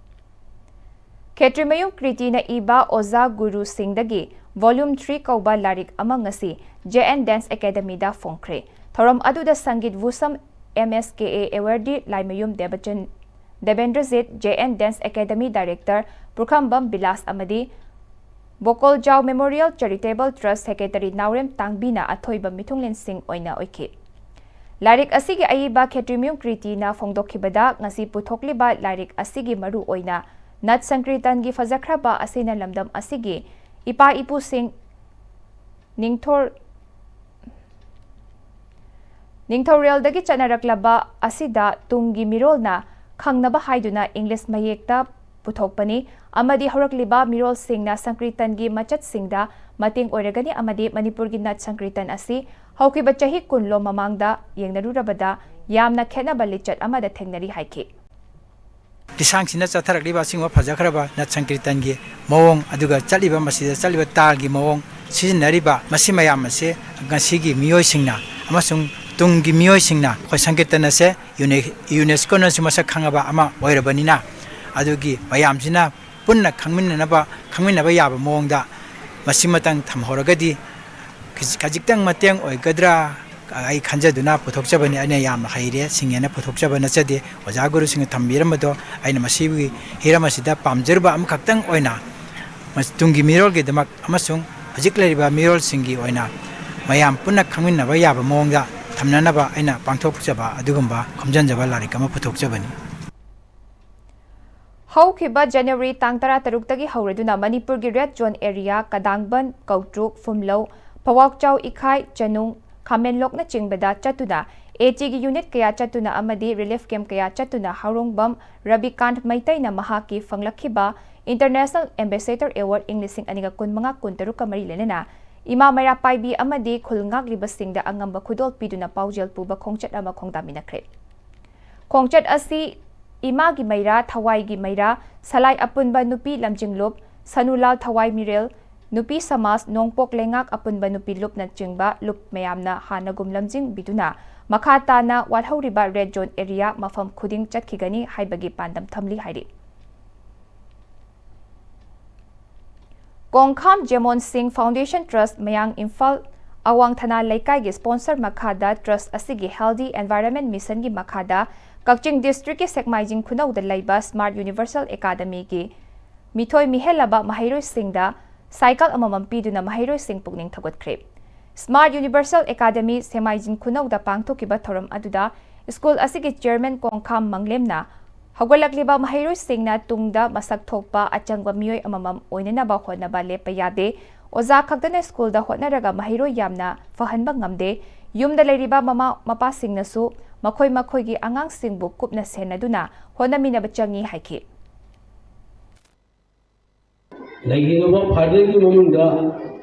ꯈꯦꯇ꯭ꯔꯤꯃꯌꯨꯝ ꯀ꯭ꯔꯤꯇꯤꯅ ꯏꯕ ꯑꯣꯖꯥ ꯒꯨꯔꯨꯁꯤꯡꯗꯒꯤ Volume three ꯀꯧꯕ ꯂꯥꯏꯔꯤꯛ ꯑꯃ ꯉꯁꯤ J N Dance Academyꯗ ꯐꯣꯡꯈ꯭ꯔꯦ꯫ ꯊꯧꯔꯝ ꯑꯗꯨꯗ Sangeet Bhushan M S K A awardee Laimayum Debachan, Debendrajit, J N Dance Academy Director Pukhrambam Bilash ꯑꯃꯗꯤ Bokoljao Memorial Charitable Trust Secretary ꯅꯥꯎꯔꯦꯝ ꯇꯥꯡꯕꯤꯅ ꯑꯊꯣꯏꯕ ꯃꯤꯊꯨꯡꯂꯦꯟꯁꯤꯡ ꯑꯣꯏꯅ ꯑꯣꯏꯈꯤ꯫ ꯂꯥꯏꯔꯤꯛ ꯑꯁꯤꯒꯤ ꯑꯏꯕ ꯈꯦꯇ꯭ꯔꯤꯃꯌꯨꯝ ꯀ꯭ꯔꯤꯇꯤꯅ ꯐꯣꯡꯗꯣꯛꯈꯤꯕꯗ, ꯉꯁꯤ ꯄꯨꯊꯣꯛꯂꯤꯕ ꯂꯥꯏꯔꯤꯛ ꯑꯁꯤꯒꯤ ꯃꯔꯨ ꯑꯣꯏꯅ ꯅꯠ ꯁꯪꯀ꯭ꯔꯤꯇꯟꯒꯤ ꯐꯖꯈ꯭ꯔꯕ ꯑꯁꯤꯅ ꯂꯝꯗꯝ ꯑꯁꯤꯒꯤ ꯏꯄꯥ ꯏꯄꯨꯁꯤꯡ ꯅꯤꯡꯊꯣꯔ-, ꯅꯤꯡꯊꯧꯔꯦꯜꯗꯒꯤ ꯆꯠꯅꯔꯛꯂꯕ ꯑꯁꯤꯗ ꯇꯨꯡꯒꯤ ꯃꯤꯔꯣꯜꯅ ꯈꯪꯅꯕ ꯍꯥꯏꯗꯨꯅ ꯏꯪꯂꯤꯁ ꯃꯌꯦꯛꯇ ꯄꯨꯊꯣꯛꯄꯅꯤ ꯑꯃꯗꯤ ꯍꯧꯔꯛꯂꯤꯕ ꯃꯤꯔꯣꯜꯁꯤꯡꯅ ꯁꯪꯀ꯭ꯔꯤꯇꯟꯒꯤ ꯃꯆꯠꯁꯤꯡꯗ ꯃꯇꯦꯡ ꯑꯣꯏꯔꯒꯅꯤ ꯑꯃꯗꯤ ꯃꯅꯤꯄꯨꯔꯒꯤ ꯅꯠ ꯁꯪꯀ꯭ꯔꯤꯇꯟ ꯑꯁꯤ ꯍꯧꯈꯤꯕ ꯆꯍꯤ ꯀꯨꯟ ꯂꯣꯝ ꯃꯃꯥꯡꯗ ꯌꯦꯡꯅꯔꯨꯔꯕꯗ ꯌꯥꯝꯅ ꯈꯦꯠꯅꯕ ꯂꯤꯆꯠ ꯑꯃꯗ ꯊꯦꯡꯅꯔꯤ ꯍꯥꯏꯈꯤ꯫ ꯂꯤꯁꯥꯡꯁꯤꯟꯅ ꯆꯠꯊꯔꯛꯂꯤꯕ ꯑꯁꯤꯒꯨꯝꯕ ꯐꯖꯈ꯭ꯔꯕ ꯅꯠ ꯁꯪꯀꯤꯔꯇꯟꯒꯤ ꯃꯑꯣꯡ, ꯑꯗꯨꯒ ꯆꯠꯂꯤꯕ, ꯃꯁꯤꯗ ꯆꯠꯂꯤꯕ ꯇꯥꯜꯒꯤ ꯃꯑꯣꯡ, ꯁꯤꯖꯤꯟꯅꯔꯤꯕ, ꯃꯁꯤ ꯃꯌꯥꯝ ꯑꯁꯦ ꯉꯁꯤꯒꯤ ꯃꯤꯑꯣꯏꯁꯤꯡꯅ ꯑꯃꯁꯨꯡ ꯇꯨꯡꯒꯤ ꯃꯤꯑꯣꯏꯁꯤꯡꯅ ꯑꯩꯈꯣꯏ ꯁꯪꯀꯤꯔꯇꯟ ꯑꯁꯦ ꯌꯨꯅꯦ-, ꯌꯨꯅꯦꯁꯀꯣꯅꯁꯨ ꯃꯁꯛ ꯈꯪꯉꯕ ꯑꯃ ꯑꯣꯏꯔꯕꯅꯤꯅ, ꯑꯗꯨꯒꯤ ꯃꯌꯥꯝꯁꯤꯅ ꯄꯨꯟꯅ ꯈꯪꯃꯤꯟꯅꯅꯕ, ꯈꯪꯃꯤꯟꯅꯕ ꯌꯥꯕ ꯃꯑꯣꯡꯗ ꯃꯁꯤꯃꯇꯪ ꯊꯝꯍꯧꯔꯒꯗꯤ ꯈꯖꯤꯛ-, ꯈꯖꯤꯛꯇꯪ ꯃꯇꯦꯡ ꯑꯣꯏꯒꯗ꯭ꯔꯥ ꯑꯩ ꯈꯟꯖꯗꯨꯅ ꯄꯨꯊꯣꯛꯆꯕꯅꯤ꯫ ꯑꯩꯅ ꯌꯥꯝꯅ ꯍꯩꯔꯦ, ꯁꯤꯡꯉꯦꯅ ꯄꯨꯊꯣꯛꯆꯕ ꯅꯠꯆꯗꯦ꯫ ꯑꯣꯖꯥ ꯒꯨꯔꯨꯁꯤꯡꯅ ꯊꯝꯕꯤꯔꯝꯕꯗꯣ ꯑꯩꯅ ꯃꯁꯤꯒꯤ ꯍꯤꯔꯝ ꯑꯁꯤꯗ ꯄꯥꯝꯖꯔꯨꯕ ꯑꯃꯈꯛꯇꯪ ꯑꯣꯏꯅ ꯃꯁ-, ꯇꯨꯡꯒꯤ ꯃꯤꯔꯣꯜꯒꯤꯗꯃꯛ ꯑꯃꯁꯨꯡ ꯍꯧꯖꯤꯛ ꯂꯩꯔꯤꯕ ꯃꯤꯔꯣꯜꯁꯤꯡꯒꯤ ꯑꯣꯏꯅ ꯃꯌꯥꯝ ꯄꯨꯟꯅ ꯈꯪꯃꯤꯟꯅꯕ ꯌꯥꯕ ꯃꯑꯣꯡꯗ ꯊꯝꯅꯅꯕ ꯑꯩꯅ ꯄꯥꯡꯊꯣꯛꯆꯕ ꯑꯗꯨꯒꯨꯝꯕ ꯈꯣꯝꯖꯤꯟꯖꯕ ꯂꯥꯏꯔꯤꯛ ꯑꯃ ꯄꯨꯊꯣꯛꯆꯕꯅꯤ꯫ ꯍꯧꯈꯤꯕ ꯖꯅꯋꯥꯔꯤ ꯇꯥꯡ ꯇꯔꯥꯇꯔꯨꯛꯇꯒꯤ ꯍꯧꯔꯗꯨꯅ ꯃꯅꯤꯄꯨꯔꯒꯤ red zone area ꯀꯗꯥꯡꯕꯟ, ꯀꯧꯇ꯭ꯔꯨꯛ, ꯐꯨꯝꯂꯧ, ꯐꯋꯥꯛꯆꯥꯎ, ꯏꯈꯥꯏ, ꯆꯅꯨꯡ, ꯈꯥꯃꯦꯟꯂꯣꯛꯅꯆꯤꯡꯕꯗ ꯆꯠꯇꯨꯅ ATꯒꯤ unit ꯀꯌꯥ ꯆꯠꯇꯨꯅ ꯑꯃꯗꯤ relief camp ꯀꯌꯥ ꯆꯠꯇꯨꯅ ꯍꯥꯎꯔꯣꯡꯕꯝ ꯔꯕꯤꯀꯥꯟꯠ ꯃꯩꯇꯩꯅ ꯃꯍꯥꯛꯀꯤ ꯐꯪꯂꯛꯈꯤꯕ International Ambassador Award ꯏꯪ ꯂꯤꯁꯤꯡ ꯑꯅꯤꯒ ꯀꯨꯟꯃꯉꯥ ꯀꯨꯟꯇꯔꯨꯛꯀ ꯃꯔꯤ ꯂꯩꯅꯅ ꯏꯃꯥ ꯃꯩꯔꯥ ꯄꯥꯏꯕꯤ ꯑꯃꯗꯤ ꯈꯨꯜ ꯉꯥꯛꯂꯤꯕꯁꯤꯡꯗ ꯑꯉꯝꯕ ꯈꯨꯗꯣꯜ ꯄꯤꯗꯨꯅ ꯄꯥꯎꯖꯦꯜ ꯄꯨꯕ ꯈꯣꯡꯆꯠ ꯑꯃ ꯈꯣꯡꯗꯥꯃꯤꯟꯅꯈ꯭ꯔꯦ꯫ ꯈꯣꯡꯆꯠ ꯑꯁꯤ ꯏꯃꯥꯒꯤ ꯃꯩꯔꯥ, ꯊꯋꯥꯏꯒꯤ ꯃꯩꯔꯥ, ꯁꯂꯥꯏ ꯑꯄꯨꯟꯕ ꯅꯨꯄꯤ ꯂꯝꯖꯤꯡꯂꯨꯞ, ꯁꯅꯨꯂꯥꯜ ꯊꯋꯥꯏ ꯃꯤꯔꯦꯜ, ꯅꯨꯄꯤ ꯁꯃꯥꯖ, ꯅꯣꯡꯄꯣꯛ ꯂꯩꯉꯥꯛ ꯑꯄꯨꯟꯕ ꯅꯨꯄꯤ ꯂꯨꯞꯅꯆꯤꯡꯕ ꯂꯨꯞ ꯃꯌꯥꯝꯅ ꯍꯥꯟꯅꯒꯨꯝ ꯂꯝꯖꯤꯡꯕꯤꯗꯨꯅ ꯃꯈꯥ ꯇꯥꯅ ꯋꯥꯠꯍꯧꯔꯤꯕ red zone area ꯃꯐꯝ ꯈꯨꯗꯤꯡ ꯆꯠꯈꯤꯒꯅꯤ ꯍꯥꯏꯕꯒꯤ ꯄꯥꯟꯗꯝ ꯊꯝꯂꯤ ꯍꯥꯏꯔꯤ꯫ ꯀꯣꯡꯈꯥꯝ ꯖꯦꯃꯣꯟ ꯁꯤꯡ Foundation Trust ꯃꯌꯥꯡ ꯏꯝꯐꯥꯜ ꯑꯋꯥꯡ ꯊꯅꯥ ꯂꯩꯀꯥꯏꯒꯤ sponsor ꯃꯈꯥꯗ trust ꯑꯁꯤꯒꯤ Healthy Environment Missionꯒꯤ ꯃꯈꯥꯗ ꯀꯛꯆꯤꯡ districtꯀꯤ ꯁꯦꯛꯃꯥꯏꯖꯤꯡ ꯈꯨꯅꯧꯗ ꯂꯩꯕ Smart Universal Academyꯒꯤ ꯃꯤꯊꯣꯏ ꯃꯤꯍꯦꯜꯂꯕ ꯃꯍꯩꯔꯣꯏꯁꯤꯡꯗ cycle ꯑꯃꯃꯝ ꯄꯤꯗꯨꯅ ꯃꯍꯩꯔꯣꯏꯁꯤꯡ ꯄꯨꯛꯅꯤꯡ ꯊꯧꯒꯠꯈ꯭ꯔꯦ꯫ Smart Universal Academy ꯁꯦꯛꯃꯥꯏꯖꯤꯡ ꯈꯨꯅꯧꯗ ꯄꯥꯡꯊꯣꯛꯈꯤꯕ ꯊꯧꯔꯝ ꯑꯗꯨꯗ school ꯑꯁꯤꯒꯤ chairman ꯀꯣꯡꯈꯥꯝ ꯃꯪꯂꯦꯝꯅ ꯍꯧꯒꯠꯂꯛꯂꯤꯕ ꯃꯍꯩꯔꯣꯏꯁꯤꯡꯅ ꯇꯨꯡꯗ ꯃꯁꯛ ꯊꯣꯛꯄ ꯑꯆꯪꯕ ꯃꯤꯑꯣꯏ ꯑꯃꯃꯝ ꯑꯣꯏꯅꯅꯕ ꯍꯣꯠꯅꯕ ꯂꯦꯞꯄ ꯌꯥꯗꯦ꯫ ꯑꯣꯖꯥ ꯈꯛꯇꯅ schoolꯗ ꯍꯣꯠꯅꯔꯒ ꯃꯍꯩꯔꯣꯏ ꯌꯥꯝꯅ ꯐꯍꯟꯕ ꯉꯝꯗꯦ꯫ ꯌꯨꯝꯗ ꯂꯩꯔꯤꯕ ꯃꯃꯥ ꯃꯄꯥꯁꯤꯡꯅꯁꯨ ꯃꯈꯣꯏ ꯃꯈꯣꯏꯒꯤ ꯑꯉꯥꯡꯁꯤꯡꯕꯨ ꯀꯨꯞꯅ ꯁꯦꯟꯅꯗꯨꯅ ꯍꯣꯠꯅꯃꯤꯟꯅꯕ ꯆꯪꯏ ꯍꯥꯏꯈꯤ꯫ ꯂꯩꯈꯤꯗꯕ ꯐꯥꯗꯔꯒꯤ ꯃꯃꯤꯡꯗ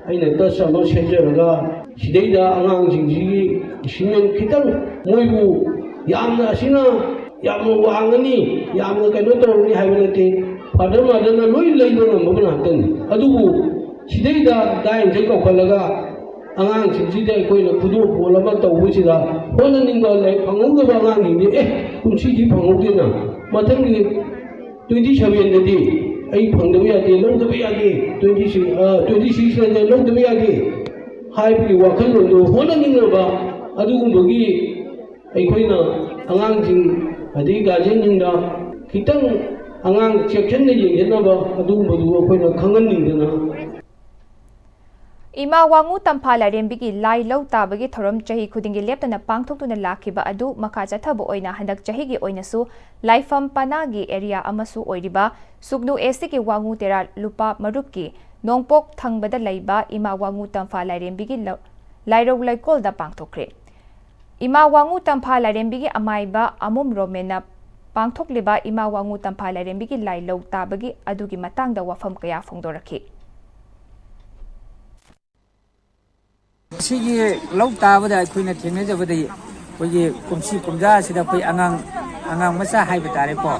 ꯑꯩꯅ ꯇꯁ ꯑꯃ ꯁꯦꯝꯖꯔꯒ ꯁꯤꯗꯩꯗ ꯑꯉꯥꯡꯁꯤꯡꯁꯤꯒꯤ ꯏꯁꯤꯡ ꯈꯤꯇꯪ ꯃꯣꯏꯕꯨ ꯌꯥꯝꯅ ꯑꯁꯤꯅ ꯌꯥꯝꯅ ꯋꯥꯡꯉꯅꯤ, ꯌꯥꯝꯅ ꯀꯩꯅꯣ ꯇꯧꯔꯅꯤ ꯍꯥꯏꯕ ꯅꯠꯇꯦ꯫ ꯐꯥꯗꯔ ꯃꯥꯗꯔꯅ ꯂꯣꯏ ꯂꯩꯕ ꯉꯝꯕ ꯉꯥꯛꯇꯅꯤ꯫ ꯑꯗꯨꯕꯨ ꯁꯤꯗꯩꯗ ꯗꯥꯏꯟꯁꯦ ꯀꯧꯈꯠꯂꯒ ꯑꯉꯥꯡꯁꯤꯡꯁꯤꯗ ꯑꯩꯈꯣꯏꯅ ꯈꯨꯗꯣꯜꯄꯣꯠ ꯑꯃ ꯇꯧꯕꯁꯤꯗ ꯍꯣꯠꯅꯅꯤꯡꯕ ꯂꯥꯏꯔꯤꯛ ꯐꯪꯍꯧꯗꯕ ꯑꯉꯥꯡꯁꯤꯡꯗꯤ, "ꯑꯦ, ꯀꯨꯝꯁꯤꯗꯤ ꯐꯪꯍꯧꯗꯦꯅ, ꯃꯊꯪꯒꯤ ꯇ꯭ꯋꯦꯟꯇꯤ ꯁꯚꯦꯟꯗꯗꯤ ꯑꯩ ꯐꯪꯗꯕ ꯌꯥꯗꯦ, ꯂꯧꯗꯕ ꯌꯥꯗꯦ, ꯇ꯭ꯋꯦꯟꯇꯤ ꯁꯤꯛꯁ, ꯇ꯭ꯋꯦꯟꯇꯤ ꯁꯤꯛꯁꯇꯗꯤ ꯂꯧꯗꯕ ꯌꯥꯗꯦ" ꯍꯥꯏꯕꯒꯤ ꯋꯥꯈꯜꯂꯣꯟꯗꯣ ꯍꯣꯠꯅꯅꯤꯡꯉꯕ ꯑꯗꯨꯒꯨꯝꯕꯒꯤ ꯑꯩꯈꯣꯏꯅ ꯑꯉꯥꯡꯁꯤꯡ, ꯑꯗꯒꯤ ꯒꯥꯔꯖꯤꯌꯟꯁꯤꯡꯗ ꯈꯤꯇꯪ ꯑꯉꯥꯡ ꯆꯦꯛꯁꯤꯟꯅ ꯌꯦꯡꯁꯤꯟꯅꯕ ꯑꯗꯨꯒꯨꯝꯕꯗꯨ ꯑꯩꯈꯣꯏꯅ ꯈꯪꯍꯟꯅꯤꯡꯗꯅ꯫ ꯏꯃꯥ ꯋꯥꯉꯨ ꯇꯝꯐꯥ ꯂꯥꯏꯔꯦꯝꯕꯤꯒꯤ ꯂꯥꯏ ꯂꯧ ꯇꯥꯕꯒꯤ ꯊꯧꯔꯝ ꯆꯍꯤ ꯈꯨꯗꯤꯡꯒꯤ ꯂꯦꯞꯇꯅ ꯄꯥꯡꯊꯣꯛꯇꯨꯅ ꯂꯥꯛꯈꯤꯕ ꯑꯗꯨ ꯃꯈꯥ ꯆꯠꯊꯕ ꯑꯣꯏꯅ ꯍꯟꯗꯛ ꯆꯍꯤꯒꯤ ꯑꯣꯏꯅꯁꯨ ꯂꯥꯏꯐꯝ ꯄꯅꯥꯒꯤ ꯑꯦꯔꯤꯌꯥ ꯑꯃꯁꯨ ꯑꯣꯏꯔꯤꯕ ꯁꯨꯛꯅꯨ ꯑꯦꯁꯇꯤꯒꯤ ꯋꯥꯉꯨ ꯇꯦꯔꯥ ꯂꯨꯄꯥ ꯃꯔꯨꯞꯀꯤ ꯅꯣꯡꯄꯣꯛ ꯊꯪꯕꯗ ꯂꯩꯕ ꯏꯃꯥ ꯋꯥꯉꯨ ꯇꯝꯐꯥ ꯂꯥꯏꯔꯦꯝꯕꯤꯒꯤ ꯂ-, ꯂꯥꯏꯔꯧ ꯂꯩꯀꯣꯜꯗ ꯄꯥꯡꯊꯣꯛꯈ꯭ꯔꯦ꯫ ꯏꯃꯥ ꯋꯥꯉꯨ ꯇꯝꯐꯥ ꯂꯥꯏꯔꯦꯝꯕꯤꯒꯤ ꯑꯃꯥꯏꯕ ꯑꯃꯨꯝ ꯔꯣꯃꯦꯟꯅ ꯄꯥꯡꯊꯣꯛꯂꯤꯕ ꯏꯃꯥ ꯋꯥꯉꯨ ꯇꯝꯐꯥ ꯂꯥꯏꯔꯦꯝꯕꯤꯒꯤ ꯂꯥꯏ ꯂꯧ ꯇꯥꯕꯒꯤ ꯑꯗꯨꯒꯤ ꯃꯇꯥꯡꯗ ꯋꯥꯐꯝ ꯀꯌꯥ ꯐꯣꯡꯗꯣꯔꯛꯈꯤ꯫ ꯃꯁꯤꯒꯤ ꯂꯧ ꯇꯥꯕꯗ ꯑꯩꯈꯣꯏꯅ ꯊꯦꯡꯅꯖꯕꯗ, ꯑꯩꯈꯣꯏꯒꯤ ꯀꯨꯝꯁꯤ ꯀꯨꯝꯖꯥ ꯑꯁꯤꯗ ꯑꯩꯈꯣꯏ ꯑꯉꯥꯡ, ꯑꯉꯥꯡ ꯃꯆꯥ ꯍꯥꯏꯕ ꯇꯥꯔꯦꯀꯣ,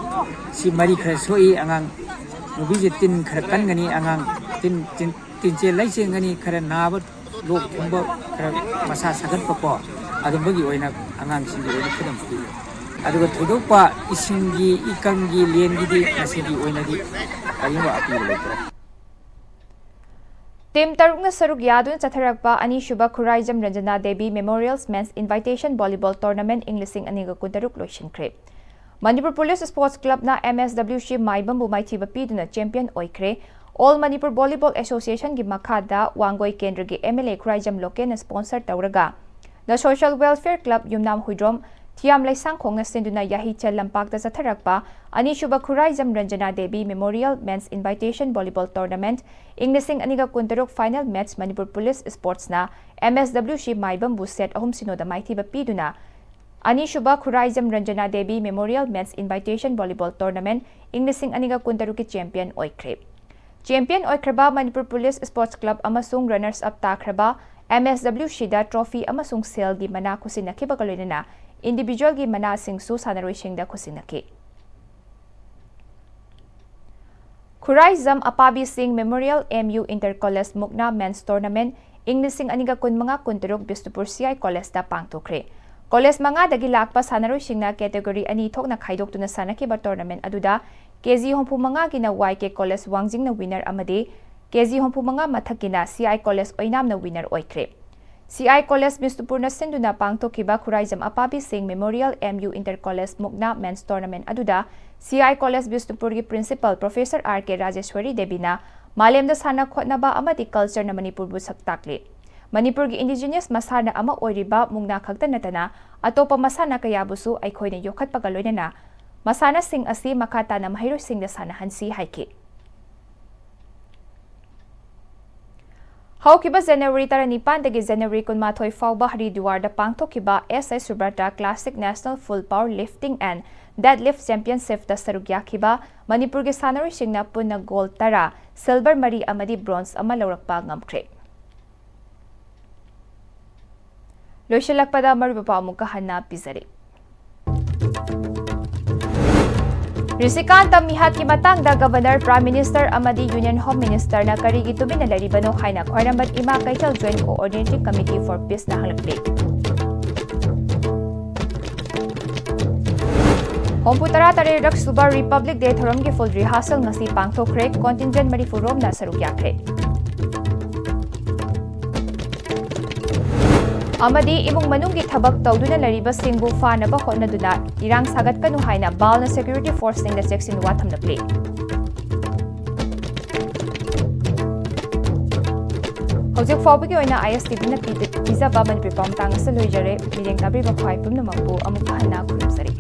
ꯁꯤ ꯃꯔꯤ ꯈꯔ ꯁꯣꯛꯏ꯫ ꯑꯉꯥꯡ ꯅꯨꯄꯤꯁꯦ ꯇꯤꯟ ꯈꯔ ꯀꯟꯒꯅꯤ, ꯑꯉꯥꯡ ꯇꯤꯟ, ꯇꯤꯟ, ꯇꯤꯟꯆꯦ ꯂꯩꯆꯦꯟꯒꯅꯤ, ꯈꯔ ꯅꯥꯕ, ꯂꯣꯛ ꯊꯨꯡꯕ, ꯈꯔ ꯃꯁꯥ ꯁꯥꯒꯠꯄꯀꯣ, ꯑꯗꯨꯝꯕꯒꯤ ꯑꯣꯏꯅ ꯑꯉꯥꯡꯁꯤꯡꯒꯤ ꯑꯣꯏꯅ ꯈꯨꯗꯝ ꯄꯤꯔꯤ꯫ ꯑꯗꯨꯒ ꯊꯣꯏꯗꯣꯛꯄ ꯏꯁꯤꯡꯒꯤ, ꯏꯀꯪꯒꯤ, ꯂꯦꯟꯒꯤꯗꯤ ꯉꯁꯤꯒꯤ ꯑꯣꯏꯅꯗꯤ ꯀꯔꯤꯒꯨꯝꯕ ꯑꯀꯤꯕ ꯂꯩꯇ꯭ꯔꯦ꯫ ꯇꯤꯝ ꯇꯔꯨꯛꯅ ꯁꯔꯨꯛ ꯌꯥꯗꯨꯅ ꯆꯠꯊꯔꯛꯄ ꯑꯅꯤꯁꯨꯕ Khuraijam Ranjana Devi memorial men's invitation volleyball tournament ꯏꯪ ꯂꯤꯁꯤꯡ ꯑꯅꯤꯒ ꯀꯨꯟꯇꯔꯨꯛ ꯂꯣꯏꯁꯤꯟꯈ꯭ꯔꯦ꯫ ꯃꯅꯤꯄꯨꯔ ꯄꯨꯂꯤꯁ ꯁ꯭ꯄꯣꯔꯠꯁ ꯀ꯭ꯂꯕꯅ ꯑꯦꯝ ꯑꯦꯁ ꯗꯕ꯭ꯂꯤꯎ ꯁꯤ ꯃꯥꯏꯕꯝꯕꯨ ꯃꯥꯏꯊꯤꯕ ꯄꯤꯗꯨꯅ ꯆꯦꯝꯄꯤꯌꯟ ꯑꯣꯏꯈ꯭ꯔꯦ꯫ ꯑꯣꯜ ꯃꯅꯤꯄꯨꯔ ꯚꯣꯂꯤꯕꯣꯜ ꯑꯦꯁꯣꯁꯤꯌꯦꯁꯟꯒꯤ ꯃꯈꯥꯗ ꯋꯥꯡꯒꯣꯏ ꯀꯦꯟꯗ꯭ꯔꯒꯤ ꯑꯦꯝ ꯑꯦꯜ ꯑꯦ ꯈꯨꯔꯥꯏꯖꯝ ꯂꯣꯀꯦꯟꯅ ꯁ꯭ꯄꯣꯟꯁꯔ ꯇꯧꯔꯒ The Social Welfare Club Yumnam Huidrom Thiyam ꯂꯩꯁꯥꯡꯈꯣꯡꯅ ꯁꯤꯟꯗꯨꯅ ꯌꯥꯍꯤꯆꯜ ꯂꯝꯄꯥꯛꯇ ꯆꯠꯊꯔꯛꯄ ꯑꯅꯤꯁꯨꯕ Khuraijam Ranjana Devi memorial men's invitation volleyball tournament ꯏꯪ ꯂꯤꯁꯤꯡ ꯑꯅꯤꯒ ꯀꯨꯟꯇꯔꯨꯛ ꯐꯥꯏꯅꯦꯜ ꯃꯦꯠꯆ ꯃꯅꯤꯄꯨꯔ ꯄꯨꯂꯤꯁ ꯁ꯭ꯄꯣꯔꯠꯁꯅ ꯑꯦꯝ ꯑꯦꯁ ꯗꯕ꯭ꯂꯤꯎ ꯁꯤ ꯃꯥꯏꯕꯝꯕꯨ ꯁꯦꯠ ꯑꯍꯨꯝ ꯁꯤꯅꯣꯗ ꯃꯥꯏꯊꯤꯕ ꯄꯤꯗꯨꯅ ꯑꯅꯤꯁꯨꯕ Khuraijam Ranjana Devi memorial men's invitation volleyball tournament ꯏꯪ ꯂꯤꯁꯤꯡ ꯑꯅꯤꯒ ꯀꯨꯟꯇꯔꯨꯛꯀꯤ ꯆꯦꯝꯄꯤꯌꯟ ꯑꯣꯏꯈ꯭ꯔꯦ꯫ ꯆꯦꯝꯄꯤꯌꯟ ꯑꯣꯏꯈ꯭ꯔꯕ ꯃꯅꯤꯄꯨꯔ ꯄꯨꯂꯤꯁ ꯁ꯭ꯄꯣꯔꯠꯁ ꯀ꯭ꯂꯕ ꯑꯃꯁꯨꯡ runners up ꯇꯥꯈ꯭ꯔꯕ M S W ꯁꯤꯗ ꯇ꯭ꯔꯣꯐꯤ ꯑꯃꯁꯨꯡ ꯁꯦꯜꯒꯤ ꯃꯅꯥ ꯈꯨꯠꯁꯤꯟꯅꯈꯤꯕꯒ ꯂꯣꯏꯅꯅ individualꯒꯤ ꯃꯅꯥꯁꯤꯡꯁꯨ ꯁꯥꯟꯅꯔꯣꯏꯁꯤꯡꯗ ꯈꯨꯠꯁꯤꯟꯅꯈꯤ꯫ ꯈꯨꯔꯥꯏꯖꯝ ꯑꯄꯥꯕꯤ ꯁꯤꯡ Memorial M U Inter College ꯃꯨꯛꯅꯥ Men's Tournament ꯏꯪ ꯂꯤꯁꯤꯡ ꯑꯅꯤꯒ ꯀꯨꯟꯃꯉꯥ ꯀꯨꯟꯇꯔꯨꯛ Bishnupur C I College the ꯄꯥꯡꯊꯣꯛꯈ꯭ꯔꯦ꯫ College ꯃꯉꯥꯗꯒꯤ ꯂꯥꯛꯄ ꯁꯥꯟꯅꯔꯣꯏꯁꯤꯡꯅ category ꯑꯅꯤ ꯊꯣꯛꯅ ꯈꯥꯏꯗꯣꯛꯇꯨꯅ ꯁꯥꯟꯅꯈꯤꯕ tournament ꯑꯗꯨꯗ K G ꯍꯨꯝꯐꯨ ꯃꯉꯥꯒꯤꯅ Y K College ꯋꯥꯡꯖꯤꯡꯅ winner ꯑꯃꯗꯤ K G ꯍꯨꯝꯐꯨ ꯃꯉꯥ ꯃꯊꯛꯀꯤꯅ C I College ꯑꯣꯏꯅꯥꯝꯅ winner ꯑꯣꯏꯈ꯭ꯔꯦ꯫ C I College ꯕꯤꯁꯅꯨꯄꯨꯔꯅ ꯁꯤꯟꯗꯨꯅ ꯄꯥꯡꯊꯣꯛꯈꯤꯕ ꯈꯨꯔꯥꯏꯖꯝ ꯑꯄꯥꯕꯤ ꯁꯤꯡ Memorial M U Inter College ꯃꯨꯛꯅꯥ Men's Tournament ꯑꯗꯨꯗ C I College ꯕꯤꯁꯅꯨꯄꯨꯔꯒꯤ Principal Professor R K ꯔꯥꯖꯦꯁ꯭ꯋꯔꯤ ꯗꯦꯕꯤꯅ ꯃꯥꯂꯦꯝꯗ ꯁꯥꯟꯅ ꯈꯣꯠꯅꯕ ꯑꯃꯗꯤ culture ꯅ ꯃꯅꯤꯄꯨꯔꯕꯨ ꯁꯛ ꯇꯥꯛꯂꯤ꯫ ꯃꯅꯤꯄꯨꯔꯒꯤ indigenous ꯃꯁꯥꯟꯅ ꯑꯃ ꯑꯣꯏꯔꯤꯕ ꯃꯨꯛꯅꯥ ꯈꯛꯇ ꯅꯠꯇꯅ ꯑꯇꯣꯞꯄ ꯃꯁꯥꯟꯅ ꯀꯌꯥꯕꯨꯁꯨ ꯑꯩꯈꯣꯏꯅ ꯌꯣꯛꯈꯠꯄꯒ ꯂꯣꯏꯅꯅ ꯃꯁꯥꯟꯅꯁꯤꯡ ꯑꯁꯤ ꯃꯈꯥ ꯇꯥꯅ ꯃꯍꯩꯔꯣꯏꯁꯤꯡꯗ ꯁꯥꯟꯅꯍꯟꯁꯤ ꯍꯥꯏꯈꯤ꯫ ꯍꯧꯈꯤꯕ January ꯇꯔꯥꯅꯤꯄꯥꯟꯗꯒꯤ January ꯀꯨꯟꯃꯥꯊꯣꯏ ꯐꯥꯎꯕ ꯍꯔꯤꯗ꯭ꯋꯥꯔꯗ ꯄꯥꯡꯊꯣꯛꯈꯤꯕ S I Subrata Classic National Full Power Lifting and Deadlift Championship ꯇ ꯁꯔꯨꯛ ꯌꯥꯈꯤꯕ ꯃꯅꯤꯄꯨꯔꯒꯤ ꯁꯥꯟꯅꯔꯣꯏꯁꯤꯡꯅ ꯄꯨꯟꯅ gold ꯇꯔꯥ, silver ꯃꯔꯤ ꯑꯃꯗꯤ bronze ꯑꯃ ꯂꯧꯔꯛꯄ ꯉꯝꯈ꯭ꯔꯦ꯫ ꯂꯣꯏꯁꯤꯜꯂꯛꯄꯗ ꯃꯔꯨꯑꯣꯏꯕ ꯄꯥꯎ ꯑꯃꯨꯛꯀ ꯍꯟꯅ ꯄꯤꯖꯔꯤ꯫ ꯔꯤꯁꯤꯀꯥꯟꯇ ꯃꯤꯍꯥꯠꯀꯤ ꯃꯇꯥꯡꯗ Governor, Prime Minister ꯑꯃꯗꯤ Union Home Minister ꯅ ꯀꯔꯤꯒꯤ ꯇꯨꯃꯤꯟꯅ ꯂꯩꯔꯤꯕꯅꯣ ꯍꯥꯏꯅ ꯈ꯭ꯋꯥꯏꯔꯝꯕꯟ ꯏꯃꯥ ꯀꯩꯊꯦꯜ Joint Coordinating Committee for Peace ꯅ ꯍꯪꯂꯛꯂꯤ꯫ ꯍꯨꯝꯐꯨ ꯇꯔꯥ ꯇꯔꯦꯠ ꯔꯛ ꯁꯨꯕ Republic Day ꯊꯧꯔꯝꯒꯤ full rehearsal ꯉꯁꯤ ꯄꯥꯡꯊꯣꯛꯈ꯭ꯔꯦ꯫ Contingent ꯃꯔꯤꯐꯨ ꯔꯣꯝꯅ ꯁꯔꯨꯛ ꯌꯥꯈ꯭ꯔꯦ꯫ ꯑꯃꯗꯤ ꯏꯃꯨꯡ ꯃꯅꯨꯡꯒꯤ ꯊꯕꯛ ꯇꯧꯗꯨꯅ ꯂꯩꯔꯤꯕꯁꯤꯡꯕꯨ ꯐꯥꯅꯕ ꯍꯣꯠꯅꯗꯨꯅ ꯏꯔꯥꯡ ꯁꯥꯒꯠꯀꯅꯨ ꯍꯥꯏꯅ ꯕꯥꯜꯅ security force ꯁꯤꯡꯗ ꯆꯦꯛꯁꯤꯟ ꯋꯥ ꯊꯝꯂꯛꯂꯤ꯫ ꯍꯧꯖꯤꯛ ꯐꯥꯎꯕꯒꯤ ꯑꯣꯏꯅ I S T V ꯅ ꯄꯤ-, ꯄꯤꯖꯕ ꯃꯅꯤꯄꯨꯔꯤ ꯄꯥꯎ ꯃꯇꯥꯡ ꯑꯁꯤ ꯂꯣꯏꯖꯔꯦ꯫ ꯃꯤꯠꯌꯦꯡ ꯇꯥꯕꯤꯕ ꯈ꯭ꯋꯥꯏ ꯄꯨꯝꯅꯃꯛꯄꯨ ꯑꯃꯨꯛ ꯍꯟꯅ ꯈꯨꯔꯨꯝꯖꯔꯤ꯫